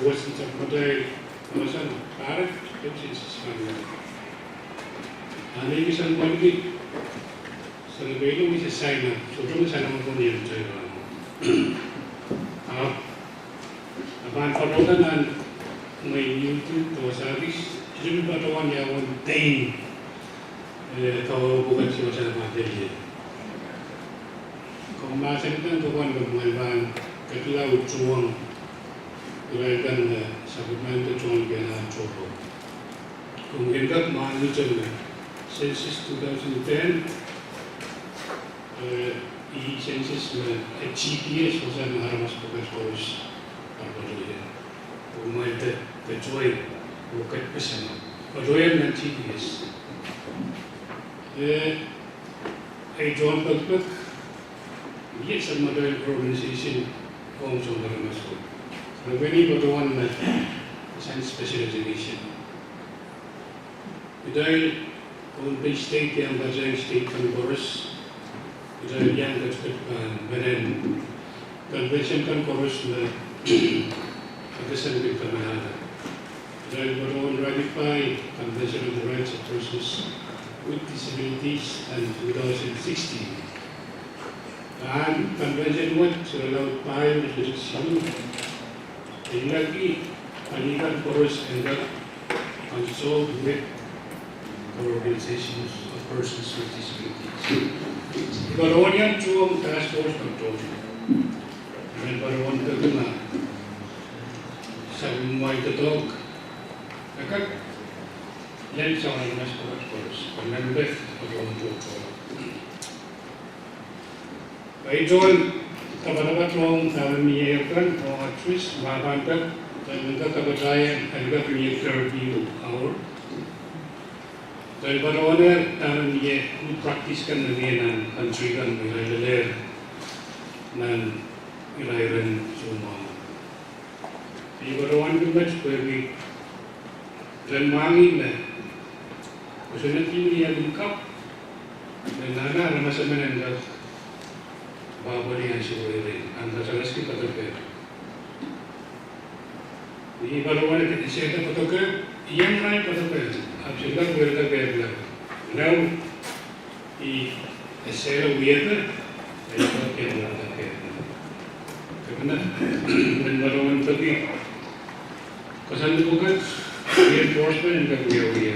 Wasa sounpar en, wasa pahrek, census pahn wiawi. A nei kisan pahn ki, Sarawi pahn wiahki sign up, sohte me sign up pahn iang taira. A, a pahn patohda nan mwein YouTube, post office, sohte me patohwan ia wen tein, eh, kawa bukan sohte pahn tein. Komw mahsen kan patohwan me mwein pahn ketikihla utuhwong, irail kan me supplement utuhwong kena tohrohr. Komw kin kak mahn ni teme, census two thousand ten, eh, I census me, eh, G P S, wasa me aramas pwukat koaros, patohwan. Komw mahn te, te tohn, pwukat pesen. Patohwan nan G P S. Eh, ei tohn pekpek, yes, a model organization, ong sounpar aramas ko. Revenue patohwan me, sang special education. Kitail Pohnpei State iang patehng state kan koaros. Kitail iang ketiket pahn menen convention kan koaros me, pakistan kin kamalahda. Kitail patohwan ratify Convention on the Rights of Persons with Disabilities nan two thousand sixteen. Pahn convention wet, solahr laud pahieu, solahr silu. Inlahki, pali kan koaros en kak consult with the organizations of persons with disabilities. Patohwan iang tuhwong task force patohwan. Men patohwan pekina. Sapwmwail doadoahk. Ekak, lel soangen aramas pwukat koaros. Patohwan pek, patohwan tuhwong. Ei tohn kapakap ong dahme mie kan, ong actress, ma pahn kak, dahme kak kapataia, en kak mie curfew hour. Dahme patohwan eh, dahme mie, practice kan me mie nan country kan, me irail lelehr, nan irairen soumwahu. I patohwan met pwehki ren mwahngih me, kosonned ieu ni akin kap, me nahna aramas emen en kak pwapwalih ansou rere, ahn kasakaski poadoke. I patohwan kak sehte poadoke, iang irail poadoke, ahpw se kak wehwehki kak lap. Nau, I esehla wiepe, e sohte kin wiepe. Kepina, men patohwan peki koasoandi pwukat, reinforcement en kak wiawi.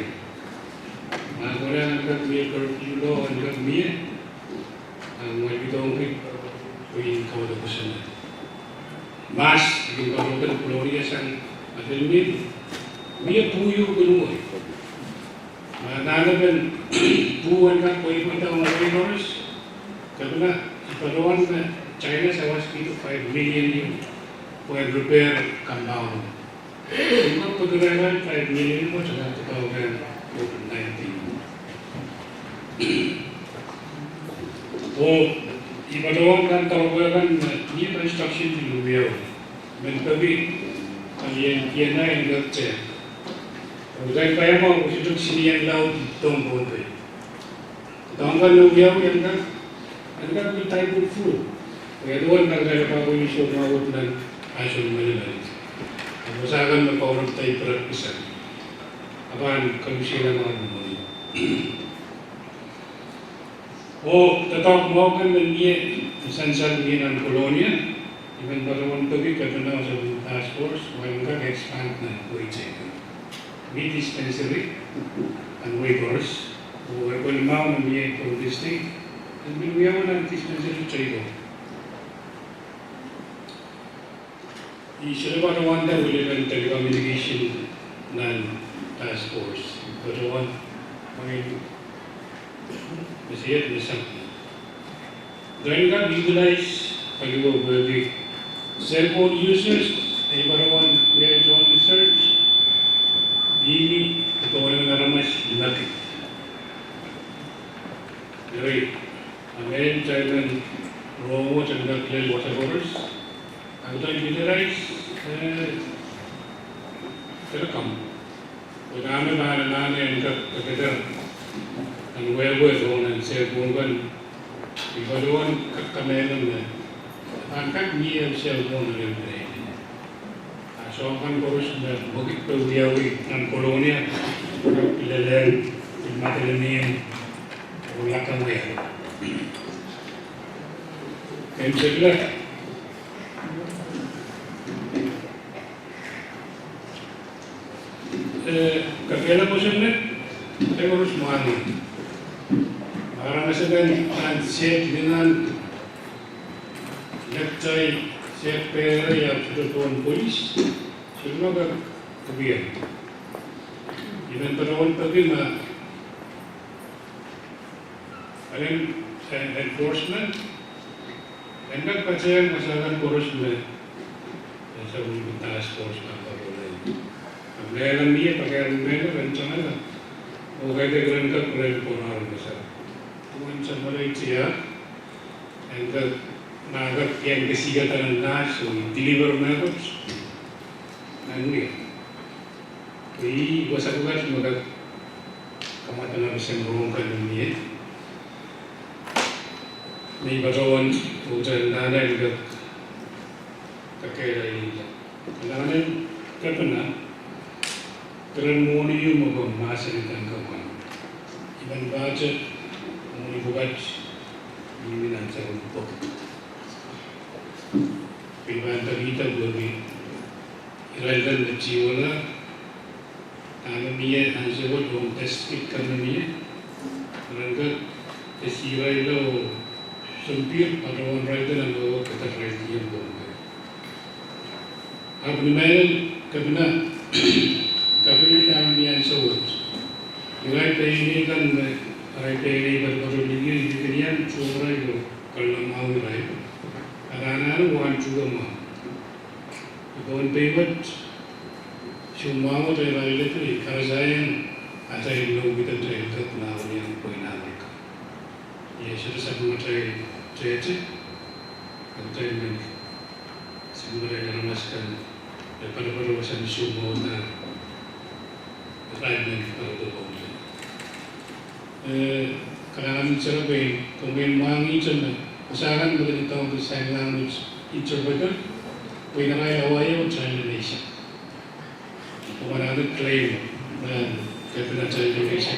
Ma kohla en kak mie curfew law en kak mie, a mwein patohwan peki kauda koasoandi. Mas, I kin patohwan peki Kolonia sang, a pil mie, mie pwuhio pwunuwe. Ma nahnepen pwuh en kak pweipweida ong wehi koaros, kepina, I patohwan me China sawas kihdo five million ieu pwehn repair compound. I kak peki rehrail five million ko China te pahn COVID nineteen. Oh, I patohwan kan karopwe kan, eh, mie construction pil wiawi. Men peki, eh, ien kiena en kak te. Uhdahn pahn mwahu, uhdahn sini en laud dohng Pohnpei. Dohng kan me wiawi en kak, en kak pil type of food. Wiawi en kak lel pahn pwili sohte mwahu nan asion menimen. Wasa kan me pahn type breakfast. A pahn kalusie nan mwahu meni. Oh, doadoahk mwahu kan me mie, sansal mie nan Kolonia, I men patohwan peki kepina sang task force, why en kak expand nan wehi teikan. Mie dispensary, nan wehi koaros, oh, e pweli mwahu me mie Pohnpei State, en pil wiawi nan dispensary teikan. I sohte patohwanda wilipen nan telecommunication nan task force. Patohwan, mwein, me seiet me sang. Ren kak utilize, paliwe pwehki cell phone users, e patohwan, mie tohn research, mihmi, patohwan aramas, limaki. Eri, a mehn teikan rong wet en kak lel wasa koaros, a kitail utilize, eh, telecom. Udahn me pahn anahne en kak kekeder nan wehwe rong nan cell phone kan, I patohwan kak kamehlele me pahn kak mie cell phone nan ehu dei. A soahng kan koaros me mwekid pil wiawi nan Kolonia, kak lelehng, pil madelenihmw, oh lakawe. Ken sekla. Eh, kakehlaka kosonned, e koaros mwahngih. Aramas akan, nan state, ni nan, next time, state pere, ia, sohte pohn police, sohte me kak, kopien. I men patohwan peki me, alen, eh, enforcement, en kak patehng wasa kan koaros me, eh, sang task force kan patohwan. Mehlel mie, pahn mehlel, ren tangala. Oh kaidehk ren kak ren koaros me sang. Duwen sang meletia, en kak, ma kak kihong kesiehda nan nah, soh, deliver mehkot. Nan wia. Ih, wasa pwukat me kak kamwadangala sang rong kan mie. Me I patohwan, oh teikan anahne en kak, kakehlailda. Anahne en kepina, keren mwohni ieu me komw mahsanih kan kapwan. I men pahte, mwohni pwukat, I men ansou pwukat. Pil pahn pekihda pwehki irail kan me tiwala, dahme mie ansou wet ong test kit kan me mie, ren kak test irail oh sounpihr patohwan irail kan me wehwe kak irail kan pwehki. Ahpw ni mehlel kepina, kepina dahme mie ansou wet. Irail pein ei kan me, irail pein ei kan me patohwan mie, I pil kin iang tuhwong irail oh kalelapak irail. Anahne wahn tuhke mwahu. Pohn pei wet, soumwahu wet irail lete, I karasahiong atail mour, kitail kak nahweniong pweinahr kan. Ia sohte sapwung atail tehte, atail men, sapwung atail aramas kan, e patopato sang soumwahu kan, atail men patopato. Eh, kalahngan en Sarawi, komw kin mwahngih me, wasa kan me kin idawehki sign language interpreter, pwe irail awa ieu child donation. Komw anahne claim, eh, kepina child donation.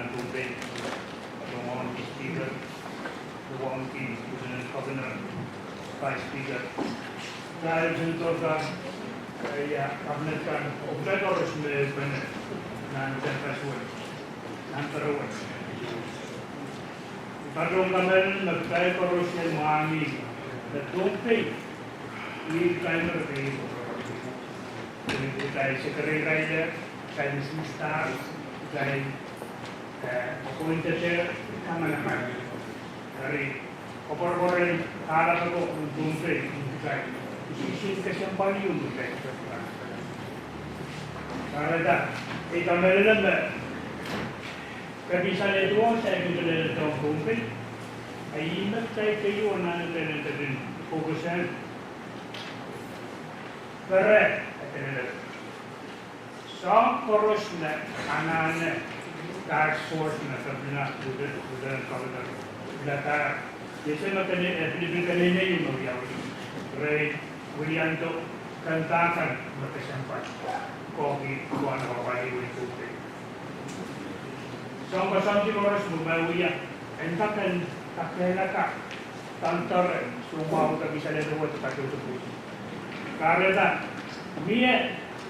nan Pohnpei, patohwan Speaker, patohwan Lieutenant Governor, Vice Speaker, Director, eh, ia, Cabinet kan, oh kitail koaros me pene nan campus wet, nan pere wet. Patohwan kamehlele me kitail koaros iei mwahngih me Pohnpei, ih kitail me patohwan, kitail secretary, kitail minister, kitail, eh, appointed, eh, kamanaman. Eri, koapworopwor en kahlap oko en Pohnpei, kitail, isihsih kesempwal ieu me kitail. Kahrehda, ei kamehlele me kepin salehdo, kitail kin salehdo Pohnpei, a ih me kitail keieu anahne en dehr focus en. Pere, eh, soahng koaros me anahne task force me Kepina, Lieutenant Governor, ladahr, I ese me kene, eh, Pilipin kene me ieu me wiawi. Re wiliando kanda kan me kesempwal. Koki, koan apwal ieu en Pohnpei. Soahng koasoandi koaros me wia, e nda ken kakehlaka pahn doare soumwahu kepin salehdo wet patohdo pwuhk. Kahrehda, mie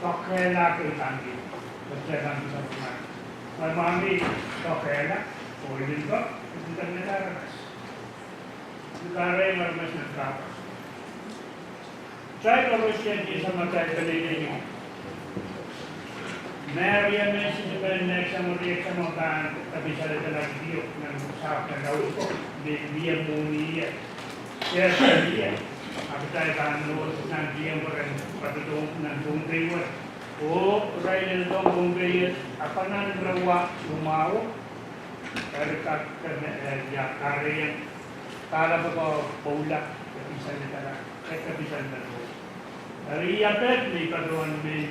kakehlaka pahn doare, patohdo pahn doare. Mie kakehlaka, oh limpoak, limpoak en aramas. Ih kahrehda aramas nan kahpwal. Kitail koaros iei samatail peneinei. Mary me sisi me nek sang riek sang pahn kepin salehdo nan video nan sahpw kan laudo, me mie mwohni ie. Share ie. A kitail pahn nohd nan D M peren patohdo nan Pohnpei wet. Oh irail en dohng Pohnpei wet, a pahn nan ire wa soumwahu. Eri kak, eh, ia, kahrehda, kahlap oko pwoula, kepin salehdo, eh, kepin salehdo. Eri ia pwehki me I patohwan men,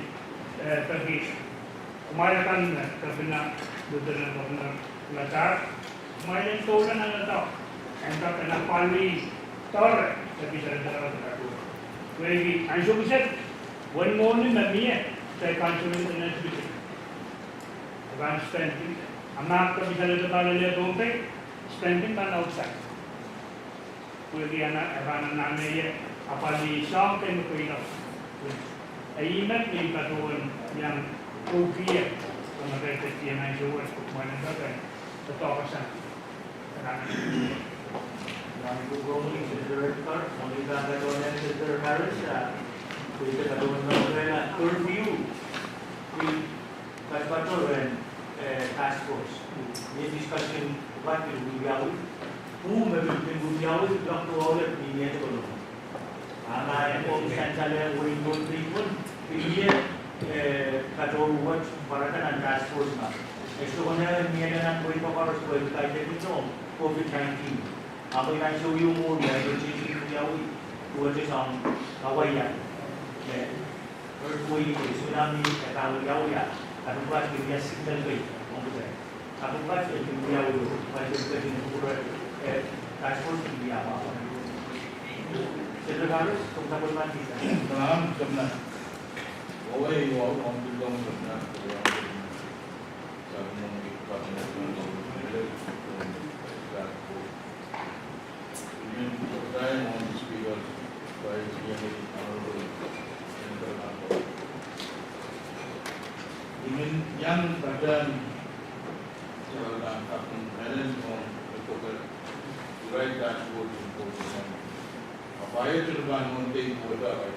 eh, peki, kumwail akan me, Kepina, Lieutenant Governor, ladahr, kumwail en doula nan doadoahk, e nda ken apwalih doare, kepin salehdo. Pwehki ansou kiset, wen mwohni me mie, kitail pahn spending, e pahn spending, a ma kepin salehdo pahn lel Pohnpei, spending pahn outside. Pwehki e pahn anahne ie apwalih soahng kei me pweido. E ih met me I patohwan iang kokier, me kitail ketin ansou wet, kumwail en doadoahk sang. Nan kukuhn Senator Redpath, mwein I pahn patohwan Senator Harris, ah, pwe I patohwan nohn rehn curfew, pil patopato rehn, eh, task force. Mie discussion pwukat pil wiawi. Pwuhk me pil pil wiawi, pil patohwan mie tepelo. A ma e pwong sansal en wehin Pohnpei pwon, pil mie, eh, patohwan wet pwarada nan task force ma. E sohte konehng mie nan wehi koaros pwe kaidehn COVID nineteen. A mwein ansou ieu mwohn me e sohte wiawi, duwehte soahng kawaia. Eh, earthquake, tsunami, e pahn wiawi, a kapikpat pil wia signal kei ong kitail. Kapikpat e pil wiawi, ma e pil ketin kupwure, eh, task force pil wia ma. Senator Harris, komw sapwellimatail. Naam, Kepina. Wawei, wawei, wawei, Kepina. I men iang patehng sarawak kaping mehn ong ehu irail task force en Pohnpei. Ahpw e sohte pahn ong teiwada irail.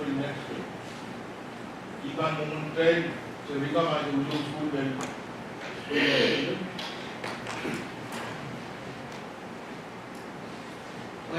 School next week. I pahn mwomwen kitail, Serihka ma I uhdahn sukuhl, sukuhl next week.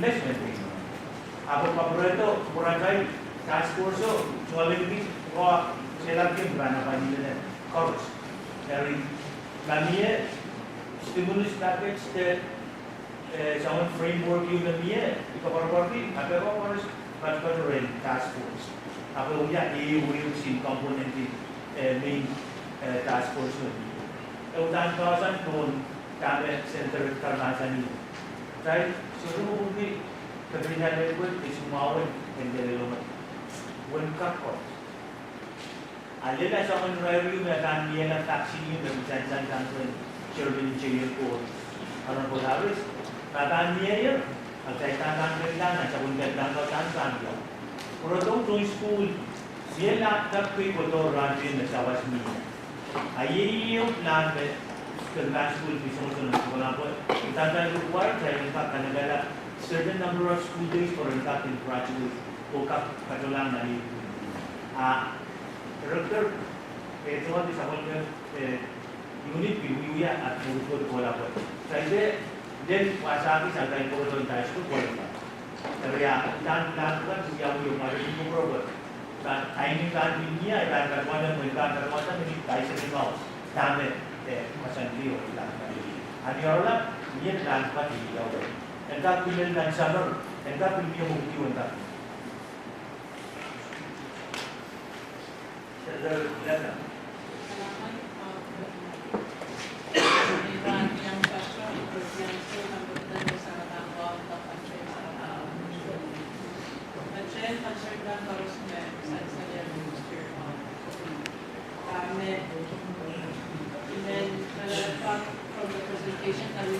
investment. Ahpw kapwurehdo pwuratail task force o, soalen kis, oh, seiloak kin pahn apwalih lel koaros. Eri, ma mie stimulus package de, eh, soangen framework ieu me mie, I koapworopworki, ahpw e koaros, patopato rehn task force. Ahpw e wia ehu, ehu sin component en, eh, main, eh, task force o. E uhdahn doadoahk pohn dahme Senator Edgar mahsanih. Dahme sohte kupwurki, kepinda lel wet, e sohte mwahu en, en lel lohme. Wen kakot. A lella soangen irair ieu me pahn miehla vaccine ieu me pahn sansal sang rehn Chairman Cherier ko, Honorable Harris. Ma pahn mie ie, a kitail pahn pahn pil nan, a sapwellimatail pahn pahn pahn ie. Pwurodo tohn sukuhl, mie laptop kei kohdo rahn tein me sawas mie. A iei ehu plan me, ke pahn sukuhl pil songosong nan sukuhl ahpw, uhdahn pahn require kitail en kak kanekehla certain number of school days pwe ren kak kin graduate, oh kak patohlahng nan ehu. A, Director, eh, sohte sapwellime, eh, unit pil wiewia a pil kohla pwe. Saide, lel wasa kis a kitail pwurodo nan high school qualify. Eri a, uhdahn plan pwukat wiawi o mwarin kupwurupwur. Ka, timing kan pil mie, a pahn kak wahda, mwein pahn kak wahda, mwein pahn seri mwahu. Dahme, eh, koasoandi o plan kan. A ni oaralap, mie plan pwukat wiawi. En kak pil lel nan summer, en kak pil mie mwekid en kak. Senator Lena.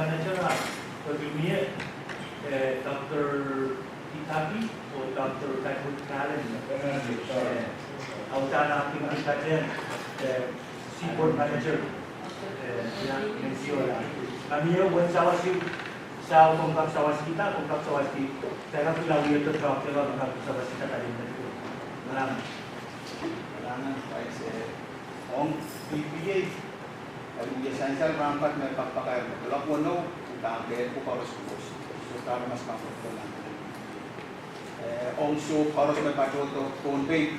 manager, ah, pwe mie, eh, Doctor Itapi oh Doctor Patrick Allen. Eh, audaudki manager, eh, seaport manager. Eh, ia, mehn siohla. Ma mie uwen sawaski, sa komw kak sawaskihda, komw kak sawaski. Sa kak pil wie doadoahk, komw kak sawaskihda, kak ie. Malam. Malam, eh, ong P P A, eh, ia sansal rahnwet me pak pakair, kuloak weneu, udahn kehl pwukat koaros. So, aramas kan koaros. Eh, ong soh koaros me patohdo Pohnpei,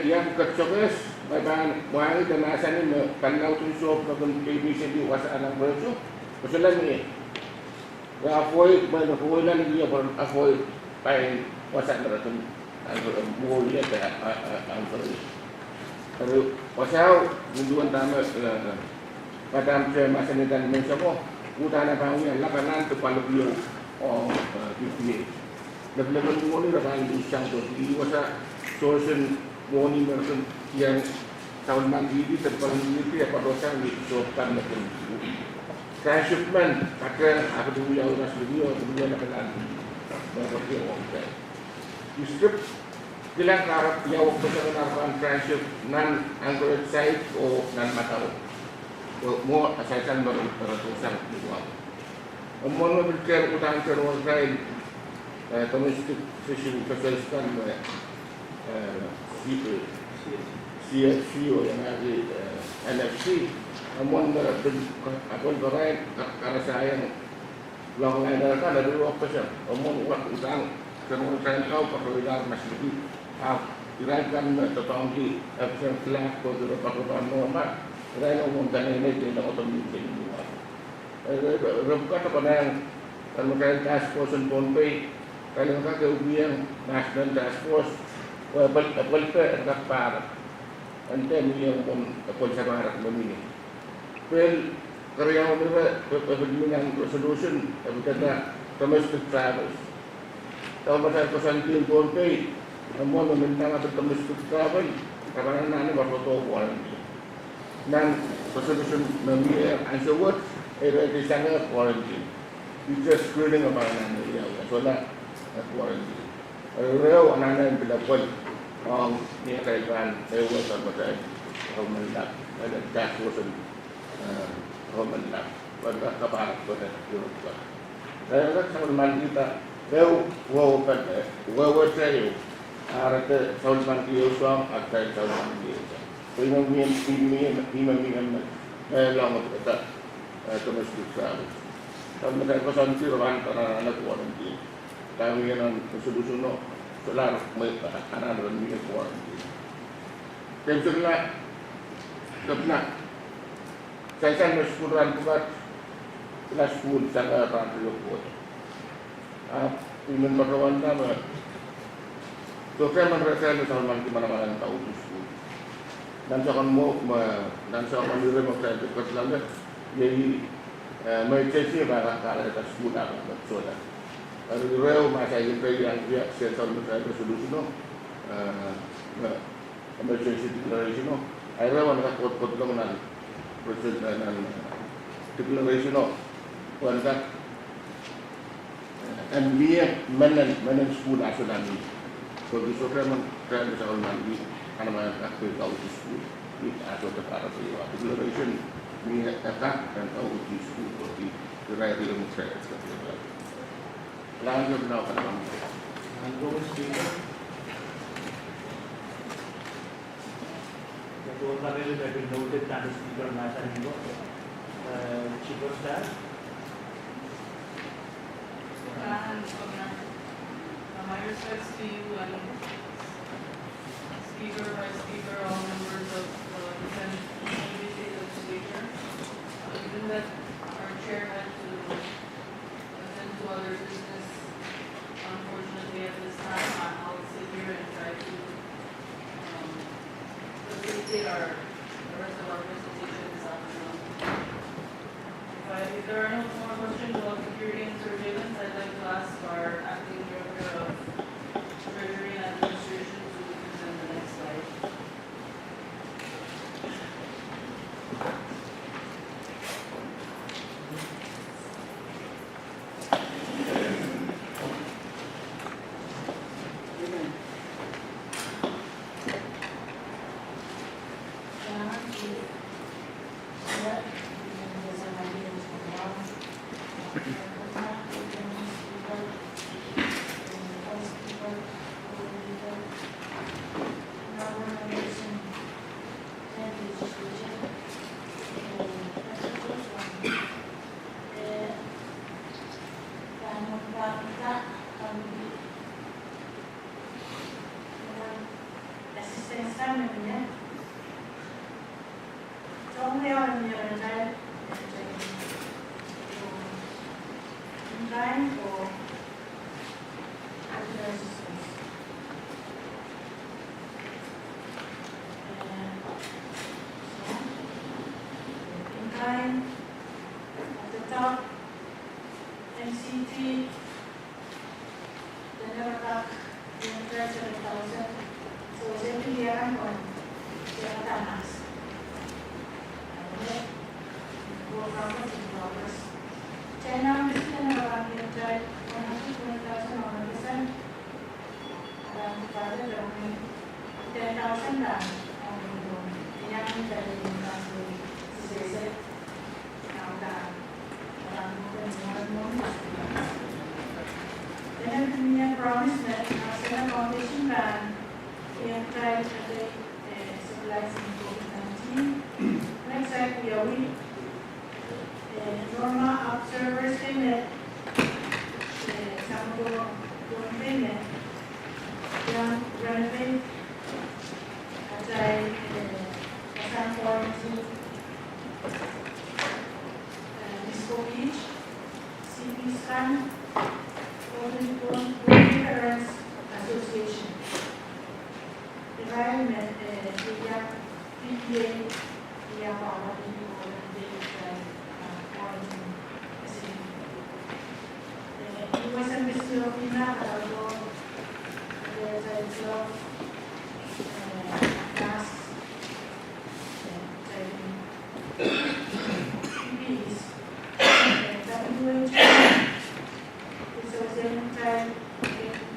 iang ketsokes, me pahn mwahngih de mahsanih me pali laud en sohp me kin kei miseli wasahn Anchorage, kosonned me re avoid, me re avoid lel ie pwe avoid pahn wasa me re kin, eh, mwohn ie de, eh, eh, Anchorage. Eri wasao, nin duwen dahme, eh, Madam Chair mahsanih kan menseng ko, uhdahn e pahn wia lap anahn de pali wio, oh, eh, P P A. Lepelepen mwohni re pahn luhssang, pwe ih wasa source en mwohni me re kin iang saul man dihdi, de pali dihdi, e patohsang ni sohp kan me kin transshipment, kate, ahpw wia, oh, mas wio, wia lap anahn me re kin wia. District kilang kahrepen ia wekpeseng en ar pahn transship nan Anchorage site oh nan madau. Pwe mwo asansal me re, re patohsang ni wau. Mwomwen me pil ker uhdahn ker wasa, eh, domestic fishing vessels kan me, eh, C F C oh iangahki, eh, N F C. Mwomwen me re pil ka-, apwal pahrail ka-, karasaiong longliner kan, eri wekpeseng. Mwomwen wasa uhdahn ker wasa kau patohla mas liki. Ahpw irail kan me doadoahngki, eh, fishing flag ko, irail patohla mwohn ma, irail mwomwen kanenei de doadoahngki ni wau. Re, re, re pwukat pahn iang, kan me kain task force en Pohnpei, kain me kak ehukiong National Task Force, oh, apwal, apwal pahrail kak pahrek. Ante mie mwomwen apwal samwarak me mie. Pil keriaun ire, pil, pil mie nan resolution, e pil dahda domestic travels. Dahme pahn koasoandi Pohnpei, mwomwen me mendahte domestic travel, re pahn anahne patohdo quarantine. Nan resolution me mie ansou wet, e re desange quarantine. Ih just screening e pahn anahne ia, sohla, eh, quarantine. Eri re anahne pil apwal ong ni atail pahn ehu wasa me atail government lap, atail task force en, eh, government lap. Pwe re kak kapahrek pwe re, re kak sapwellimaniki Ehu, wehwehki, wehwehki ehu. Ahpw de souleng pahn kihong soang, ahpw de souleng pahn kihong soang. Pwe ihme mie, ihme mie, ihme mie, eh, loangada, eh, domestic violence. Souleng me koasoandi rahn pahn anahne quarantine. Dahme nan resolution o, solahr me anahne mie quarantine. Kemsirla, kepina, sansal me sukuhl rahn pwukat, klas sukuhl sang rahn riekid. Ahpw I men patohwan dahme, sohte men rehtail me soangen manaman en kauhdi sukuhl. Nan soangen mwo, me, nan soangen ire me rehtail de ketlahng, iei, eh, me emergency me kak kahrehda sukuhl ahpw me sohla. Eri ire me saik en peiang ia, se soangen me rehtail de solution o, eh, me emergency declaration o. Ire wen kak kot, kot long nan, president, eh, nan, eh, declaration o. Wen kak, eh, en mie menen, menen sukuhl ah sohla mie. Pwehki sohte men rehtail me soangen manaman en kak pei kauhdi sukuhl. Ni ah sohte kahrehda pei wa declaration mie e kak en kauhdi sukuhl pwehki irail me rehtail. Honorable Speaker, the whole panel has been noted and the speaker mahsanih ko, uh, Chief of Staff. My respects to you and Speaker, Vice Speaker, all members of the Consolidated Legislature. Given that our chair had to attend to other business, unfortunately, at this time, I- I'll sit here and try to, um, facilitate our, the rest of our presentation this afternoon. If I- if there are no more questions about security and surveillance, I'd like to ask our Acting Director of Treasury and Administration to present the next slide. Assistance kan me mie. Soahng me mie rehtail, in kind or other assistance. Eh, so, in kind, at the top, M C T, Dene me kak, ien kitail seven thousand, sewese pil ien kan pwon, se kak tamas. Ane, ko kak ko tin dollars. China misi dene me kak ien kitail, one hundred twenty thousand, one hundred percent. Akan kitail domin, ten thousand kan, akan domin, iang kitail ien kan pwon, sewese. Dene mie promise me Sena Foundation pahn ien kitail ede, eh, stabilize COVID nineteen. Next slide, we are with, eh, Norma observers kei me, eh, sang ko, ko kei me, iang renovate atail, eh, sang quarantine, eh, Nisko Beach, C P S kan, Golden, Golden Parents Association. Irail me, eh, iang P T A, iang pahpa di ko, eh, irail, eh, quarantine facility. Eh, U S Embassy of India, kalaudehla, eh, irail, eh, masks, eh, irail, P P Es, eh, W H O, resource irail, eh, P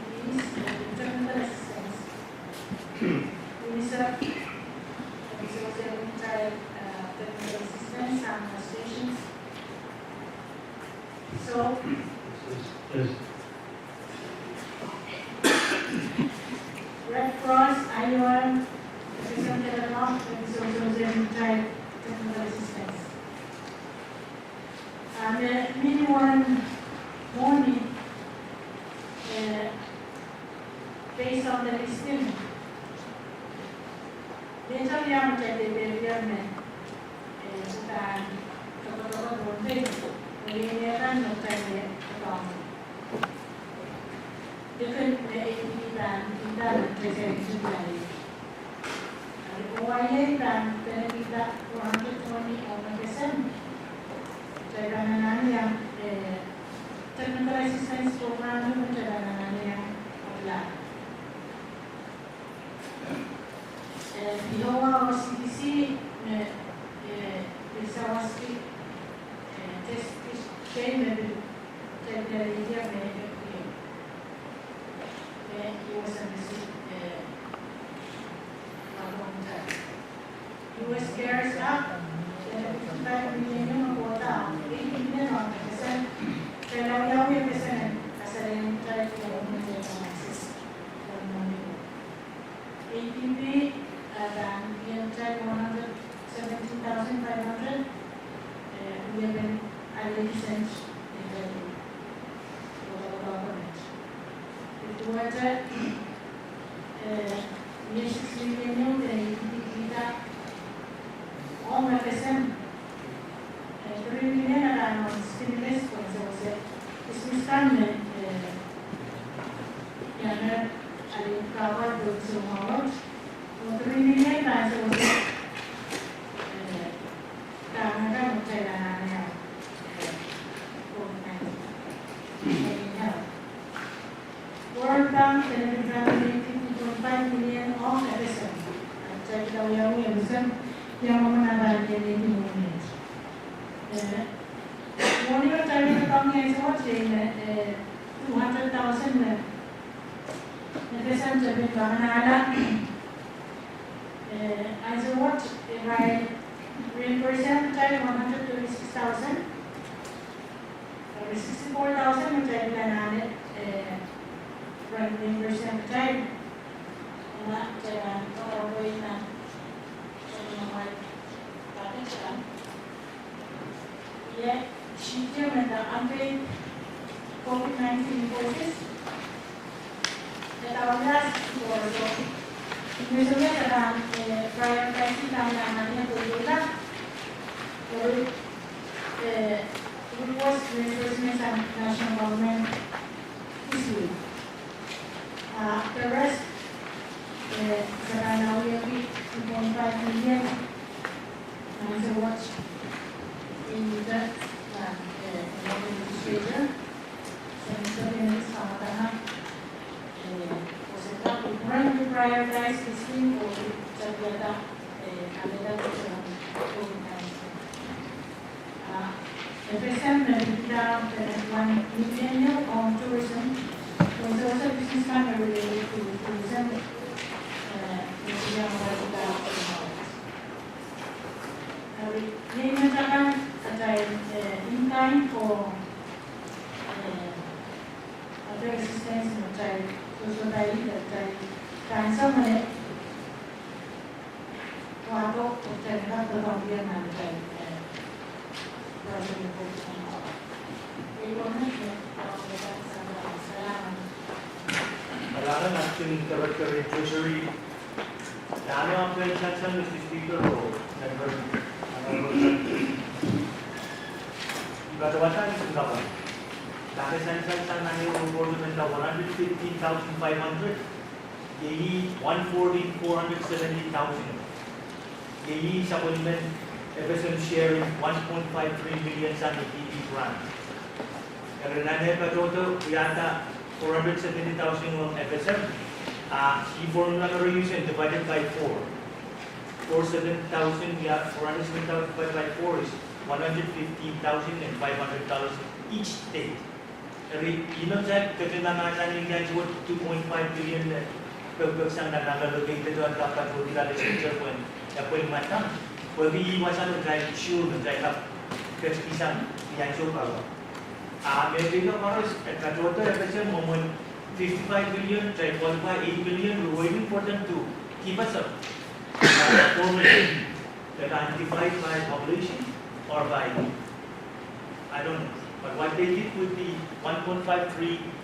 P Es, eh, technical assistance. UNICEF, eh, resource irail, eh, technical assistance, and stations. So, yes, yes. Listing. Lehtail iang me kitail dehr dehr me, eh, udahn tokotokodohn pei, me lehtail me kitail dehr doadoahngki. Likin me A D B pahn kihda me kitail dehr kihda. Eri O Y A pahn kihda four hundred twenty ong FSM. Kitail pahn anahne iang, eh, technical assistance program me kitail pahn anahne iang apply. Eh, Iowa oh C D C me, eh, pil sawaski, eh, test kei me pil, kitail pil lelehdi me, eh, me U S Embassy, eh, wadohng kitail. U S CARES Act, eh, fifty-five million me kohda, eighty million ong FSM, kitail awiawih FSM en kasalehiong kitail kitail en assist. A D B, eh, pahn kihong kitail one hundred seventeen thousand five hundred, eh, wiepen alehdi sent, eh, wiepen alehdi sent. Duwehte, eh, mie six million ieu me A D B kihda ong FSM, eh, three million pahn ong stimulus pwehn sewese business kan me, eh, iang alehdi kahpwal pwehn soumwahu wet. Oh three million pahn sewese, eh, dahme kan me kitail anahne iang, eh, COVID nineteen. World Bank, eh, two point five million ong FSM. Kitail pil awiawih FSM, iang mwomwen ah pahn lelehdi mwohni. Eh, mwohni me kitail pahn iang sewese, eh, two hundred thousand me FSM te pahn anahne, eh, answer what, eh, pahn reimburse kitail one hundred thirty-six thousand. Eri sixty-four thousand me kitail pil anahne, eh, pahn reimburse kitail. Eri kitail pahn, oh, wait, nan, nan, package kan. Ie, sheet ieu me nda unpaid COVID nineteen invoices. Nda wiahla sixty-four, so, me sohte kitail, eh, prioritize kitail nan anahne pwehki, eh, request reimbursement sang national government issue. Ah, the rest, eh, kitail pahn awiawih two point five million. Nan answer what, in the, uh, uh, administrator. So, Mister Dennis, uh, uh, eh, was it that we trying to prioritize this thing or we just let that, eh, and let that go to, uh, FSM me pil kihda one million ieu ong tourism. Tourism business kan me related to tourism. Eh, me pil kihda one million. Eri, iei me kitail, kitail, eh, in kind ko, eh, other assistance me kitail, sohsohpai kitail, kitail answer me, wahdo, kitail kak doadoahngki nan kitail, eh, project report. Iei me, eh, kalahngan. Kalahngan Acting Director in Treasury. Dahme ahmw pehn sansal, Mister Speaker, oh member, I patohwanda ni singkapwa. Dahme sansal sang nan ehu report me nda one hundred fifteen thousand five hundred. Iei one forty, four hundred seventy thousand. Iei sapwellimen FSM share en one point five three million sang ADB grant. Eri nan eh patohdo wiahda four hundred seventy thousand ong FSM, ah, ih formula me re use en divided by four. Four seven thousand, yeah, four hundred seventy thousand divided by four is one hundred fifteen thousand and five hundred dollars each state. Eri, ih me kitail ketin mahsanih ni answer what two point five billion, eh, pekipek sang nan allocated wet, kak patohdi legislature pwehn, eh, pwehn mwadang. Pwehki ih wasa me kitail sure me kitail kak ketikihsang ni answer power. Ah, me pil koaros, eh, patohdo FSM mwomwen fifty-five billion, kitail qualify eight billion, we're waiting for them to give us a, uh, formula. They can divide by population or by, I don't know. But what they did with the one point five three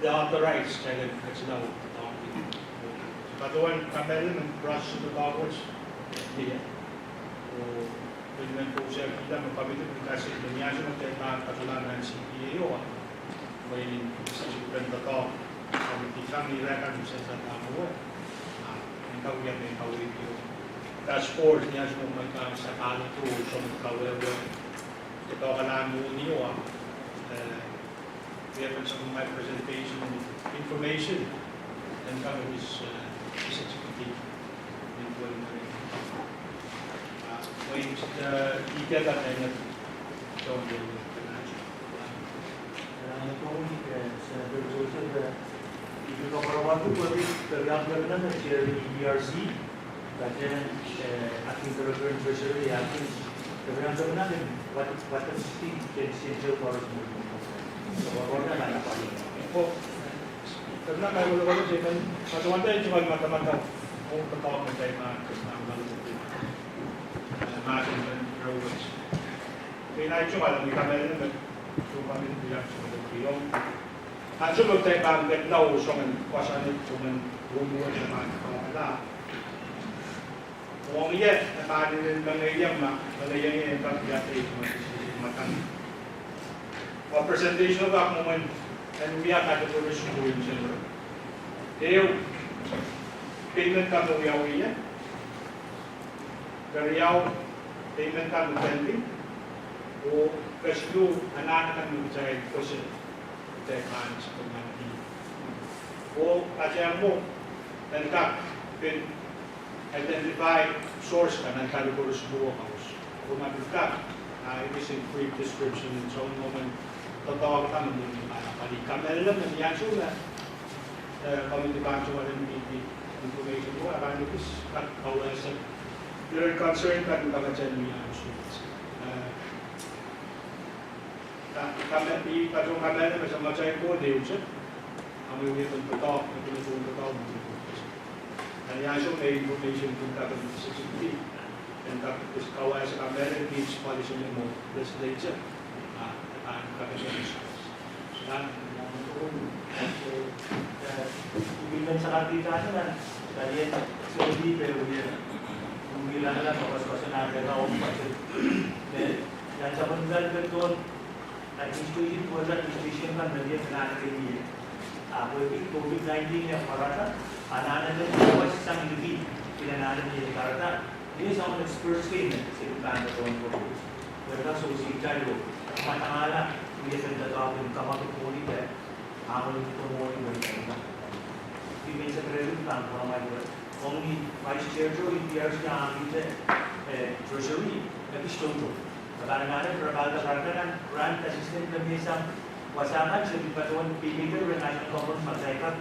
the authorized, kitail en ketin authority. Patohwan kamehlele me process en doadoahk wet, ie. Oh pil men pwoson kihda me committee pil kasalehda ni ansou me kitail pahn patohla nan C P A o, mwein sixty percent doadoahk, committee sang ni irail kan me sehse dahme wia, ah, en kak wia me kaweid o. Task force ni ansou me mwein pahn sapahl o, soangen kawehwe, doadoahk en mwohni o, eh, we have some of my presentation information and some of this, uh, this activity in twenty twenty. Uh, when, uh, detail that I have shown you in the financial. Senator Joseph, eh, I pil koapworopworki pwehki keriaun kepina me chair E P R C, patehng, eh, acting director en Treasury, acting, keriaun kepina kin, what, what the state can send to for us. Oh, kepina, I will go to Japan. Patohwan kitail tungoal madamadau ong doadoahk me kitail pahn, pahn, pahn, eh, mahsen en rewet. Kitail tungoal, ni kamehlele me, tungoal me kitail tungoal. Ansou me kitail pahn ketin lao soangen koasoandi, soangen rumuhte pahn pahn la. Ong ie, e pahn inenen mengeiong ma, mengeiong ie en kak wia teikan ma, ma kan. Wa presentation of ak moment, en wia categories two in general. Ehu, payment kan me wiawi ie. Keriau, payment kan me pending. Oh kesiluh, anahn kan me kitail kose, kitail pahn supplementary. Oh patehng mwo, en kak pil identify source kan nan categories mwo kaus. Oh ma pil kak, ah, it is in brief description, en soangen moment, doadoahk kan me mwo ni pahn, pahn kamehlele me ni ansou me, eh, committee pahn tungoal en pid information mwo, a pahn ekis kak kawehsek. There are concern kan me kak address ni ansou. Eh, Ka, ka me, I patohwan kamehlele me samatail ko deuce. Ahmw wie kin doadoahk, me kin doadoahk, me kin doadoahk. Ni ansou me information kin kak sixty, en kak kawehsek kamehlele, policy memo, legislature. Ah, ah, kak nan, eh, eh, I pil men sakapit nan, nan, nan, eh, so di pe wie, wie lalaud, koasoakoasoan nan, nan, oh, budget. Nan, nan, sapwellimatail pil tohn administration, pwehki administration kan me ie pil anahne kin ie. Ah, pwehki COVID nineteen e pwarada, anahne kin ie sang liki, pil anahne kin ie pwarada. Ie sang experts kei me, se pil pahn tohn COVID. Pwehki sewese kitail o, matangala, wie pil doadoahk en kamwahu pwohn ie, ahmw pil pwohn ie. Pil men Secretary pahn pwuromwail ie. Ong ni Vice Chair to E P R C ahmw te, eh, Treasury, eh, ekis tohto. Pahn anahne, pahn pahn pahn grant assistance me mie sang, wasa kan se pil patohwan pil mihte rehn national government ma kitail kak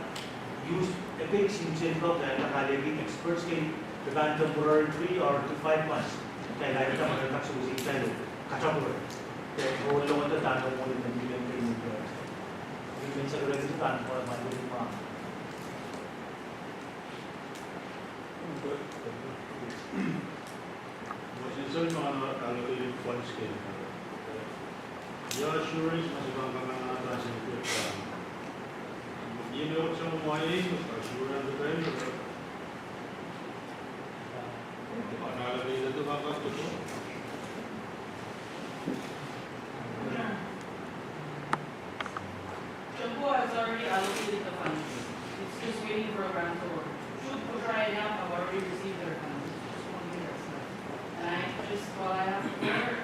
use, eh, ekis insentive kitail kak alehki experts kei, pahn temporary three or to five months. Kitail alehda ma kitail kak sewese kitail o, katail o. Kitail o loan de tano mwohni me mihte kei mihte. Pil men Secretary pahn pwuromwail ie. Mwohn sensor ma allocated funds kei. Ia assurance ma se pahn kak anahne pahn sensor. Ia me wasa mwahi, assurance kei. Pahn allocated to pahn kak. for a grant award. Should Kotaraina have already received their funds? It's just one thing that's left. And I just, while I have the floor,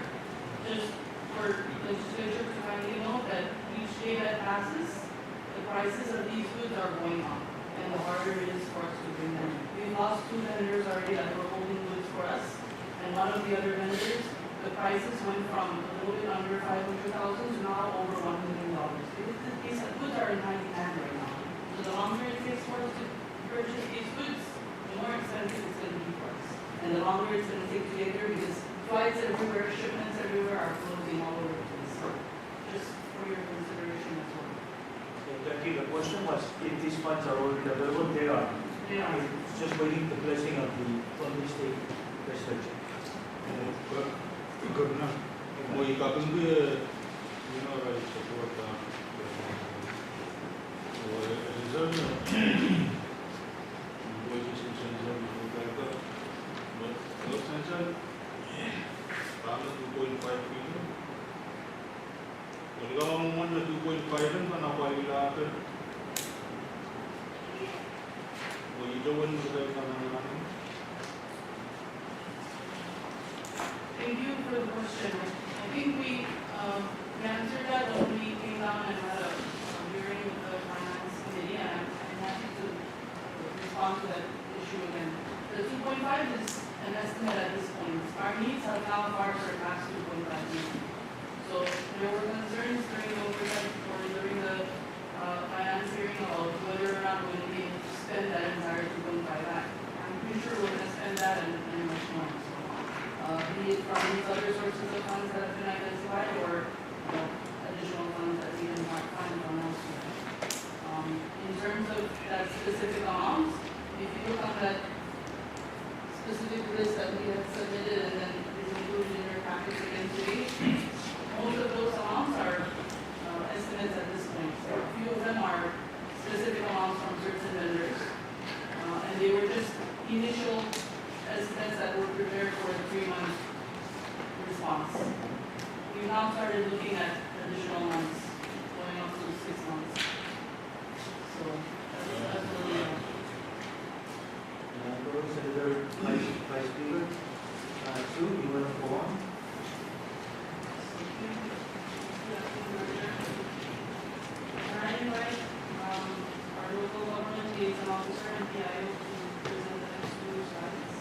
just for legislature to kindly note that each day that passes, the prices of these goods are going up, and the harder it is for us to bring them in. We've lost two vendors already that were holding goods for us, and one of the other vendors, the prices went from a little bit under five hundred thousand to now over one million dollars. These, these goods are in high demand right now. So the longer it takes for us to purchase these goods, the more expensive it's gonna be for us. And the longer it's gonna take to get there because flights everywhere, shipments everywhere are closing all over the place. So just for your consideration as well. Okay, thank you. The question was if these funds are already available. They are. They are. It's just waiting the blessing of the Columbia State Legislature. Ko, ko, ko, no. Mwo I kapingki, you know, right, support, uh, well, it is a, position sensor, but, uh, sensor, two point five billion. Well, ka mwomwen me two point five en pahn apwalih lap en. Well, ito wen me kitail pahn anahne. Thank you for the question. I think we, um, we answered that when we came down and had a, a hearing with the Finance Committee, and I'm, I'm happy to respond to that issue again. The two point five is an estimate at this point. Our needs have now far surpassed two point five million. So there were concerns during the oversight or during the, uh, finance hearing about whether or not we're going to be able to spend that entire two point five million. I'm pretty sure we're going to spend that and, and much more. So, uh, be it from these other sources of funds that have been identified or, you know, additional funds that we can fi-, find from elsewhere. Um, in terms of that specific amount, if you look on that specific list that we had submitted and then is included in your package again today, most of those amounts are, uh, estimates at this point. So a few of them are specific amounts from certain vendors, uh, and they were just initial estimates that were prepared for a three-month response. We've now started looking at additional months, going up to six months. So that's, that's where we are. Uh, Senator Vice, Vice Speaker, uh, Sue, you want to go on? Can I invite, um, our local government liaison officer and P I O to present the next two slides?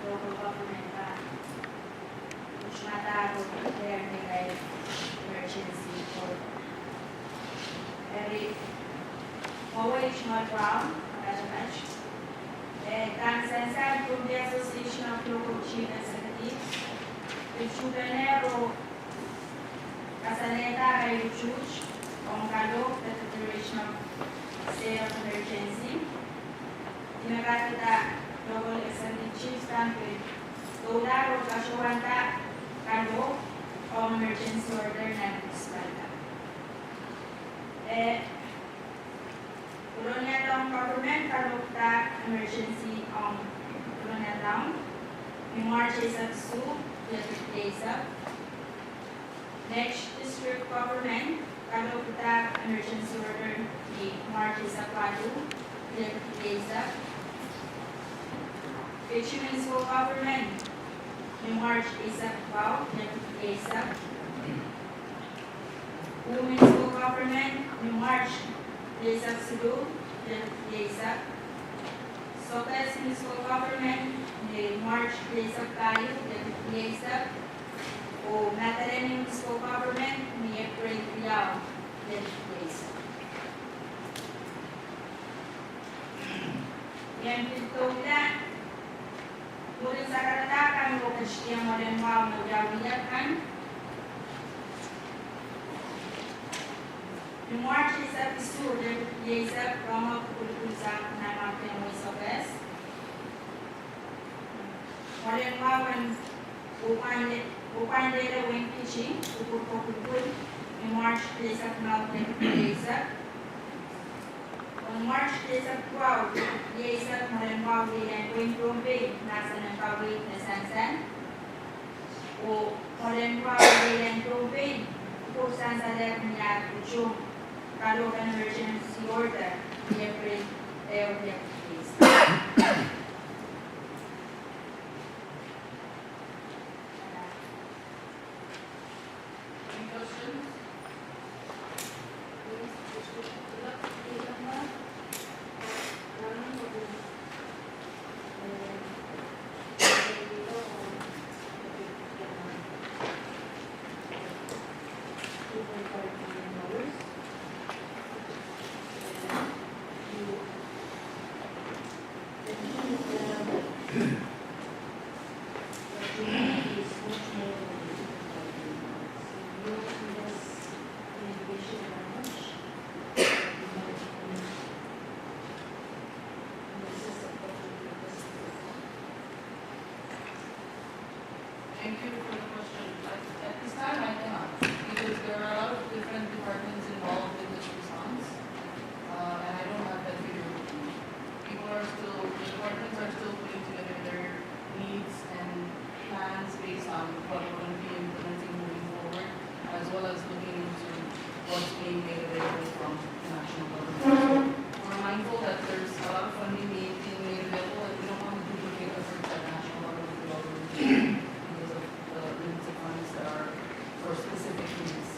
Local government, ah, which matter of declaring a emergency for eri, always not wrong, but much. Eh, Tanzania Association of Local Chief Executives, which you can narrow Kasalehda arail utuht ong kalohk de declaration of state of emergency. I men kahrehda local executive chiefs pahn pil doula oh patohwanda kalohk ong emergency order nan municipality. Eh, Kolonia Town Government kalohkda emergency ong Kolonia Town ni March eisek isuh, lel eisek. Next District Government kalohkda emergency order ni March eisek waluh, lel eisek. Kechi Municipal Government ni March eisek wahu, lel eisek. Ume Municipal Government ni March eisek siluh, lel eisek. Sokehs Municipal Government ni March eisek pahieu, lel eisek. Oh Madolenihmw Municipal Government ni April riau, lel eisek. I en pil doula mwurin sakarada kan oh ketiket mwoalen wahu me wiawi kan. Ni March eisek isuh, lel eisek, rohng kupwukuhsang nan mahkpen wehi Sokehs. Mwoalen wahu en uhwong Pwuhk pahn lelehr wein Fiji, kupwur pokupwul, ni March rieisek limau, rieisek. Ni March rieisek duwau, rieisek, mwoalen wahu iei wein Pohnpei mahsen en kaweid me sansal. Oh mwoalen wahu iei wein Pohnpei, kupwur sansal en ni at utung, kalohk en emergency order, ni April ehu, rieisek. Any questions? Thank you for the question. At, at this time, I cannot, because there are a lot of different departments involved in this response, uh, and I don't have that figure with me. People are still, the departments are still putting together their needs and plans based on what we're going to be implementing moving forward, as well as looking into what's being made available from the national government. So we're mindful that there's a lot of funding being, being made available, and we don't want to duplicate efforts that national government is already doing because of the limited funds that are for specific needs.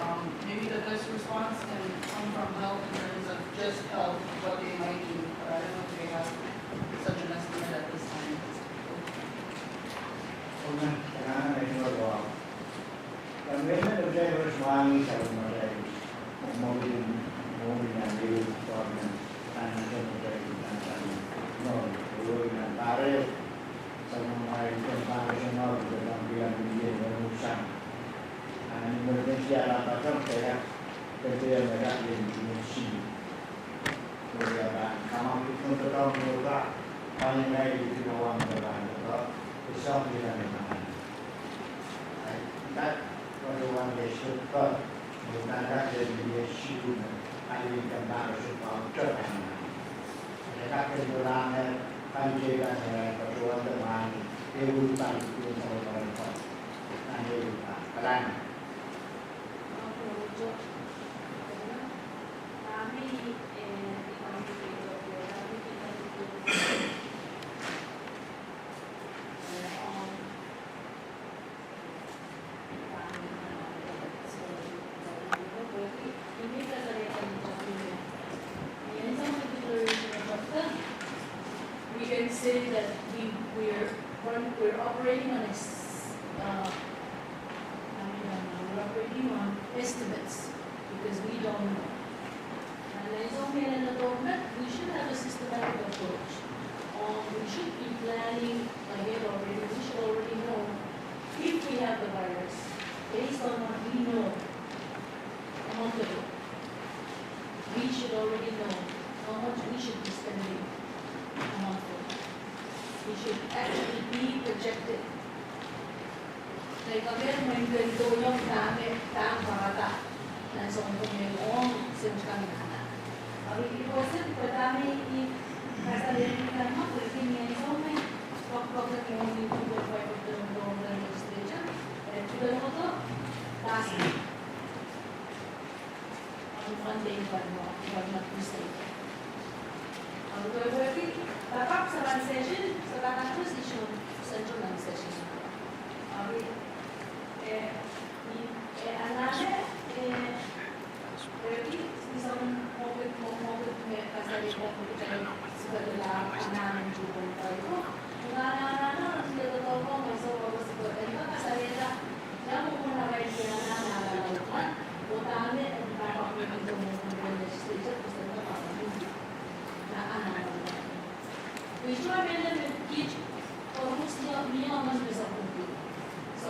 Um, maybe the best response can come from health in terms of just health, what they might do, but I don't know if they have such an estimate at this time. We can say that we, we're, we're operating on ex-, uh, I mean, uh, we're operating on estimates because we don't know. And as of now, we should have a systematic approach. Um, we should be planning ahead already. We should already know if we have the virus based on what we know a month ago. We should already know how much we should be spending a month ago. We should actually be projected. Like, again, when we go along, dahme, dahme pahn pwarada nan sounpwong me ong sent kan nahna. Ahi, it wasn't, but I mean, it has a little bit of, not really, and so many, pwak, pwak, that you only two point five of the Oregon legislature, and to the north, last week. On Monday, if I'm not, if I'm not mistaken. Ahi, wehwehki, kapakap saran session, saran acquisition, central session. Ahi, eh, eh, anahne, eh, wehwehki, ni soun mwekid, mwo-, mwekid me kasarihda me kitail sukedla anahn two point five ko. Anahn, anahn, anahn, ni doadoahk ko, me soh ko, suke, eri kasarihda, ia mwomwen arail anahn, anahn, anahn, oh dahme, eh, pahn pahn mwomwen, mwomwen legislature, president pahn pahn mwomwen. Na anahn, anahn, anahn. Isua mele me kiht koaros mie emen me sapwungki. So,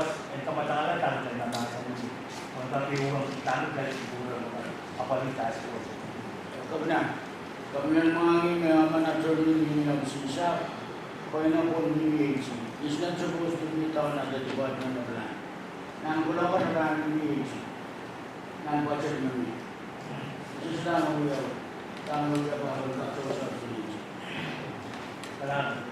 koaros en kamadangala dahme kitail mahsanih. Ong kak ehu ong dahme kitail kupwure, apwalih task force. Kepina, kepina, mwahu me emen attorney ni nan sisa, pwe ina pwon ni agency. Is not supposed to be down at the Department of Land. Nan kuloak kan rahn ni agency. Nan budget memi. Sisa dahme wia, dahme wia pahn kak sohte subsidy. Kalam.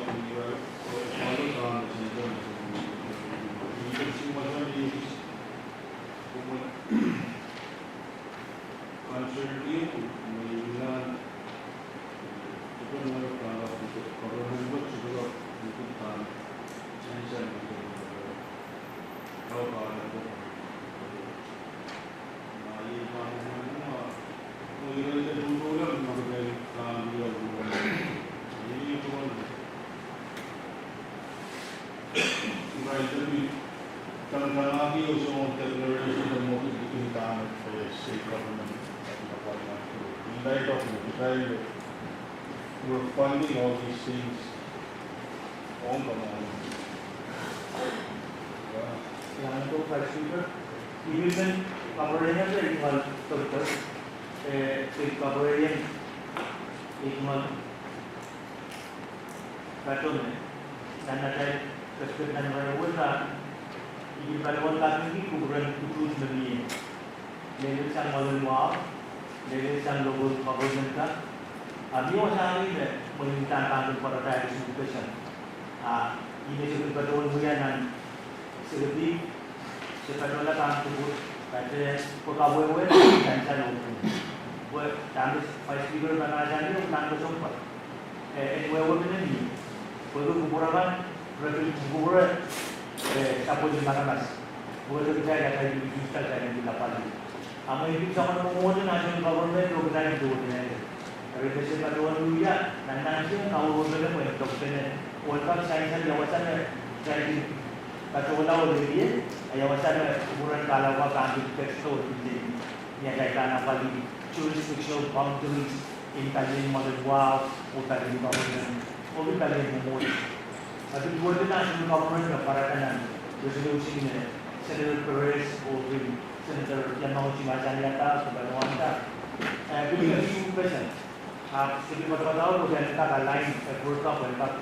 Right, let me, tang, tang, aki, also on declaration of motive between town and, uh, state government, uh, in light of the, we're funding all these things on the money. Yeah. Yeah, Honorable Vice Speaker, I men kapwurehiong, eh, I men kapwurehiong, eh, I men patohwan nan atail perspective nan ire wet, I pil patohwan kapingki kupwuren kuduhd me mie. Lelehsang Molenwahu, lelehsang local government ka, a mie wasahki me mwein udahn pahn pwarada ekis uhpeseng. A ih me se pil patohwan wia nan sekedi, se patohla pahn kupwur, patohwan pwe kawehwe nan sansal oh pwung. Pwe dahme Vice Speaker pahn mahsanih, pahn kesempwal. Eh, en wehwehki me mie. Pwehki kupwur kan, re pil kupwure, eh, sapwellimen aramas. Pwehki kitail atail pil pil kitail pil apwalih. A mwein pil soangen mwomwohdiso, national government, oh kitail pil duwen ede. Eri kitail patohwan wia, nan nan sien kawewe pene mwein dok pene. Wen kak sansal ia wasa me, kitail patohla oh lelehlie, a ia wasa me kupwuren kahlap kan pil peksto oh pil lelehlie. Ni atail pahn apwalih jurisdictional boundaries en palien Molenwahu, oh palien government, oh palien mwomwohdiso. A pil duwehte national government me pwarada nan resolution me Senator Perez oh pil Senator Yamaguchi mahsanihada, oh patohwanda. Eh, pil pil uhpeseng. A se pil patohwanda oh pil kak align, eh, pil kak, pil kak,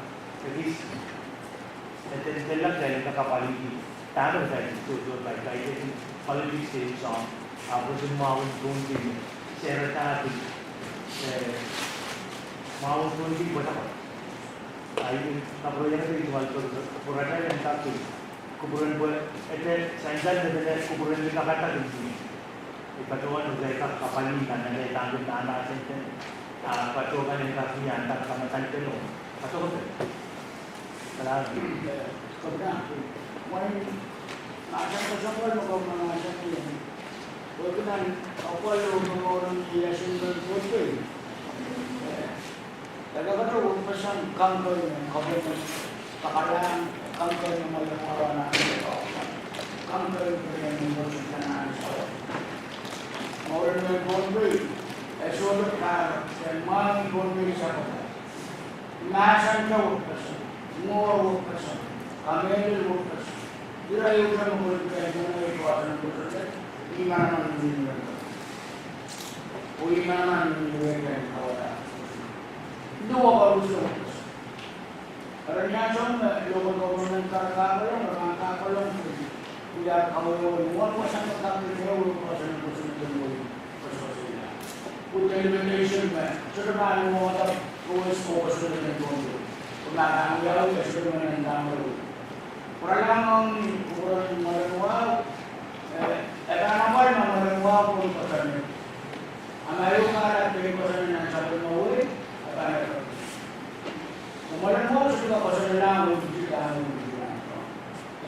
eh, pil kak, eh, pil kak apwalih. Dahme kitail sohte pai, pai, pai, politics de soang, a pwoson mwahun county, Sarah Tati, eh, mwahun county pwetako. A I men kapwurehiong de I men pwarada nan kak kupwuren pwe, ede sansal me dene kupwuren me kakata kin sini. I patohwan uhdaika kapalin nan ede tangin nan asen ten, a patohwan en kak ni andak kamadal pelo. Patohwan. Kalahngan. Kepina, wain, mahsen kesempwal me komw mahsanih. Wehwehki nan, apwal oh momour ni asin men kote. Ekei pahn wekpeseng campaign en government, kapalan campaign en mwoalen mwahu, campaign en mwoalen mwahu. Mwoalen mwahu Pohnpei, e sohte pahn, e mwahu Pohnpei sapwellime. Mahsen wekpeseng, mwowe wekpeseng, kamehlel wekpeseng. Ira ieu me koluhla, ira ieu me koluhla, ih manaman ni wekpeseng. Oh ih manaman ni wekpeseng kawada. Duwe koaros wekpeseng. Eri ni ansou me local government kak kakehlong, re kak kakehlong, pwe ira kawehwe ni wasa me kak kakehlong, wasa me kosonned en wei, kosonned en wei. Pwe delimitation me, sohte pahn wada, kowes ko kosonned en wei. Pwe ma pahn wiawi, e sohte men en dahme wei. Pwe re lel ong ni, pwe re mwoalen mwahu, eh, e pahn apwal me mwoalen mwahu pwe kosonned. A ma ieu kahrehda pwe kosonned nan sapwellime wei, e pahn apwal. Mwoalen mwahu sohte kak kosonned nan wei, kosonned nan wei.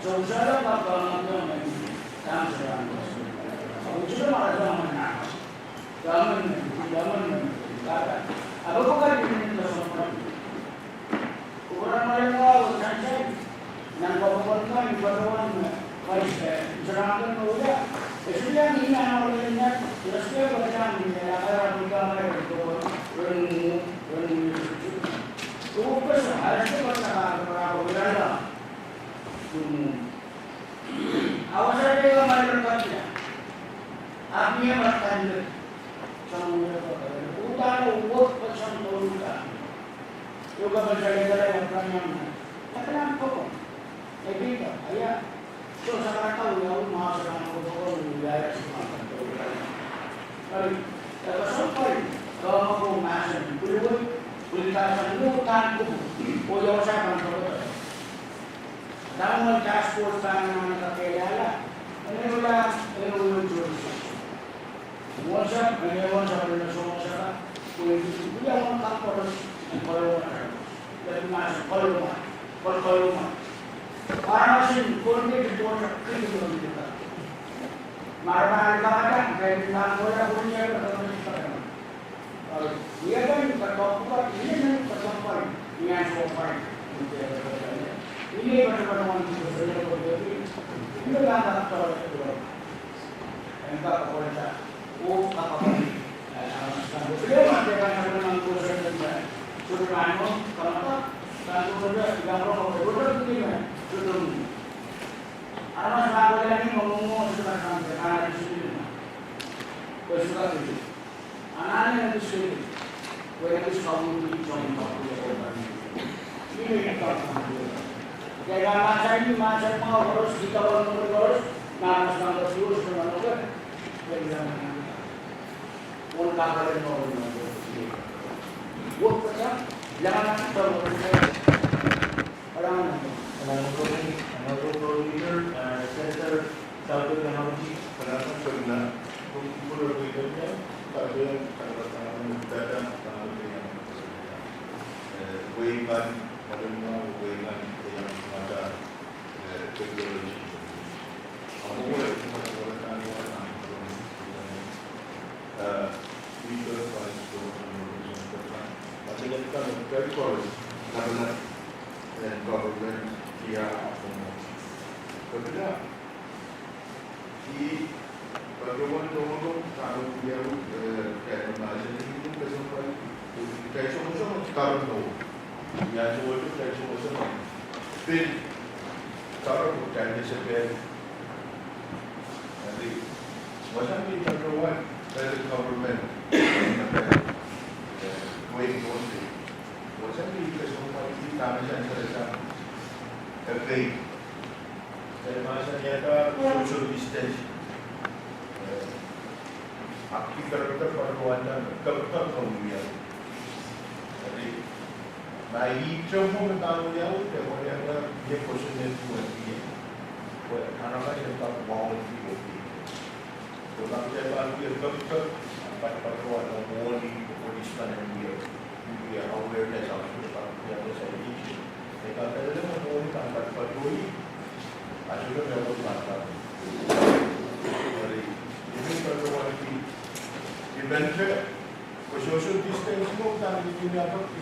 So, unsahla kak kak nan wei, kosonned nan wei. Unsahla mara kosonned nan wei. Government, government, government. Ape pwukat ni government. Kupwuramwahu wet sansal, nan koapworopwor kan, patohwan me, vice, eh, sarawi kan me wia. E sohte iang ni nan wia, e sohte iang ni nan wia, a kara pwukat me, ren mwo, ren mwo. Kupwuramwahu, a sohte pahn kara pwukat me wia. Ren mwo. Awasahte kamail en katia. Ahpw mie me kandid. Sang wia kakail. Udahn wekpeseng me udahn. Ieu kapehse lelehla Apraam. Apraam pokon. E pil, ia. Soh, sarawi kan wiawi, ma sarawi kan pokon, wiawi, sarawi kan pokon. Eri, e kesempwal, kemehla mahsen, pwilwei, pwilkasang, udahn kupwur, oh ia sarawi kan pokon. Dahme task force pahn anahne kakehlahla, e nda, e nda, e nda, wasa, e nda, wasa, e nda, wasa, pwe, pwe, ia wasa koaros, e koaros, e mas, koaros, koaros, koaros. Aramas en, koaros, koaros, koaros. Mara, mara, mara, mara, mara, mara, mara, mara, mara. Eri, ia kan katohwan, ia kan katohwan, ia sohte kan, ia kan katohwan, ia kan katohwan, ia kan katohwan. En kak koaros, oh kak koaros. Eh, sama, sama. Pil ma te kan sama nan koaros, eh, sohte kan, oh, kamata, kan koaros, ia kan koaros, oh, koaros, eh, sohte. Aramas me koaros, ni mwo, mwo, mwo, sohte kan, kan, kan, sohte. Koaros, sohte. Anahne nan district, wehwehki soahng ni soahng ni kapwuredo. Ni me kapwuredo. Kei mahsanih, mahsanih mwahu koaros, kita pahn mwo koaros, mahsanih mwahu koaros, koaros, koaros. Wehwehki kapwuredo. Wehwehki kapwuredo. Honorable, Honorable Floor Leader, eh, Senator Southwick Yamaguchi, Honorable Speaker, Honorable Speaker, Southwick, Honorable Speaker, Honorable Speaker, eh, wehi kan, Honorable, wehi kan, eh, Honorable Speaker, eh, Honorable Speaker, Honorable Speaker, eh, Speaker, Vice Speaker, Honorable Speaker, Honorable Speaker, Honorable Speaker, Government, Government, Speaker, Honorable Speaker, I patohwan tongotongo, kak wia, eh, kak mahsanih, I pil kesempwal, kak sohte sohte, kak no. Ia sohte, kak sohte sohte. Pil, kak kak kesempwal. Eri, wasa me I patohwan, federal government, eh, wehi Pohnpei. Wasa me I kesempwal, I patohwan, eh, Kei mahsanihada social distance. Eh, ahpw I kak patohwanda, kak kak kawia. Eri, ma I tempo me kawia, I tempo ia, ia kosonned wet ia. Pwe aramas en kak wauneki wet ia. Pwe ma kitail pahn wia kepikep, pahn patohwan mwohni, police pahn wia, wia awareness, ahpw pahn wia sanitation. E kak lelehng mwohni pahn patohwan. Ahpw sohte me pahn patohwan. Eri, I men patohwan ki, I men pil, pwe social distance mwo pahn I men patohwan ki.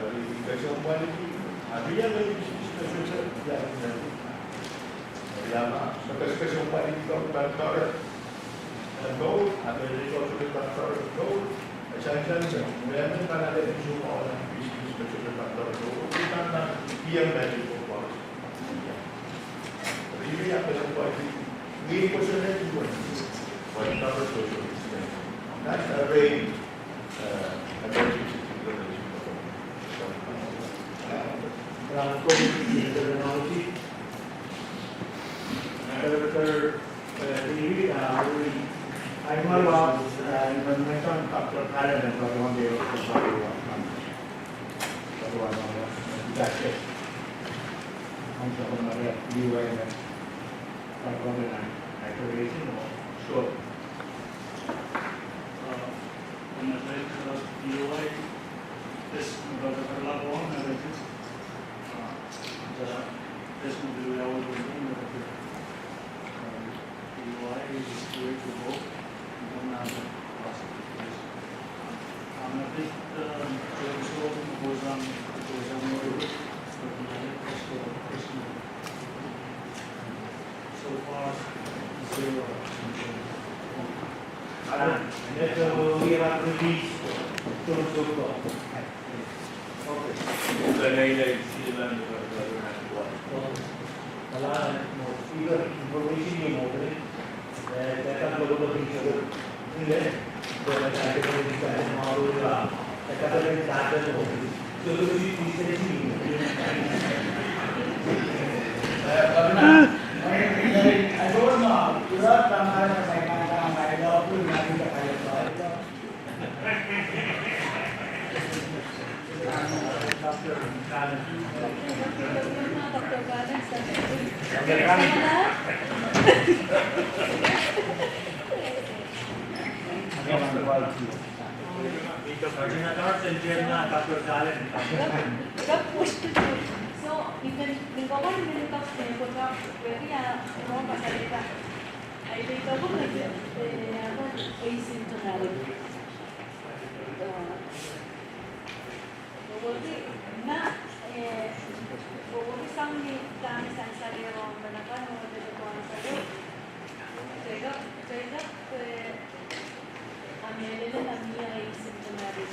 Eri kesempwaliki, a mie me pisikis me sohte, ia, ia, ia, me kesempwaliki pahn doare. Eri, a mie me sohte pahn doare. Eri, sansal me, me, me pahn ale pisikis me sohte pahn doare. Eri, pahn pahn, ia, me sohte pahn doare. Eri, ia, kesempwaliki, mie pwoson e duwen, pahn doare sohte. Nan, eri, Sure. Uh, in the light of P O I, this, the, the, the, uh, the, this, the, the, uh, P O I is going to go, we don't have a possible place. Um, I think, um, so, so, it goes on, it goes on, so far, zero. And, and so we have released, so, so, so, okay. Kalahngan, information ieu mwo. So, even, nin kawan nin kak ne kota, very, uh, wrong pasal ita. Ai pe ita pun, eh, asymptomatic. Uh, Wehwehki ma, eh, wehwehki sang ni dahme sansal ieu, me nakan wehwehki de kuan sale. Take up, take up, eh, a mehlel me mie asymptomatic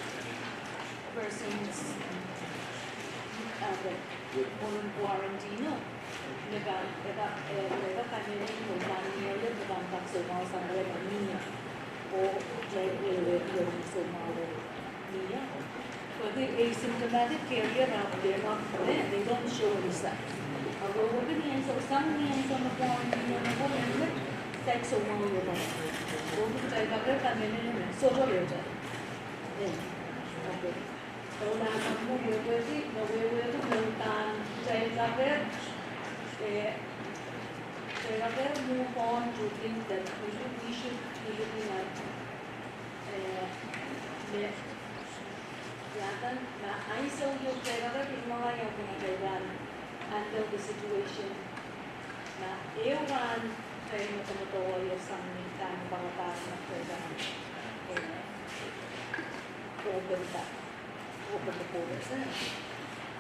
persons, uh, on quarantine, no? Me pahn, e pahn, eh, me pahn kamehlele me pahn mie, me pahn kak soumwahu sang me mie. Oh, like, wehwehki soumwahu mie. But the asymptomatic carrier are, they're not there, they don't show any sign. Ahpw wehwehki ni ansou, sang ni ansou me quarantine, me ko, me saik soumwahu ieu pahn. Oh, kitail kakehr kamehlele me sohte lehte. Eh, okay. Souleng me wehwehki, me wehwehki me udahn kitail kakehr, eh, kitail kakehr move on to think that we should, we should be looking at, eh, me, ia kan, ma ansou ieu kitail kakehr pil mwahu ia me kitail pahn handle the situation. Ma ehu rahn kitail medemedewe sang ni dahme pahn, pahn, eh, open the, open the borders, eh.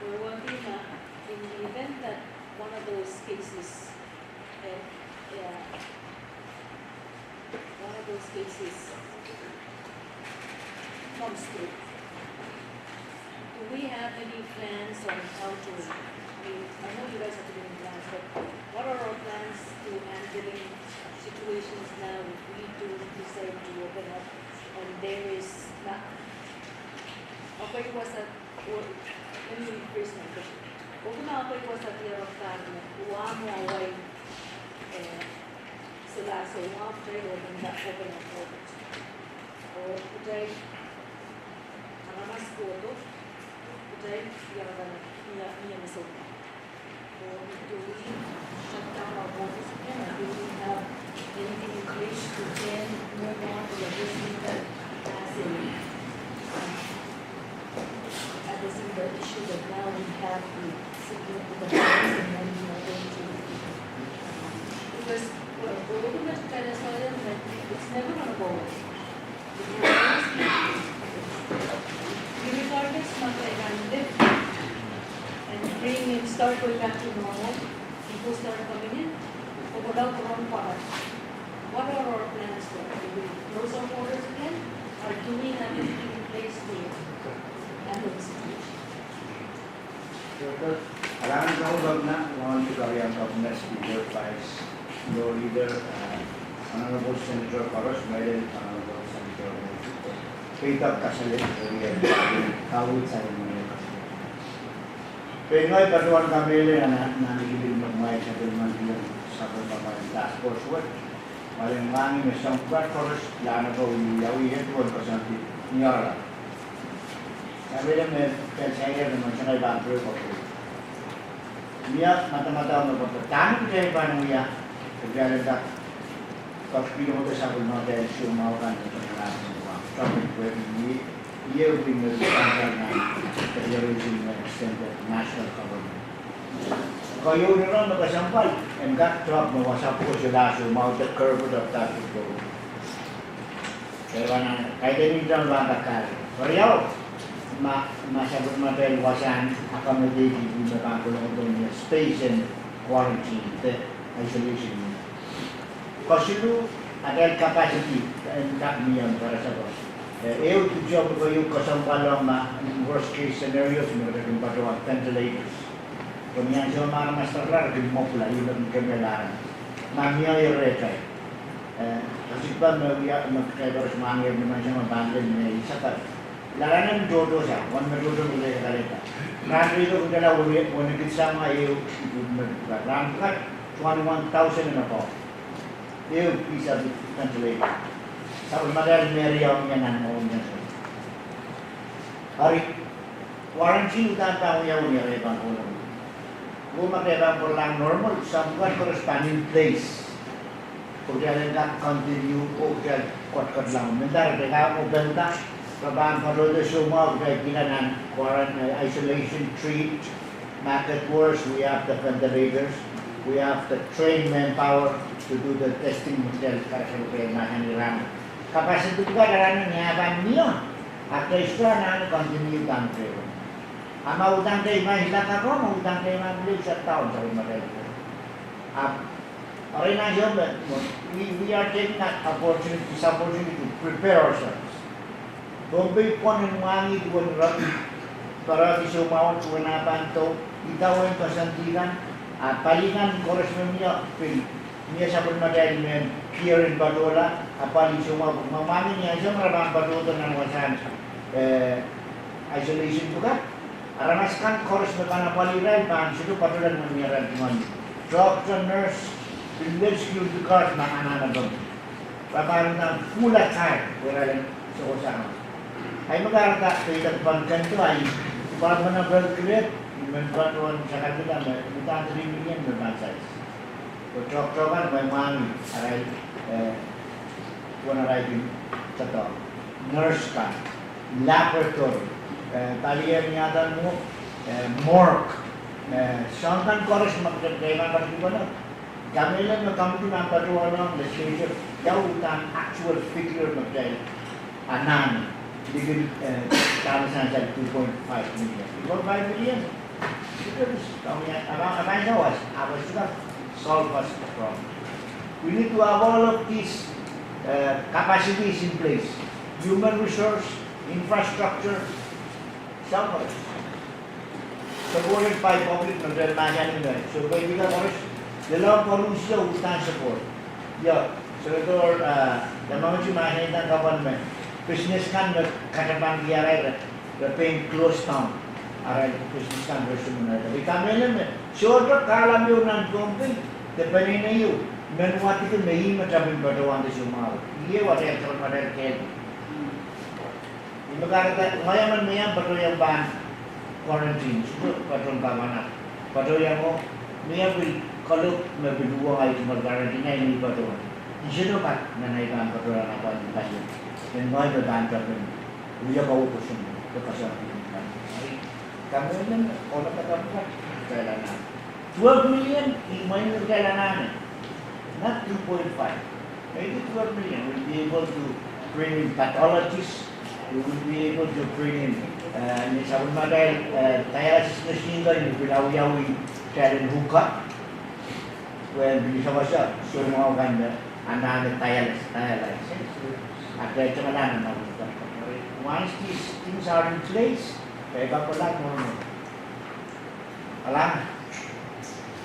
Wehwehki ma, in the event that one of those cases, eh, eh, one of those cases comes through, do we have any plans on how to, I mean, I know you guys have to be in plans, but what are our plans to handling situations now if we do decide to open up and there is not, okay, was that, or, let me rephrase my question. Okuna akwei wasa diarek pahn me, uwa mwo awai, eh, solahr soumwahu, kitail open up, open up, open up. Oh kitail aramas kohdo, kitail diarek pahn mie, mie me soumwahu. Or do we shut down our borders again? Or do we have anything in place to then move on to addressing that as a, uh, addressing the issue that now we have the significant numbers and then we are going to, because, well, we're looking at Venezuela, but it's never gonna go away. Irregardless, ma kitail lift and bring in, start going back to normal, people start coming in, but without the wrong product. What are our plans for? Do we close our borders again? Or do we have anything in place to handle the situation? Well, alang, I would like to, want to carry on Governor Speaker, Vice, or either, uh, Honorable Senator Koaros, Madam Honorable Senator Moses, peidek kasalehda area, Kawit Sain Mane kasalehda. Pein ngehi patohwan kamehlele nan, nan ikipit me kumwail sapwellimaniki sapwellimamwail task force wet. Malen ngehi me soang pwukat koaros, lahn oko wiawi, wiawi, e duwen koasoandi ni oaralap. Sapwellime pil sair me menseng ahi pahn pwurehng koaros. Mie madamadau me pwurehng dahme kitail pahn wia, kitail en kak, kak pil ong sapwellimatail soumwahu kan me pwurehng nan soumwahu. Sapwellime pwurehng ni, ieu pil me pahn nan declaration me extended national government. Keieun iren me kesempwal, en kak doadoahk me wasa pwuko solahr soumwahu de kerepe de pahn pwuko. Kaidehnte pahn kak kar. Keriau, ma, ma sapwellimatail wasahn accommodate ih me pahn kolokol ni space en quarantine de isolation. Kesiluh, atail capacity en kak mie me karasapo. Eh, ehu dipwisou me keieu kesempwal ong ma, worst case scenarios me kitail kin patohwan ventilators. Pwe ni ansou me aramas daklar kin mwopwla, ih me kin kemehla aramas. Ma mie rehtail. Eh, kasikpa me wia me kitail koaros mwahngih ni maing sang me pahn lel me isaka. Lalanen tohto sang, wen me tohto me kitail kasalehda. Nan riedo kitail la wene, wene kit sang ma ehu, me pwukat. Rahn pwukat, twenty-one thousand and above. Ehu, pisa di translate. Sapwellimatail me riau mie nan mwo mie so. Ari, quarantine uhdahn pahn wiawi ni arail pahn kohla. Ko ma kitail pahn kohla normal, soahng pwukat koaros pahn in place. Ko kitail en kak continue, ko kitail kotkotla. Mendahte kitail kak open da, re pahn patohdo soumwahu, kitail kihla nan quarantine, eh, isolation treat, maggot wars, we have the ventilators, we have the trained manpower to do the testing, me kitail kahrehda kitail mahsanih rahn. Capacity pwukat arail ni ah pahn mie, ahpw kitail sohte anahne continue pahn kitail. A ma uhdahn kitail ma ilakako, ma uhdahn kitail ma pil shutdown, sapwellimatail. Ahpw, ari nan soh me, we, we are taking that opportunity, this opportunity to prepare ourselves. Pohnpei pwon en mwahngih duwen roti, parati soumwahu duwen ah pahn do, idawehn koasoandi kan, a pali kan koaros me mie pil, mie sapwellimatail mehn peer en patohla, a pali soumwahu, ma mwahngih ni ansou me re pahn patohdo nan wasahn, eh, isolation pwukat. Aramas kan koaros me pahn apwalih irail pahn sohte patohla ni arail tungoal. Doctor, nurse, pil lel security guard ma anahne pahn. Pahn pahn nan full attire, pwe irail en sokosang. Ahi me kahrehda, peidek pahn kendo ahi, Department of Health grade, I men patohwan sakarkihda me, uhdahn three million me pahn size. Pwe doctor kan me mwahngih, arail, eh, duwen arail kin doadoahk. Nurse kan, laboratory, eh, palien iadan mwo, eh, morgue, eh, soahng kan koaros me kitail pahn patohdo. Kamehlele me committee pahn patohwanohng legislature, ia uhdahn actual figure me kitail anahne, likin, eh, dahme sansal two point five million. Two point five million? It is, kami, apa, apa yang was, apa sudah solve us the problem. We need to have all of these, uh, capacities in place. Human resource, infrastructure, somewhere. Supported by public, me kitail mahsanih me. So, pai pika koaros, lelohng koarusie uhdahn support. Ia, so, ito, uh, ia ma mwohn mahsanih nan government. Business kan me katapang di arail re, re pein close down. Arail business kan re sumunada. Ika mehlel me, sohte kahlemeng nan Pohnpei, de peneinei ieu, men wadek me ih me tapin patohwanda soumwahu. Iei wadek tapin wadek kehl. Ih me kahrehda, ngehi emen me iang patohwan pahn quarantine, sohte patohwan pahn wana. Patohwan o, me iang pil kalohk me pil uhwong ahi tungoal quarantine, ahi me patohwan. Ih sohte pahn, nan ahi pahn patohwan apwalih pahn. En ngehi me pahn tapin, wia kaun kosonned, de koasoandi kan. Ahi, kamehlele, koloka kapwukat, kitail anahne. Twelve million, ih mwein kitail anahne. Not two point five. Maybe twelve million. We'll be able to bring in pathologists. We will be able to bring in, uh, ni sapwellimatail, uh, dialysis machine kan, ni pil awiawi kitail en hookup. Well, pil sokosok, soumwahu kan me anahne dialysis, dialysis. Ahpw kitail anahne hookup. Once these things are in place, kitail pahn kohla normal. Alah.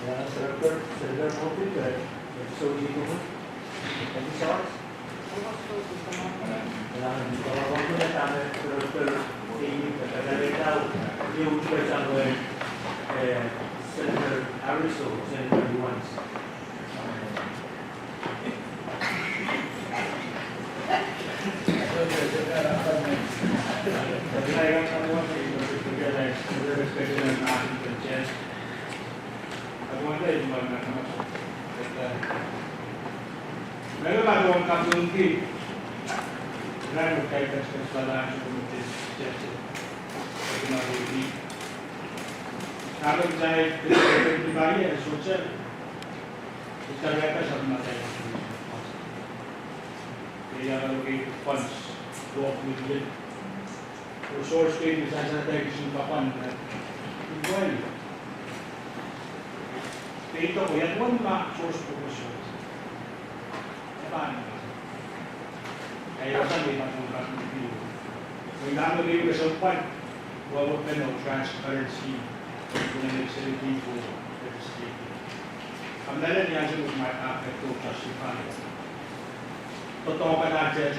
Ya, Senator, Senator Murphy, eh, so di ko, eh, di source? Ya, di ko, ko, ko, ko, Senator, eh, Senator Harris o Senator Evans. Ita rehta sapwellimatail. Ia kaloke funds, twelve million. Resource kei me sansal kitail kisin kapwan, eh, inquiry. Kei ito ko ia duwen ma source ko resource. Ia pahn. Ia ia sang ia pahn kapwan. Ia kaloke me sohte pahn. Well, what kind of transparency, you know, like, seventeen for legislative. Amele ni ansou me ma, ah, to justify. Doadoahk kan atail,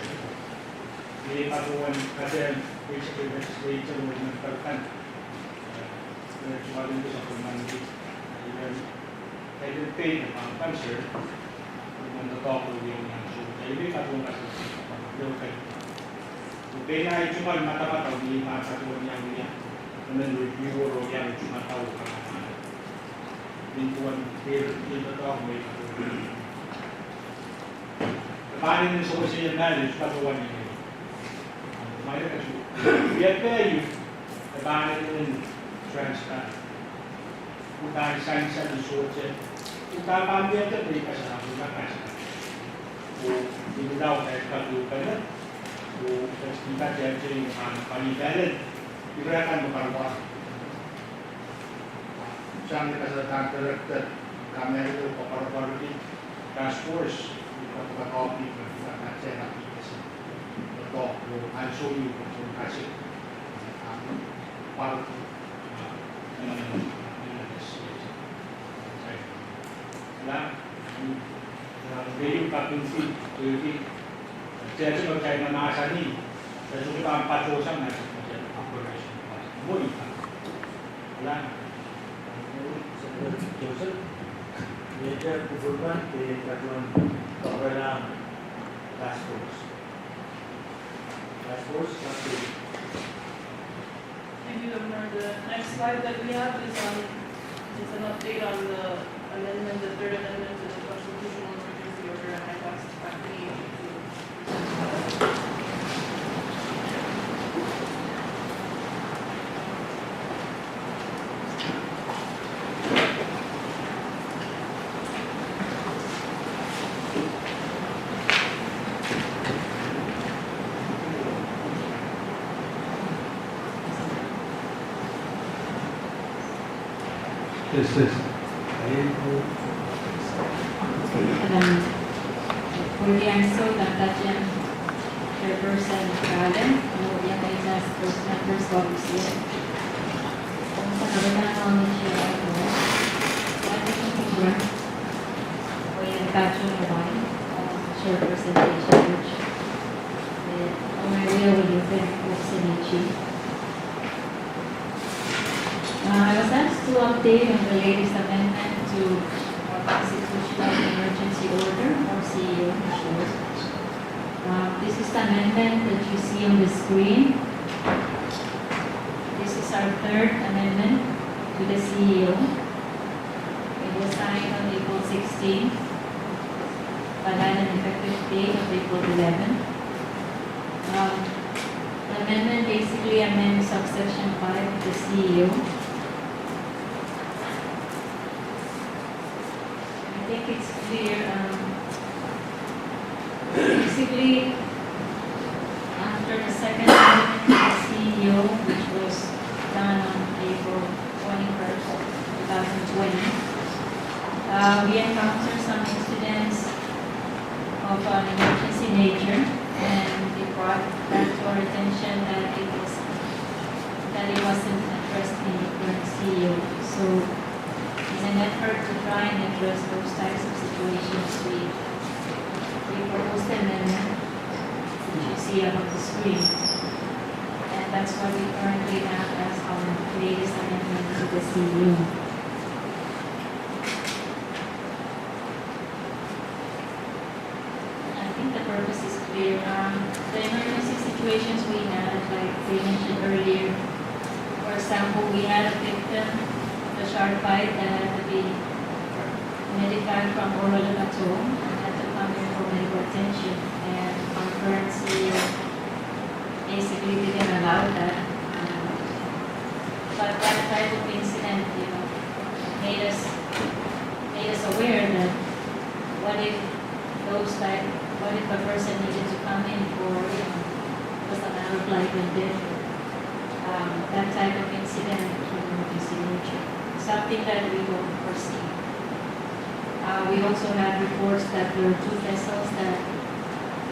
iei patohwan atail executive legislature oh memper kan, eh, eh, tuwalingki sapwellimaniki, eh, iren, eh, iren pein me pahn concern, eh, doadoahk oh iang iang sohte, iei patohwan kasalehda, eh, iei patohwan kasalehda. Pein ahi tungoal madamadau me I pahn patohwan iang wia, emen reviewer oh iang tungoal madamadau kan. Nin duwen, eh, eh, doadoahk me I patohwan pahn inenen sohte iei marriage patohwan iei. Maire katu. Wiepe iei, pahn inenen transparent. Uhdahn sansal sohte. Uhdahn pahn wiepe iei kasarawi, uhdahn kasarawi. Oh, I pil lau kaidehn katuhpene. Oh, kitail kitail pahn pali palen. Ira kan me pahn wia. Sang ni kasalehda director, kamehlele oh koapworopworki task force, ni koapworopworki me pahn kasalehda kitail. Doadoahk oh ansou ieu, ansou kasik. Ah, pahn, ah, la, ah, keieu kapinsi, keieu, eh, kitail me kitail mahsanih, eh, sohte pahn patohsang nan operation. Mwo ih. Alan, Senator Joseph, Major Kupfulman, eh, patohwan kapwurelahng task force. Task force update. Thank you, Governor. The next slide that we have is on, is an update on the amendment, the third amendment to the constitutional emergency order, and I pass it back to you. Yes, yes. Alan, William Sota, Chairperson Alan, oh, ia, members, members of the, oh, Chairperson Alan, oh, ia, Chairperson Alan, oh, ia, Chairperson Alan, oh, ia, Uh, I was asked to update on the latest amendment to our constitutional emergency order, or C E O in short. Uh, this is the amendment that you see on the screen. This is our third amendment to the C E O. It was signed on April sixteenth, but had an effective date of April eleventh. Um, the amendment basically amends subsection five of the C E O. I think it's clear, um, basically, after the second amendment to the C E O, which was done on April twenty-first, two thousand twenty, uh, we encountered some incidents of an emergency nature, and it brought back to our attention that it was, that it wasn't addressed in the current C E O. So, in an effort to try and address those types of situations, we, we proposed the amendment which you see up on the screen. And that's what we currently have as our latest amendment to the C E O. I think the purpose is clear. Um, the emergency situations we had, like we mentioned earlier, for example, we had a victim of a shark bite that had to be medevaced from Oral Atoll and had to come in for medical attention. And our current C E O basically didn't allow that. Um, but that type of incident, you know, made us, made us aware that what if those type, what if a person needed to come in for, you know, it was a matter of life and death, um, that type of incident, you know, is in nature, something that we don't foresee. Uh, we also had reports that there were two vessels that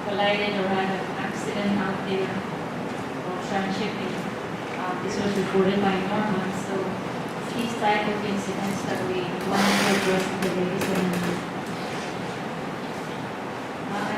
collided or had an accident out there of transshipping. Uh, this was reported by Norma. So these type of incidents that we wanted to address in the latest amendment. Uh, I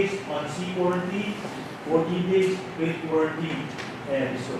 days on sea quarantine, fourteen days field quarantine, eh, so.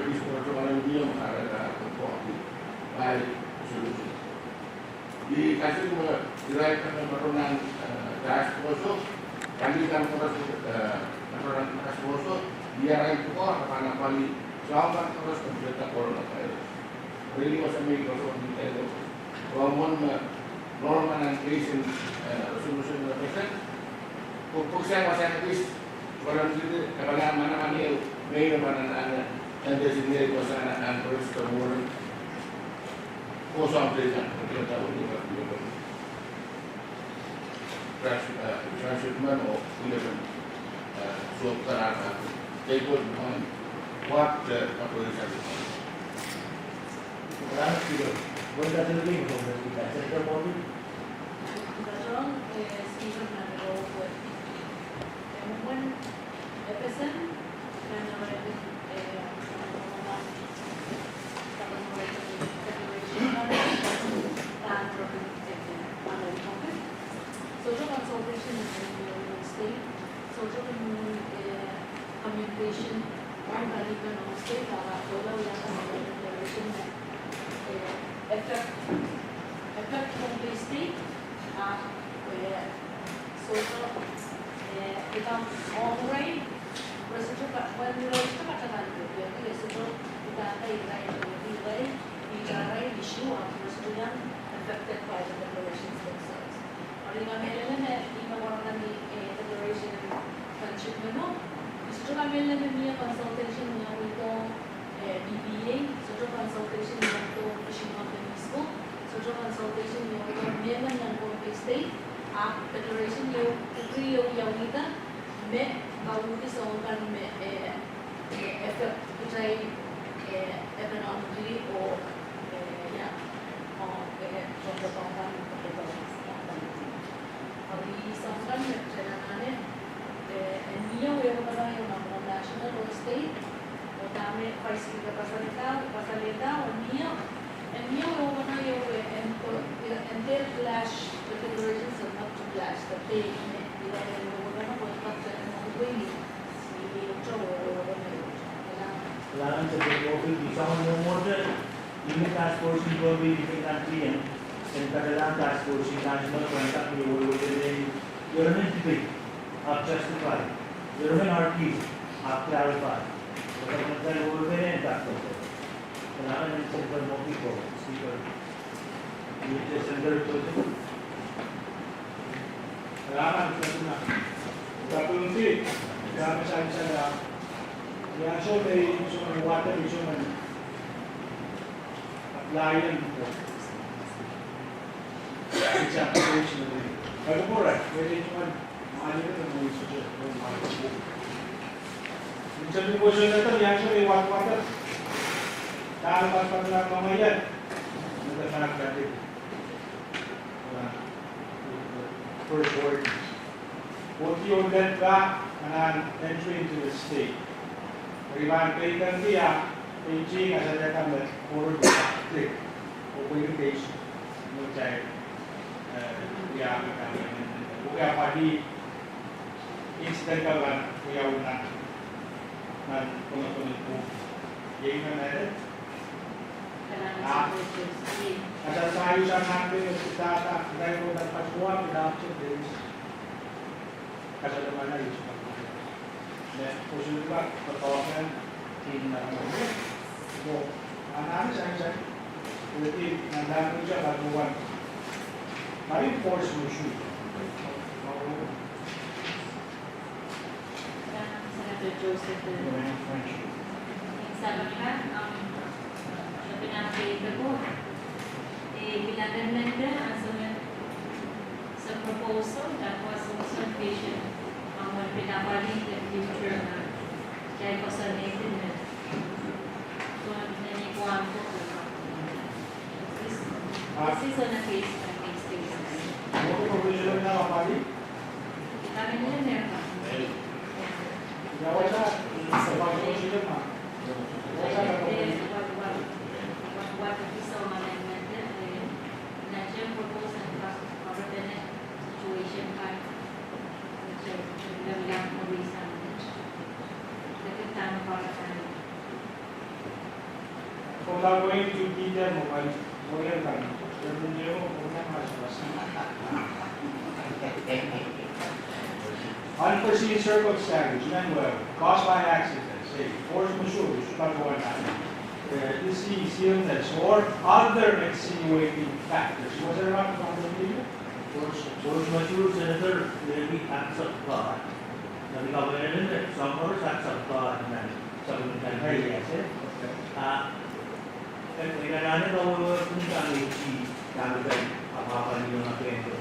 Irail kis koaros me kin wia me kahrehda koaros pahn pahn solution. I kasik me irail kan me patohwan, eh, task force, pali kan koaros, eh, patohwan task force, irail pwukat pahn apwalih soahng kan koaros me pwehki coronavirus. Irail wasa me koaros me irail wasa me normal and patient, eh, resolution me pesen. Ko pwukat sang wasa kis, pwukat kis, kapala manaman ieu, me irail pahn anahne, and this is wasa nan Anchorage, Chamorro. Ko soahng te kan, ko te kan, ko te kan. Trans-, eh, transshipment of eleven, eh, so karata. They could find what the operation is. Trans-, when that will be from the center body? That wrong, eh, Stephen Mandel, eh, when F S M, and, eh, Sohte consultation en mwohn state, sohte mwohn, eh, communication ong kalipen ong state, ahpw kohla wiahda declaration me, eh, effect, effect ong state, ah, eh, sohte, eh, idan ong rai, president, when the president, eh, sohte idan rai, rai, issue, ah, president affected by the declarations themselves. Eri I kamehlele me, I me warkani, eh, declaration transshipment o, I sohte kamehlele me mie consultation iong ito, eh, P P A, sohte consultation iong ito Fishing Companies Board, sohte consultation iong ito mehmen nan Pohnpei State, ahpw declaration ieu, decree ieu wiawihda, me kauhdi soahng kan me, eh, eh, affect kitail, eh, economically oh, eh, yeah, oh, eh, soahng kan me affect. Eri soahng kan me kitail anahne, eh, en mie ehu wehwehki nan national oh state, oh dahme Vice Speaker kasalehda, kasalehda, oh mie, en mie wehwehki ehu, eh, en, en dehr clash, the declarations are not to clash, the pay, eh, ira en wehwehki, oh kitail en wehwehki. Kalahngan Senator Moffitt, I soangen mwomwohte, I men task force en Pohnpei Fishing Country en, en kadarohng task force en national contact me wehwehki, ira men debate, ahpw justify, ira men argue, ahpw clarify. Kadarohng wehwehki en task force. Kalahngan Senator Moffitt, Speaker. Senator Joseph. Kalahngan, Senator. Kapingki, kalahngan, Senator. Ia, soh me, soh me, wahda, soh me, apply-en, ko. It's application. Kalahngan, soh me, First word. Kohdihong lel pahn anahn entry into the state. Eri pahn peidengki ah, peidengki kasalehda me forward with click. Ko communication. No time. Eh, ia, ia, pali incident kan wiawi nan, nan komokomo ko. Iei nan ede. Ah. Kasal sayu sang nan pil data, data ko data ko data ko. Kasal mana is. Ne, kusur ba, patokan, tin na mo. Ko, anahn sansal. Edi, nan language a katuwan. Mari force motion. Senator Joseph, eh, in Sabarka, um, Pinang Keitako, eh, Pinang Keitako, ansou me some proposal that was also envisioned, um, when Pinang Keitako in the future, uh, they was a Nathan, uh, so many one for the This, this is on a case by case basis. What, what, what, what is on amendment, eh, nature proposal, what, what are the next situation by, which are, which are, Without going into detail, mobile, mobile kan, unforeseen circumstances, nan wehwe, caused by accident, say, force majeure, isuh patohwan, uh, disease, illness, or other extenuating factors. Was there not something here? Force, force majeure, Senator, may be acts of God. Nan kaweid en, soahng koaros acts of God nan sapwellimatail, yes, eh? Ah, eh, inanahne kawehwehki dahme I, dahme I apwahpwalih ma kehn ko.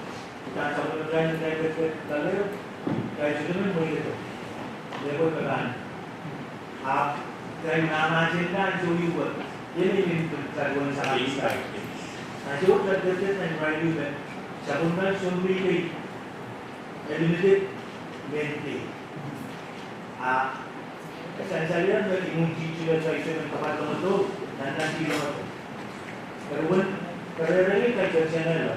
Dahme sapwellimatail, dahme I, dahme I, dahme I, dahme I, dahme I, Ah, dahme I mahmahsen nan sohte wehwehki, I men pil katuwen sang. Case by case. Ah, sohte katuwen nan rail me, sapwellimatail sohte kei, eh, limited, men kei. Ah, sansal ieu me imwintihti lel kaidehn kapakap lometo, nan nan di lometo. Kerwin, kererei kaidehn sangala.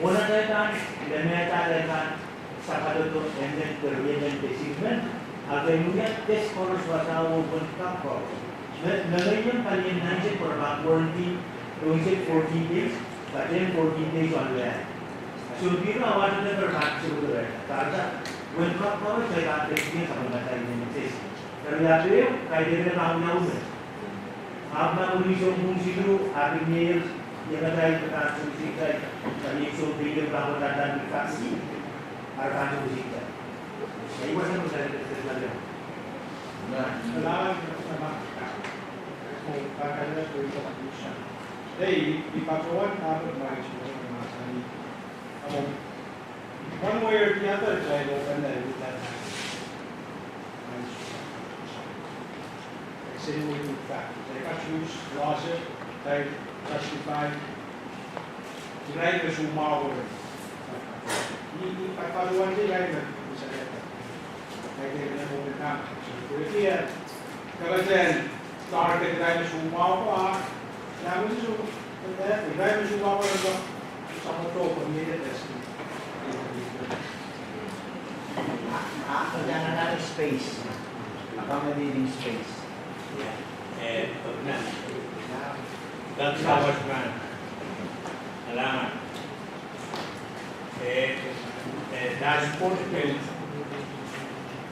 Mwohn atail pahn lemehda atail pahn sapwalihdo emen de riemen de silimen, a kitail wia test koaros wasa oh wen kak koaros. Me, me ngehi iang palien nan se pwe re pahn quarantine, doing se fourteen days, but then fourteen days online. Soun pihro award de per pahn se pwe re, tarda, wen kak koaros, se pahn test iang sapwellimatail emen test. Eri ahpw, kaidehn pahn wia ume. Ahpw ma mwurin sounpwong siluh, ahpw mie, iei ma kitail pahn sewese kitail, ma iei sounpwong pahn wadawadahn vaccine, ahpw pahn sewese kitail. Ei, wasa kitail, kitail, kitail. Ei, I patohwan ahpw mahsanih, ahpw one way or the other, kitail open the, with that. Extenuating fact. Kitail choose, loser, kitail justify. Irail me soumwahu. I, I, I patohwan irail me, I said, irail me open camp. So, irail, kitail target irail me soumwahu, ah, irail me soumwahu, eh, irail me soumwahu, eh, soumwahu, community testing. Ah, ah, another space. Accommodating space. Yeah. Eh, nah. That's how much man. Alama. Eh, eh, task force pil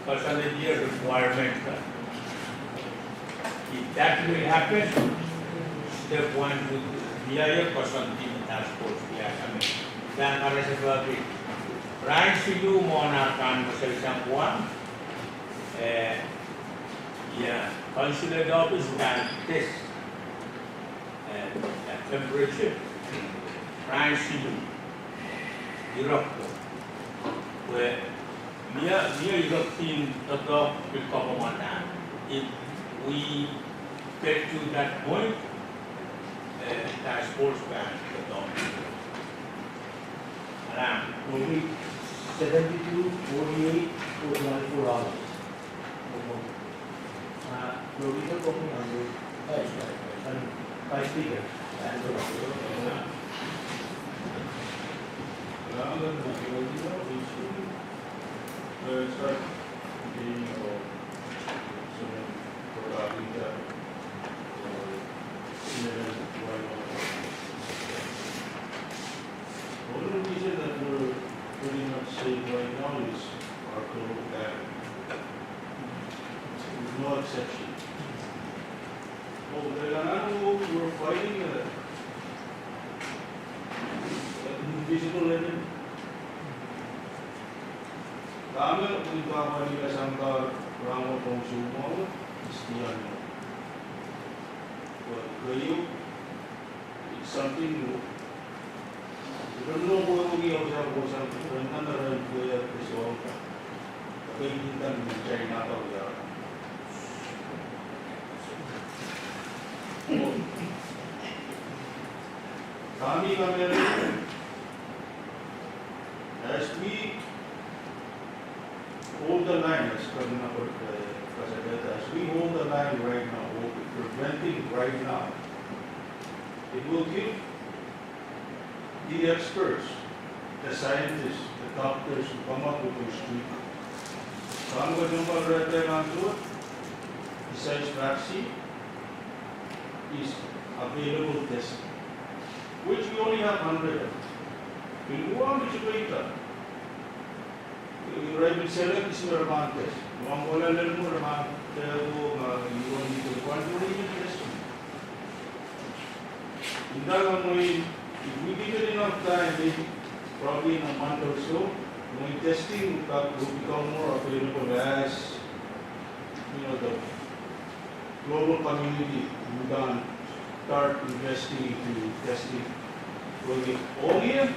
koasoandi requirement. If that will happen, step one would be a koasoandi task force, yeah, I mean, dan karasepe ki. Rahn siluh mwohn ar pahn mwesel sang Guam, eh, yeah, consulate office pahn test eh, eh, temperature, rahn siluh, ireko. Pwe mie, mie irek en doadoahk pil koapworopwor. If we get to that point, eh, task force pahn doadoahk. Alam. Maybe seventy-two, forty-eight, or twenty-four hours. Ah, Florida ko pun anu, eh, eh, eh, Vice Speaker. Dahme pwihn kahpwal ih sang kahrehda ong soumwahu, is the unknown. Well, keieu, it's something new. Ren no pwe wiki au sa ko sang ren nan ren pwe ya ke soang. Ke kin tan mi China ka ya. Kami kami as we hold the line, as Kevernor, uh, President, as we hold the line right now, we're preventing right now. It will give the experts, the scientists, the doctors who come up with those treatments. Kami kami rehtail answer, besides vaccine, is available testing, which we only have hundred of. Pil uang di chupeita. Irail pil select ih me re pahn test. Uang kohla lel me re pahn test, oh, ma, you don't need to, why do we need testing? Inda kemwei, if we give it enough time, maybe probably in a month or so, when testing will become more available as, you know, the global community would then start investing into testing. Well, the only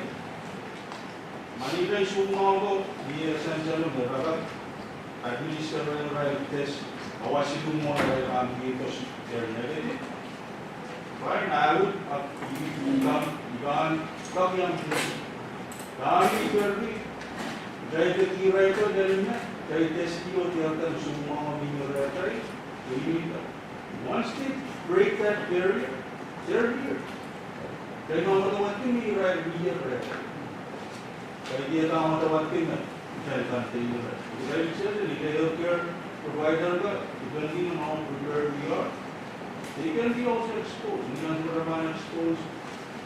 Mani irail soumwahu ko, ih sansalong me re kak administer irail test, awa siluh mwo irail pahn kihdo test negative. Fine, I would, uh, you, you come, you can, come young people. Kami irail, irail test irail ko, irail me, irail test ko, irail kan soumwahu ko, irail try, irail. Once they break that barrier, they're here. Irail me wadawad kin irail, irail. Irail me wadawad kin irail kan irail. Irail sehse, irail healthcare provider ka, depending on how prepared we are, they can be also exposed. Ni ansou me re pahn exposed,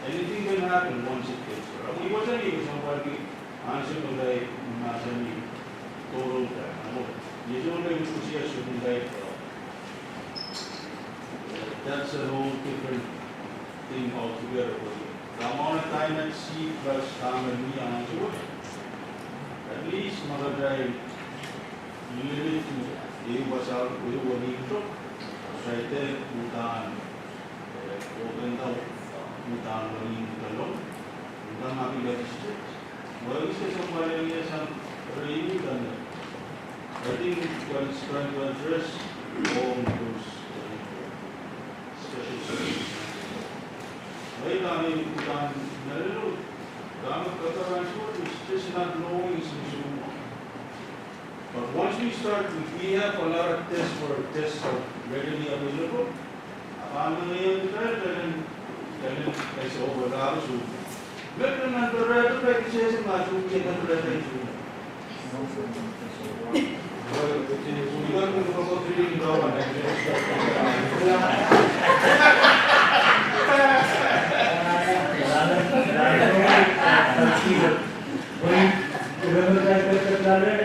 anything can happen once it gets there. Ahpw ih wasa ni, ih wasa ni, ansou me irail mahsanih, total ban. Ahpw, ni ansou me irail, ih wasa ni, irail, uh, That's a whole different thing altogether. Dahme time at sea plus dahme ni ansou. At least ma kitail limit to ehu pasal, ehu wenihmw, kitail udahn, eh, open down, udahn wenihmw doadoahk, udahn ma pil district. Well, this is a Malaysia, some rainy than that. I think what it's trying to address all those, uh, special circumstances. Right, I mean, we can, I don't know, Rama Katarancho is just not knowing is in Suma. But once we start, we, we have a lot of tests where tests are readily available. Apa mengenai yang kita, dan, dan, dan, overlap so. Mereka nan berada, mereka sehse masuk, kita berada itu. Mwein, ire me kitail kak kak lale,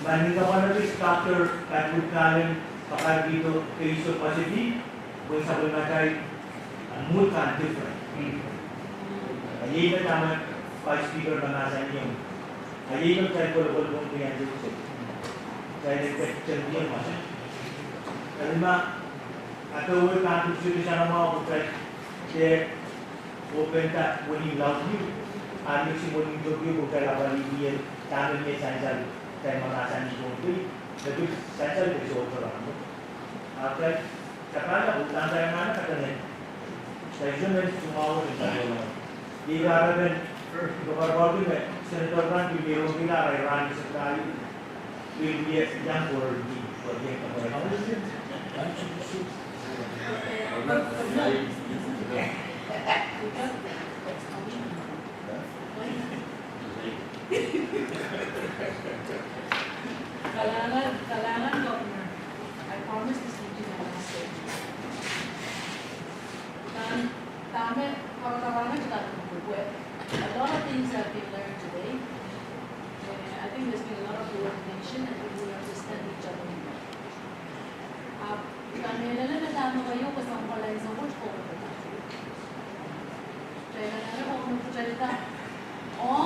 ma ni kapanapi Doctor Patrick Allen, pakar kihdo keisek pasidi, mwein sapwellimatail, ah, mood kan different. Ah, iei me dahme Vice Speaker me mahsanih. Ah, iei me kitail kolokol pwon pwe iang different. Kitail en kak tengdiong mahsanih. Eri ma, ah, pwe wet kan different, sana ma, oh, kitail, kitail, oh, penda wenihmw laud ni, ah, mixing wenihmw Tokyo, oh, kitail apwalih, dahme mie sansal, kitail mahsanih Pohnpei, me pil sansal ke sohte rahn. Ah, kitail, tapala, oh, tanda ngana katane. Kitail sohte men soumwahu en kitail. Ih rahn pen, ih pahn pahn me, Senator kan pil mie rong pil ah rahn sekali. Kalahngan, kalahngan, Governor. I promise this will be my last statement. Nan, dahme, kawek kawek me kita kuku. A lot of things have been learned today. Eh, I think there's been a lot of coordination and people understand each other more. Ahpw, I mehlele me dahme keieu kesempwal en sohte kohkohdo. Kitail anahne kohkohdo kitail da. Oh,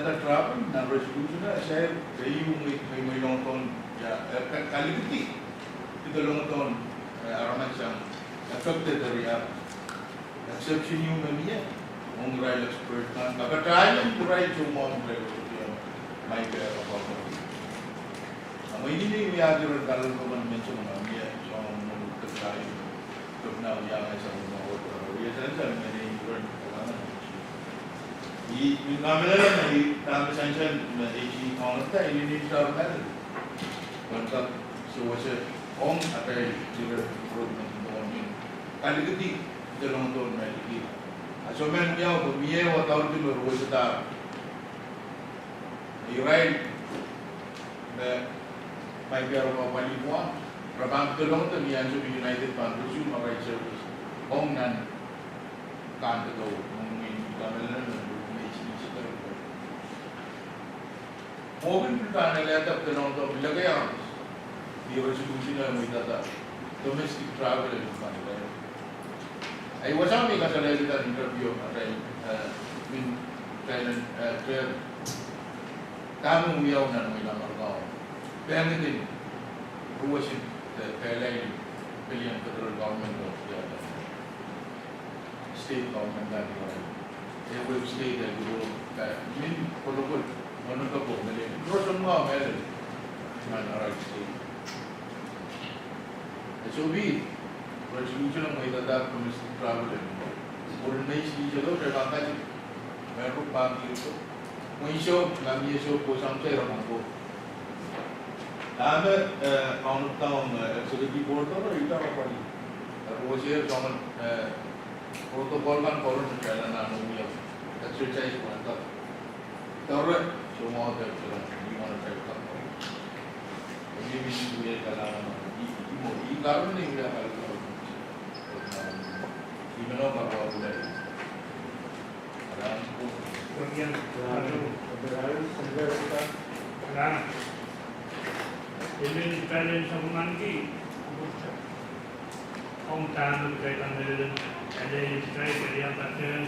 Senator Traben nan resolution e sair keieu me, me, me longdohng, ia, eh, ka-, kalikedi, kihdo longdohng, eh, aramas sang affected area. Exception ieu me mie, ong irail expert kan, kapatail irail soumwahu irail sohte iang, mai ke apa. A me inenen wiahki ren kalokolok en menseng ma mie, soangen mwo kitail, kitail wiahki sang mwo, wia sansal me nei ren kalokolok. I, I kamehlele me I, dahme sansal me I, I kaunopda, I inenen doadoahk mehlel. Pwehn kak sewese ong atail ire, ire me doadoahk en kalikedi, de longdohn me liki. A soh men mie, pwe mie wadaudi me ruweseda. Irail me, me I pil pahn pali pwang, re pahn dolong de ni ansou me United pahn resume arail service ong nan Kandikau, ong ni kamehlele me, me, me, me, me, Mwohn pil pahn elehda de longdohng leke ahmw, ni resolution e mweidada domestic travel en pahn elehda. Ahi wasa me I kasalehda interview atail, eh, min, atail, eh, travel. Dahme wiawi nan wehi Amerika. Pengidin, ruwesin, eh, pelein, pelein federal government of, eh, state government kan iwa. Ehu state e kuro, eh, min kolokol, monokapong, mele, roson mwahu mele, nan arail state. E soh pil, resolution e mweidada domestic travel en. Pwe mehn state e sohte pahn katik, me ruk pahn kihdo. Mwein soh, nan mie soh, ko sang se ramangko. Dahme, eh, kaunop doadoahk, eh, executive board, eh, ita rapali. Eh, ruwesei soangen, eh, protocol kan koaros me kitail anahne wia. Exercise pwehn kak. Doare, soh mwahu de kitail, ni mwahu de kitail kak. Ni misi wia kalahngan, ni, ni mwo, ni karon ni wia kalahngan. Ni meno kak wia. Ong dahme kitail kamehlele, ele kitail keriau patehng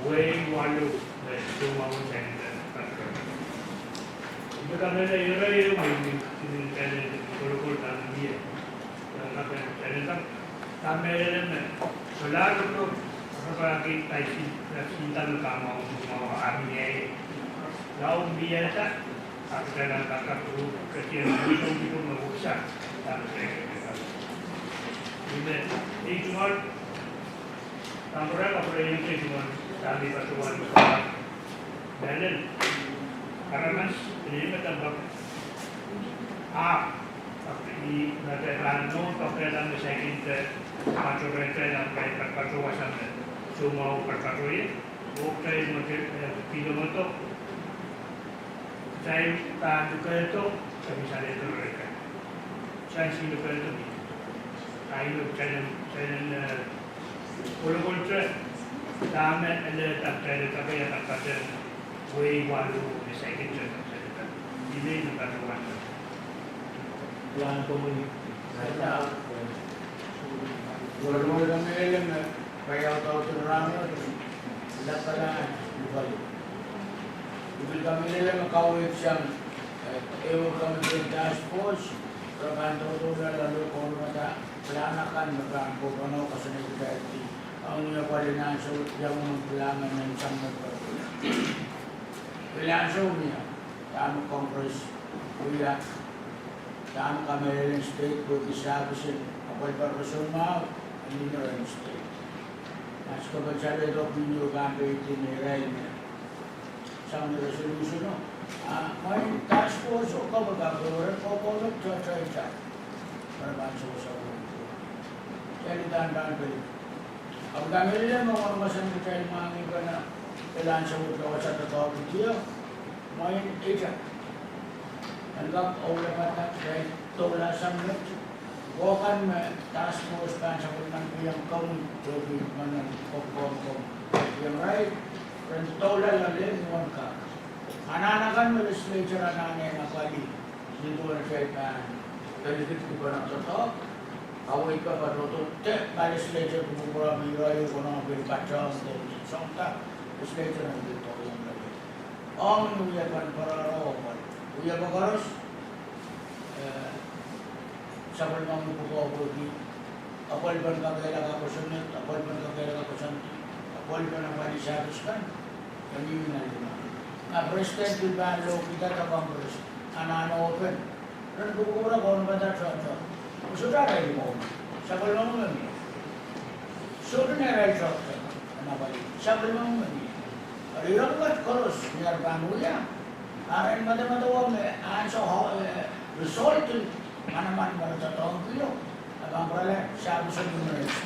wehi walu me soumwahu saikinte patehng. Kitail kamehlele ire ieu me I men kitail kolokol dahme mie. Dahme kitail kamehlele me solahr ko rapahki kaisihn, kaisihn dahme kamwahu, kamwahu ahmw mie. Lao miehda, ahpw kitail en kak kak ru, ketier me sohte kihdo me weksa, dahme kitail kak. Ih me, ih tungoal, Congress operation station, dahme I patohwan mehlel. Aramas, ih me tampak. Ah, ih me pahn nohn pahn kehda me saikinte patohrehte nan pahn patohwasang me soumwahu pahn patohie. Oh kitail me, eh, pil momodo. Kitail pahn lukehdo, kitail salehdo reka. Kitail sihn lukehdo. Ahi me kitail, kitail, eh, kolokol te, dahme ele kitail kakehlaka patehng wehi walu me saikinte, kitail. Ih me I patohwan. Plan komuni. Were were kamehlele me paiaudaudin rahnwet, lapalahn lipali. I pil kamehlele me kaweid sang, eh, ehu committee task force, re pahn doula lalokolmada plan akan me pahn kohkohno koasoanehdi ong ni apwal en ansou, iang men plan akan me sang me pahn. Pil ansou mie, dahme Congress wia, dahme kamehlelen state pwehki service en apwalipen roson mwahu, en ni ren state. Mas kapwal salehdo pil ni o pahn peidi me irail me sang ni resolution o. Ah, mwein task force o kapwal kapwal, re kohkohno tohtohsang. Re pahn sewese. Kitail uhdahn pahn pil. Ahpw I kamehlele me wahn mahsen kitail mwahngih pene, pil ansou wet wasa doadoahk kitie, mwein ihte. En kak oulapada kitail doula sang met, oh kan me task force pahn sapwellimen kihong komwi, pwehki menen kokohng komwi. Iang irail, ren doula loale ni wen kak. Anahn akan me legislature anahne nan pali. Ni duwen atail pahn delegate kupwuren doadoahk, kaweid pahn patohdo de ma legislature kupwukupwur me irail konehng pil patohdo de soangen legislature en pil doadoahk. Ong ni wiepen pwararo apwal, wiepen koaros, eh, sapwellimomwi pwukoa pwehki apwalipen kakehlaka kosonned, apwalipen kakehlaka koasoandi, apwalipen apwalih service kan, en ni nan lime. Ma president pil pahn lohkihda Congress, anahn open, ren kupwukupwure kaunopada tohto. Sohte arail mour, sapwellimomwi me mie. Sohte irail tohto, anahn apwalih, sapwellimomwi me mie. Eri irair wet koaros ni ar pahn wia, ar en medemedewe me ansou, eh, result en manaman me re doadoahngkihlo, a pahn pwurala service en human rights.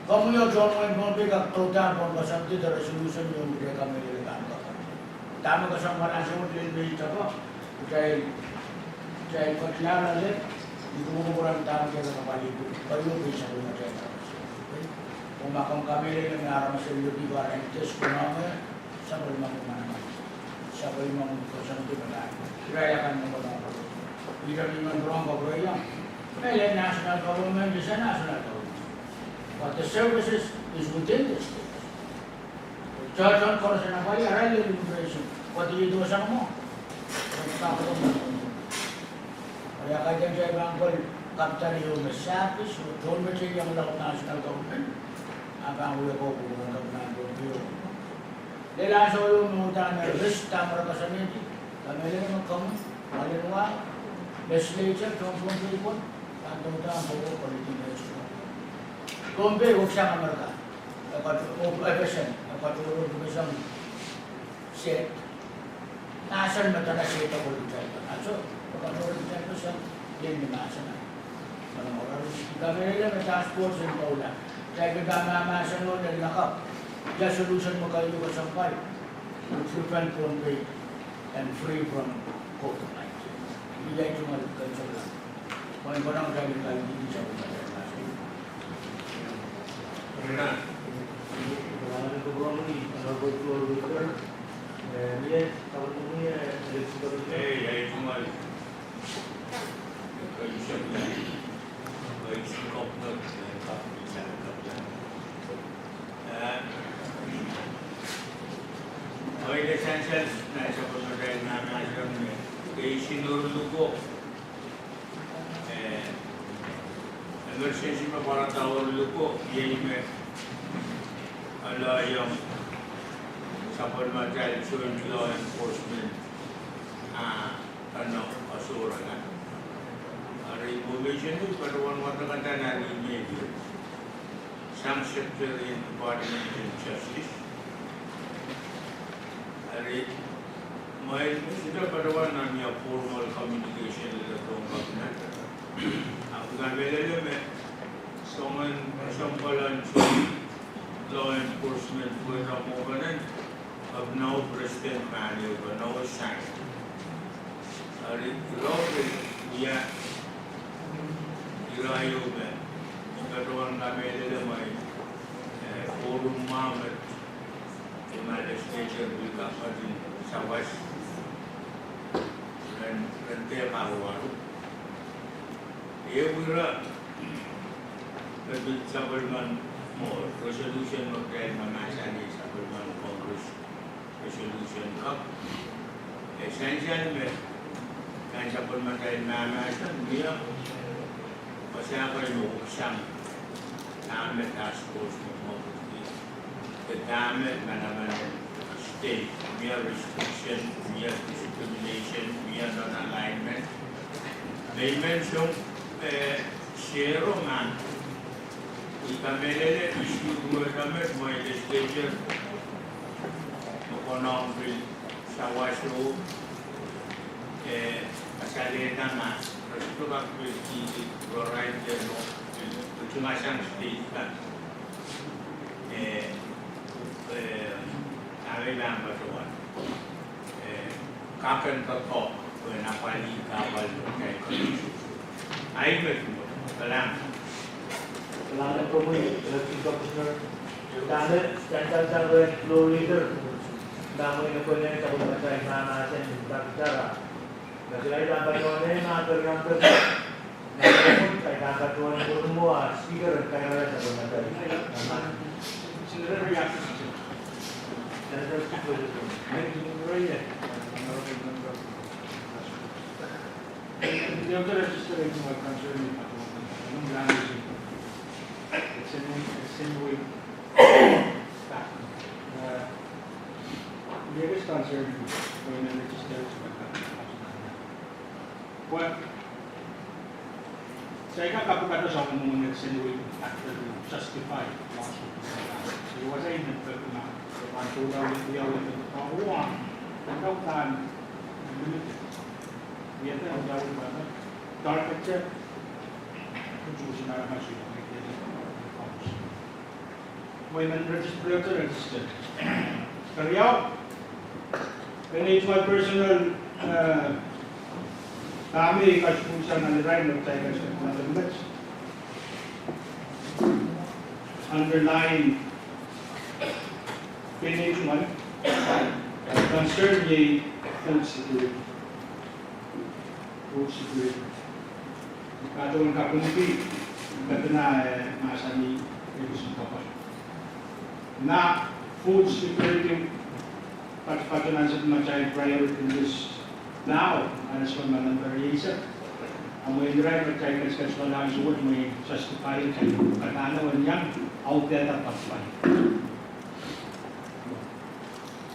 Komwi oh tohn wehin Pohnpei kak douda pohn koasoandi de resolution me kitail kamehlele pahn kak. Dahme kesempwal ansou wet lel me I tepda, kitail, kitail ketidoula lel, I kupwukupwur en dahme kitail kak pali kupwukupwur, pali kupwukupwur sapwellimatail. Oh ma komw kamehlele me aramas en liki pahn test konehng, sapwellimomwi manaman. Sapwellimomwi koasoandi me pahn. Irail akan me konehng. Irail me pahn rong kapwureiong. Mehlel national government is a national government. But the services is within the state. Tohtohn koaros en apwalih arail lel immigration. What do you do sang mo? Eri a kaidehn kitail pahn kol capital ieu me service, tohn me kitail iang loak national government, a pahn wia ko kupwukupwur en government ko ieu. Lel ansou ieu me uhdahn risk dahme re koasoanehdi, kamehlele me komwi, malen wa, legislature, tohn Pohnpei pwon, pahn douda pwon ko quality measure. Pohnpei wekisang Amerika, e katohrohr, e pesen, e katohrohr pesen. State. Mahsen me dene state e kol kitail pahn. Ansou, e katohrohr kitail pesen, ien ni mahsen. Manaman, I kamehlele me task force en doula. Kitail pahn mahmahsen oh lel lakapw. Ia solution me keieu kesempwal to prevent Pohnpei and free from COVID nineteen. Ia tungoal kensel. Mwein e sansal nan sapwellimatail mahmahsen me keisin oaruluko, eh, emergency me pwarada oaruluko, iei me ale iang sapwellimatail joint law enforcement, ah, pahn asorala. Eri information me patohwan wadek kan nan email sang Secretary en Department en Justice. Eri mwein sohte patohwan nan ia formal communication lel tohn government. Ahpw I kamehlele me soangen kesempwal en joint law enforcement wet a mwo penen, ahpw now President Mahne, ahpw now sign. Eri irail wia, irail me, I patohwan kamehlele me, eh, forum mwahu me, me legislature pil kak ketin sawas ren, ren dehpa waru. Ehu ire, me pil sapwellimen, mo, resolution me pil mahmahsanih sapwellimen Congress resolution kak. E sansal me, nan sapwellimatail mahmahsen, mie, wasa kan me wekisang, dahme task force me mwekid, de dahme manaman en state, mie restriction, mie discrimination, mie non-alignment. Me I men song, eh, sero ma I kamehlele issue wet me mwein legislature me konehng pil sawaso, eh, kasalehda ma, re sohte kak pil kihdi, re right de no, pil, pil tungoal sang state kan. Eh, eh, dahme I pahn patohwan. Eh, kak en koakoa, pwe nan apwalih kahpwal lokaia. Ahi me, kalam. Kalahngan komwi, Elected Commissioner. Dahme, sansal sang rehn floor leader. Dahme I men pwenen sapwellimatail mahmahsen, Doctor. Kitail pahn patohwan, eh, mahn keriaun keriaun. Kitail pahn patohwan, eh, Speaker, kitail pahn patohwan. Senator Speaker. There is a register in my concern in Papua. It's in, it's in we, uh, there is concern when I register to my concern. Well, Saika kapikada soangen mwomwen extenuating factor to justify lawsuit. Se wasa inen pekina, pahn sohla wiawi, wiawi, pahn wahn, pahn pahn limited. Wiahda wiawi pahn target, kusukusun aramas, mwein register, register. Keriau, en ei tual personal, eh, dahme I kaskuhlsang nan irail me kitail kaskuhlsang nan met. Underlying, en ei tual concern iei food security. Food security. Patohwan kapingki, kepina, eh, mahsanih, eh, kisin kapwa. Nan food security, patopato nan sehse ma kitail priority list now, nan sehse ma nan priority list. A mwein irail me kitail ketiket soangen ansou wet, mwein justify, kitail kananohng iang, audehda patopato.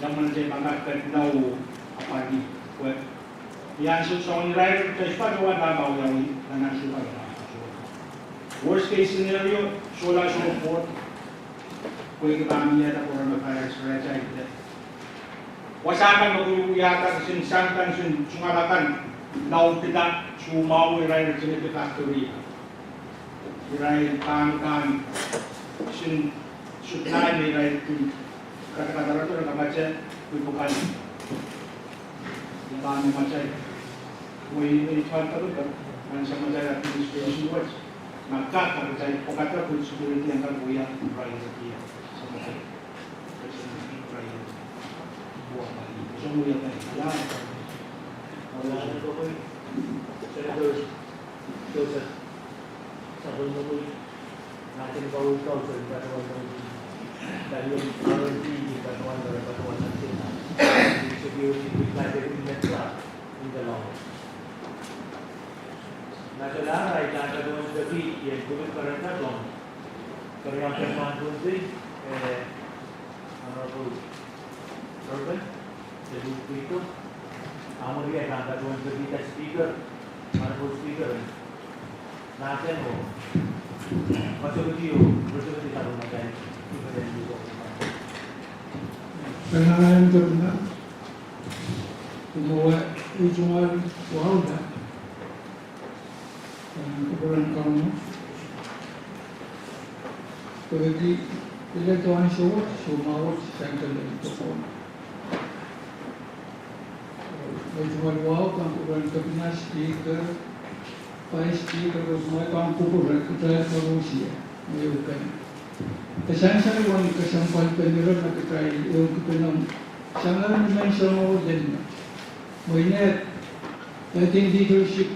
Ia mwomwen kitail pahn kak ketiket nan apwalih. Pwe ia ansou soangen irail, kitail patohwan pahn wiawi, nan ansou kan. Worst case scenario, sohla soh pwoud, pwehki pahn wiahda coronavirus, irail kitail. Wasa kan me kin wiahda kisin sang kan, kisin tungoal akan, laudila, soumwahu irail, irail kitail factory. Irail pahn kan, kisin supply me irail kin kadakadarodo, re kamate, pwe pwukat. Ia pahn matail. Mwein ei tual kapikada, nan sehse ma kitail administration wet. Ma kak, kitail pwukada food security en kak wia priority. Sehse ma kitail. Priority. Wia priority. Sehse ma wia priority. Ia. Senators Joseph Sapwellimomwi, National Council, patohwan, patohwan, patohwan, patohwan, security, patohwan, in the law. National, I can patohwan, patohwan, patohwan, patohwan, patohwan, eh, Honorable Urban, Deputy Speaker, Amuriata, Honorable Speaker, Honorable Speaker, National, Masovitio, Masovitio, Honorable Speaker. Kanayan Governor, kumwa, eh, tungoal, wauda. Kupwuren Kauno. Pwehki, ile tohn sohte, soumwahu wet, saikinte pokon. Ei tungoal wau, kan kupwuren Kepina, Speaker, Vice Speaker, koaros me kan kupwure, kitail koaros ie, me ehu ken. E sansal wen kesempwal pen ire me kitail ehu kepina, sang ni menseng oh lel met. Mwein e, e kin leadership,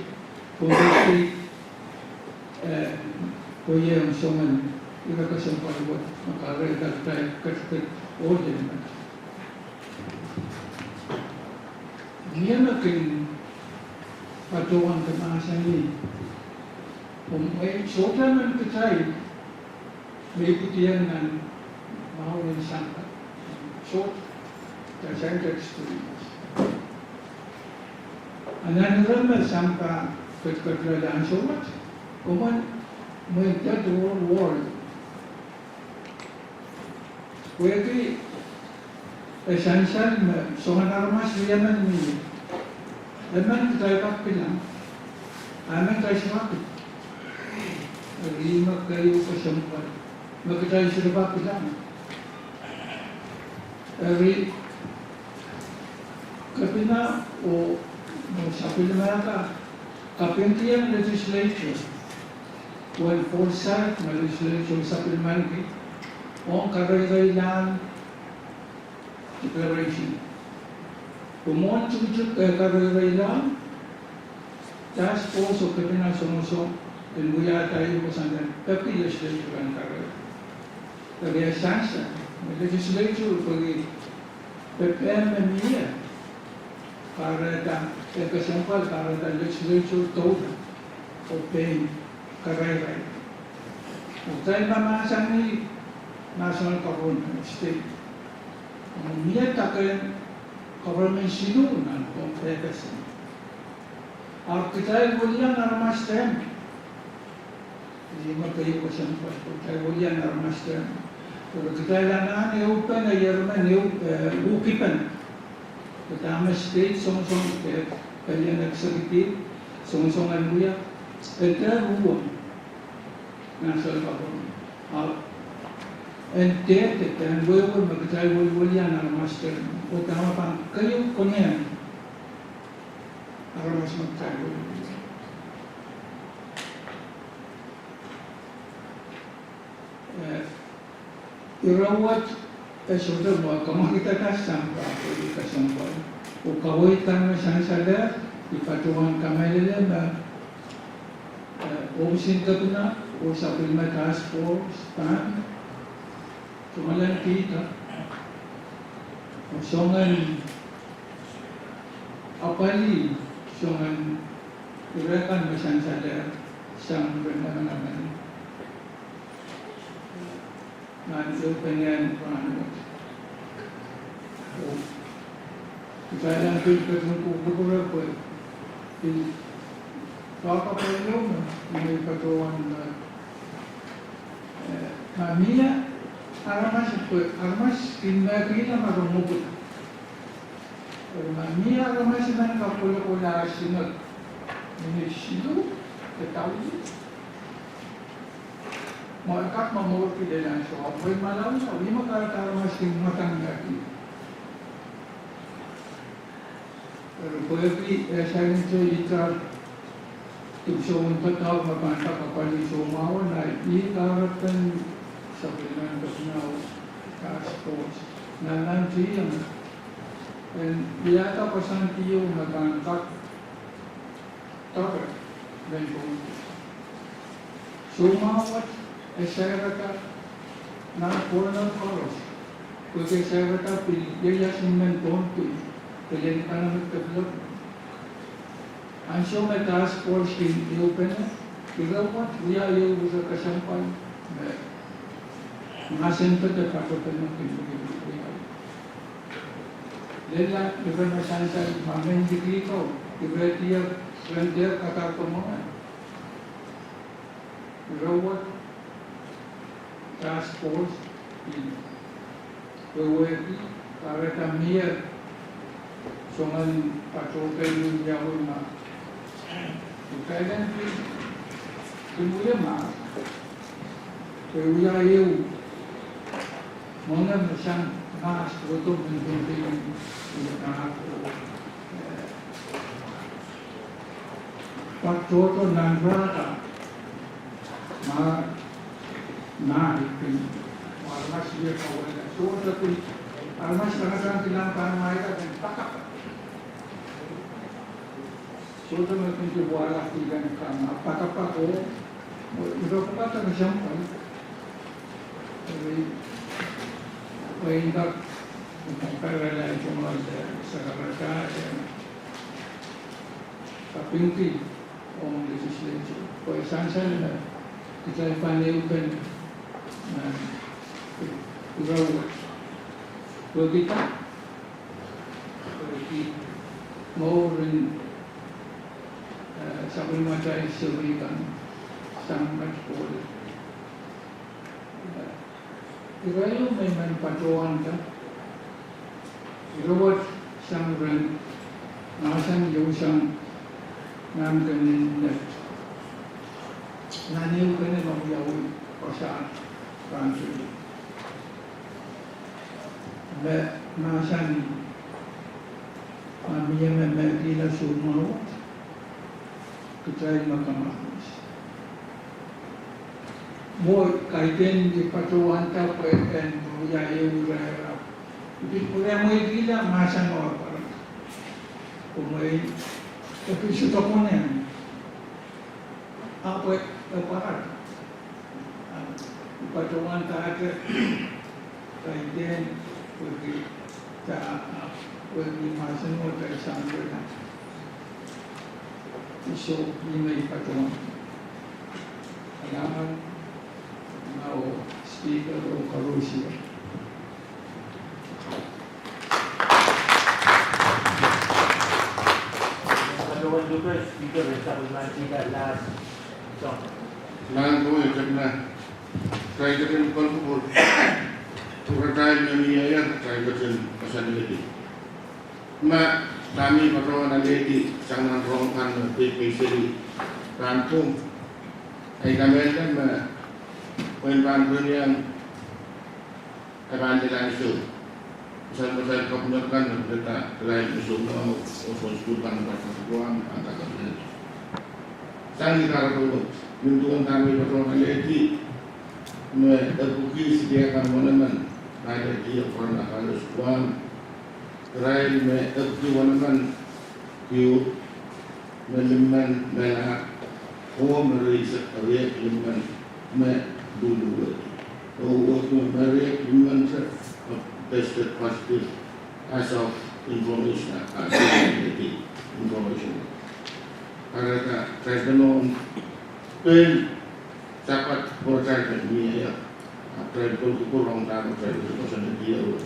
Pohnpei State, eh, kohieng soangen ire kesempwal wet, me kahrehda kitail ketiket oh lel met. Mie me kin patohwan mahsanih, oh mwein sohte men kitail me ipwidiong nan mwahu en sampah. Sohte, kitail saikinte experience. A nan ire me sampah ketiket lel ansou wet, komw en, mwein third world war. Pwehki e sansal me soangen aramas riemen mie. Emen kitail kak kilang, a emen kitail sohte kak. Eri me keieu kesempwal me kitail sohte kak kilang. Eri Kepina oh, oh Sapwellime kak kapingkihong legislature, well, foresight me legislature sapwellimaniki ong kareireilahn declaration. Pwe mwohn tikitik, eh, kareireilahn, task force oh Kepina Songosong en wiahda ie koasoandien peki legislature kan kareir. Eri e sansal me legislature peki pepehm me mie, kahrehda, e kesempwal kahrehda legislature doula oh pein kareirail. Oh kitail mahmahsanih national government, state. Oh mie dake government siluh nan Pohnpei kis. Ahpw kitail welian aramas tehm. Ihme keieu kesempwal, kitail welian aramas te. Kitail anahne ehupene, iermen ehu, eh, uhkipene. Kitail me state songosong de, pelien executive, songosong en wia, e de ruweng national government. Ahpw en de, de, de en wehwe me kitail welian aramas te. Kitail me pahn keieu konehng aramas me kitail welian. Eh, ire wet e sohte mwo kamwakidada sang pahn pwehki kesempwal. Oh kaweid kan me sansalehr, I patohwan kamehlele me, eh, ohpis en kepina, oh sapwellime task force pahn tungoalenki da, oh soangen apwalih, soangen ire kan me sansalehr sang ren emenemen nan ehupene en rahnwet. Oh kitail en pil ketin kupwukupwure pwe pil doadoahk apwal ehu me, me I patohwan me, eh, ma mie aramas, pwe aramas kin mehkihla ma re mwekid. Eri ma mie aramas emen kak kolokol ah sinek minit siluh de tausi, mwo e kak momourki lel ansou, ahpw mwein malaulau, ihme kahrehda aramas kin mwadang mehkihla. Eri pwehki e sansal itar dipwisou en doadoahk me pahn kak apwalih soumwahu, nan ih kahrepen sapwellimen kepina oh task force, nan nan tieng en wiahda koasoandi ehu me pahn kak doadoahk mehn Pohnpei. Soumwahu wet e sairada nan corner koaros, pwehki e sairada pil ieias en mehn Pohnpei, pil economic development. Ansou me task force kin ehupene, ire wet wia ehu ire kesempwal me mahsen pwuhk e patopene kin wia. Lella ire me sansal, ma mehn liki ko, ire diar, ren diar kadar ko mwohn. Ire wet task force kin wehwehki, kahrehda mie soangen patohwan wiawi ma kitail en pil kin wia ma, pwe wia ehu mwohn me sang mahs kohdo mehn Pohnpei en wia nan ko, eh, patohdo nan rahn ma, ma I pil, ma aramas wia kawehla. Sohte pil, aramas tangatang kilang pahn maila kin pakapak. Sohte me kin pil wahla kilang kan, ma pakapak oh, ire pwukat me kesempwal. Eri, pwe inda, pahn kahrehla I tungoal de, sakarada, eh, kapingki ong legislature. Pwe sansal me kitail pahn ehupene nan ire wet. Pwehki dah, pwehki mour en, eh, sapwellimatail seri kan sang met kohla. Ire ehu me I men patohwanda, ire wet sang ren mahsen ieu sang nan kenen net. Nan ehu kenen me wiawi pwasar rahn teikan. Me mahsanih, ma mie me mehkihla soumwahu wet, kitail me kamwakis. Mwo kaidehn I patohwanda pwe en wia ehu ire, I pil pwurehng mwekihla mahsen o pwarada. Pwe mwein e pil sohte konehng. Ahpw e pwarada. I patohwandahte kaidehn pwehki dah, pwehki mahsen o dah sang wehla. So, ihme I patohwan. Kalahngan, mwahu Speaker oh koaros. Patohwan duke Speaker, e sapwellimaniki last song. Nan kowe tepna, kitail ketin kol kupwur, pwukat me mie ier kitail ketin koasoanehdi. Ma dahme patohwan alehdi sang nan rong kan me pil pil seli pahn pwung, ei kamehlele me pwehn pahn pwung iang e pahn lel ansou. Sang, sang kopner kan me pil ta, kitail me soumwahu, oh soun sukuhl kan me pahn pahn pwung, pahn kak lel. Sang ni karapohwet, nin duwen dahme patohwan alehdi, me epwiki siliakan wenemen, alehdi e pwurehng apwal sukuhl. Kitail me epwiki wenemen, kiur, me limmen, me lahr, oh me rieisek, riehk limmen, me luluwet. Oh wehwehki me riehk limmen se, tested positive as of information, uh, information. Kahrehda, kitail pahn pil Sabat pwuratail pahn mie ier, ahpw kitail kol kupwur ong dahme kitail koasoanehdi ie.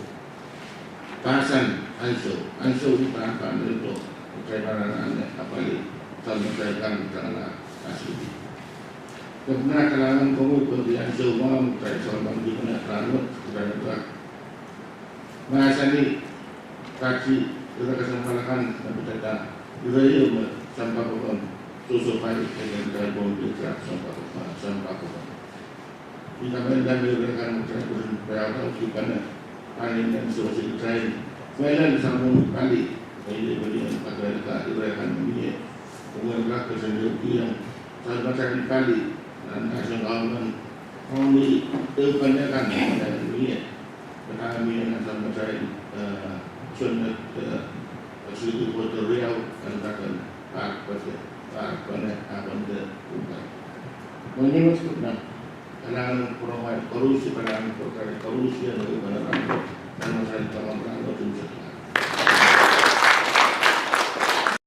Pahsan ansou, ansou ni pahn pahn lel to, kitail pahn anahne apwalih, sang me kitail kan tangala asidi. Kepina, kalahngan komwi pwehki ansou mwahu kitail soangen pahn kihpene rahnwet, kitail pahn mahsanih, kati, ire kesempwal akan me pidada, ire ieu me sampah pokon, sohso pai, eden kitail pwong pidada sampah pokon, sampah pokon. I kamehlele me ire kan me kitail pwurehng pahn audaudkihpene, pahn inenen sewese kitail, mehlel sang mwohn pali, mehlel pali en katailda ire kan me mie, pwungen kak kesen ehu kihong, sang katail pali, nan national government, ong ni ehu pali kan me mie. Kitail mie nan sang katail, eh, soangen, eh, executive order riau, kan kak en, ah, pate, ah, pahn, ah, pahn de, umpai. Mwein imwet kupwur nan, kalahngan pwuromwail koaros, kalahngan pwuromwail koaros, ia ne pahn nan, nan sang katail pahn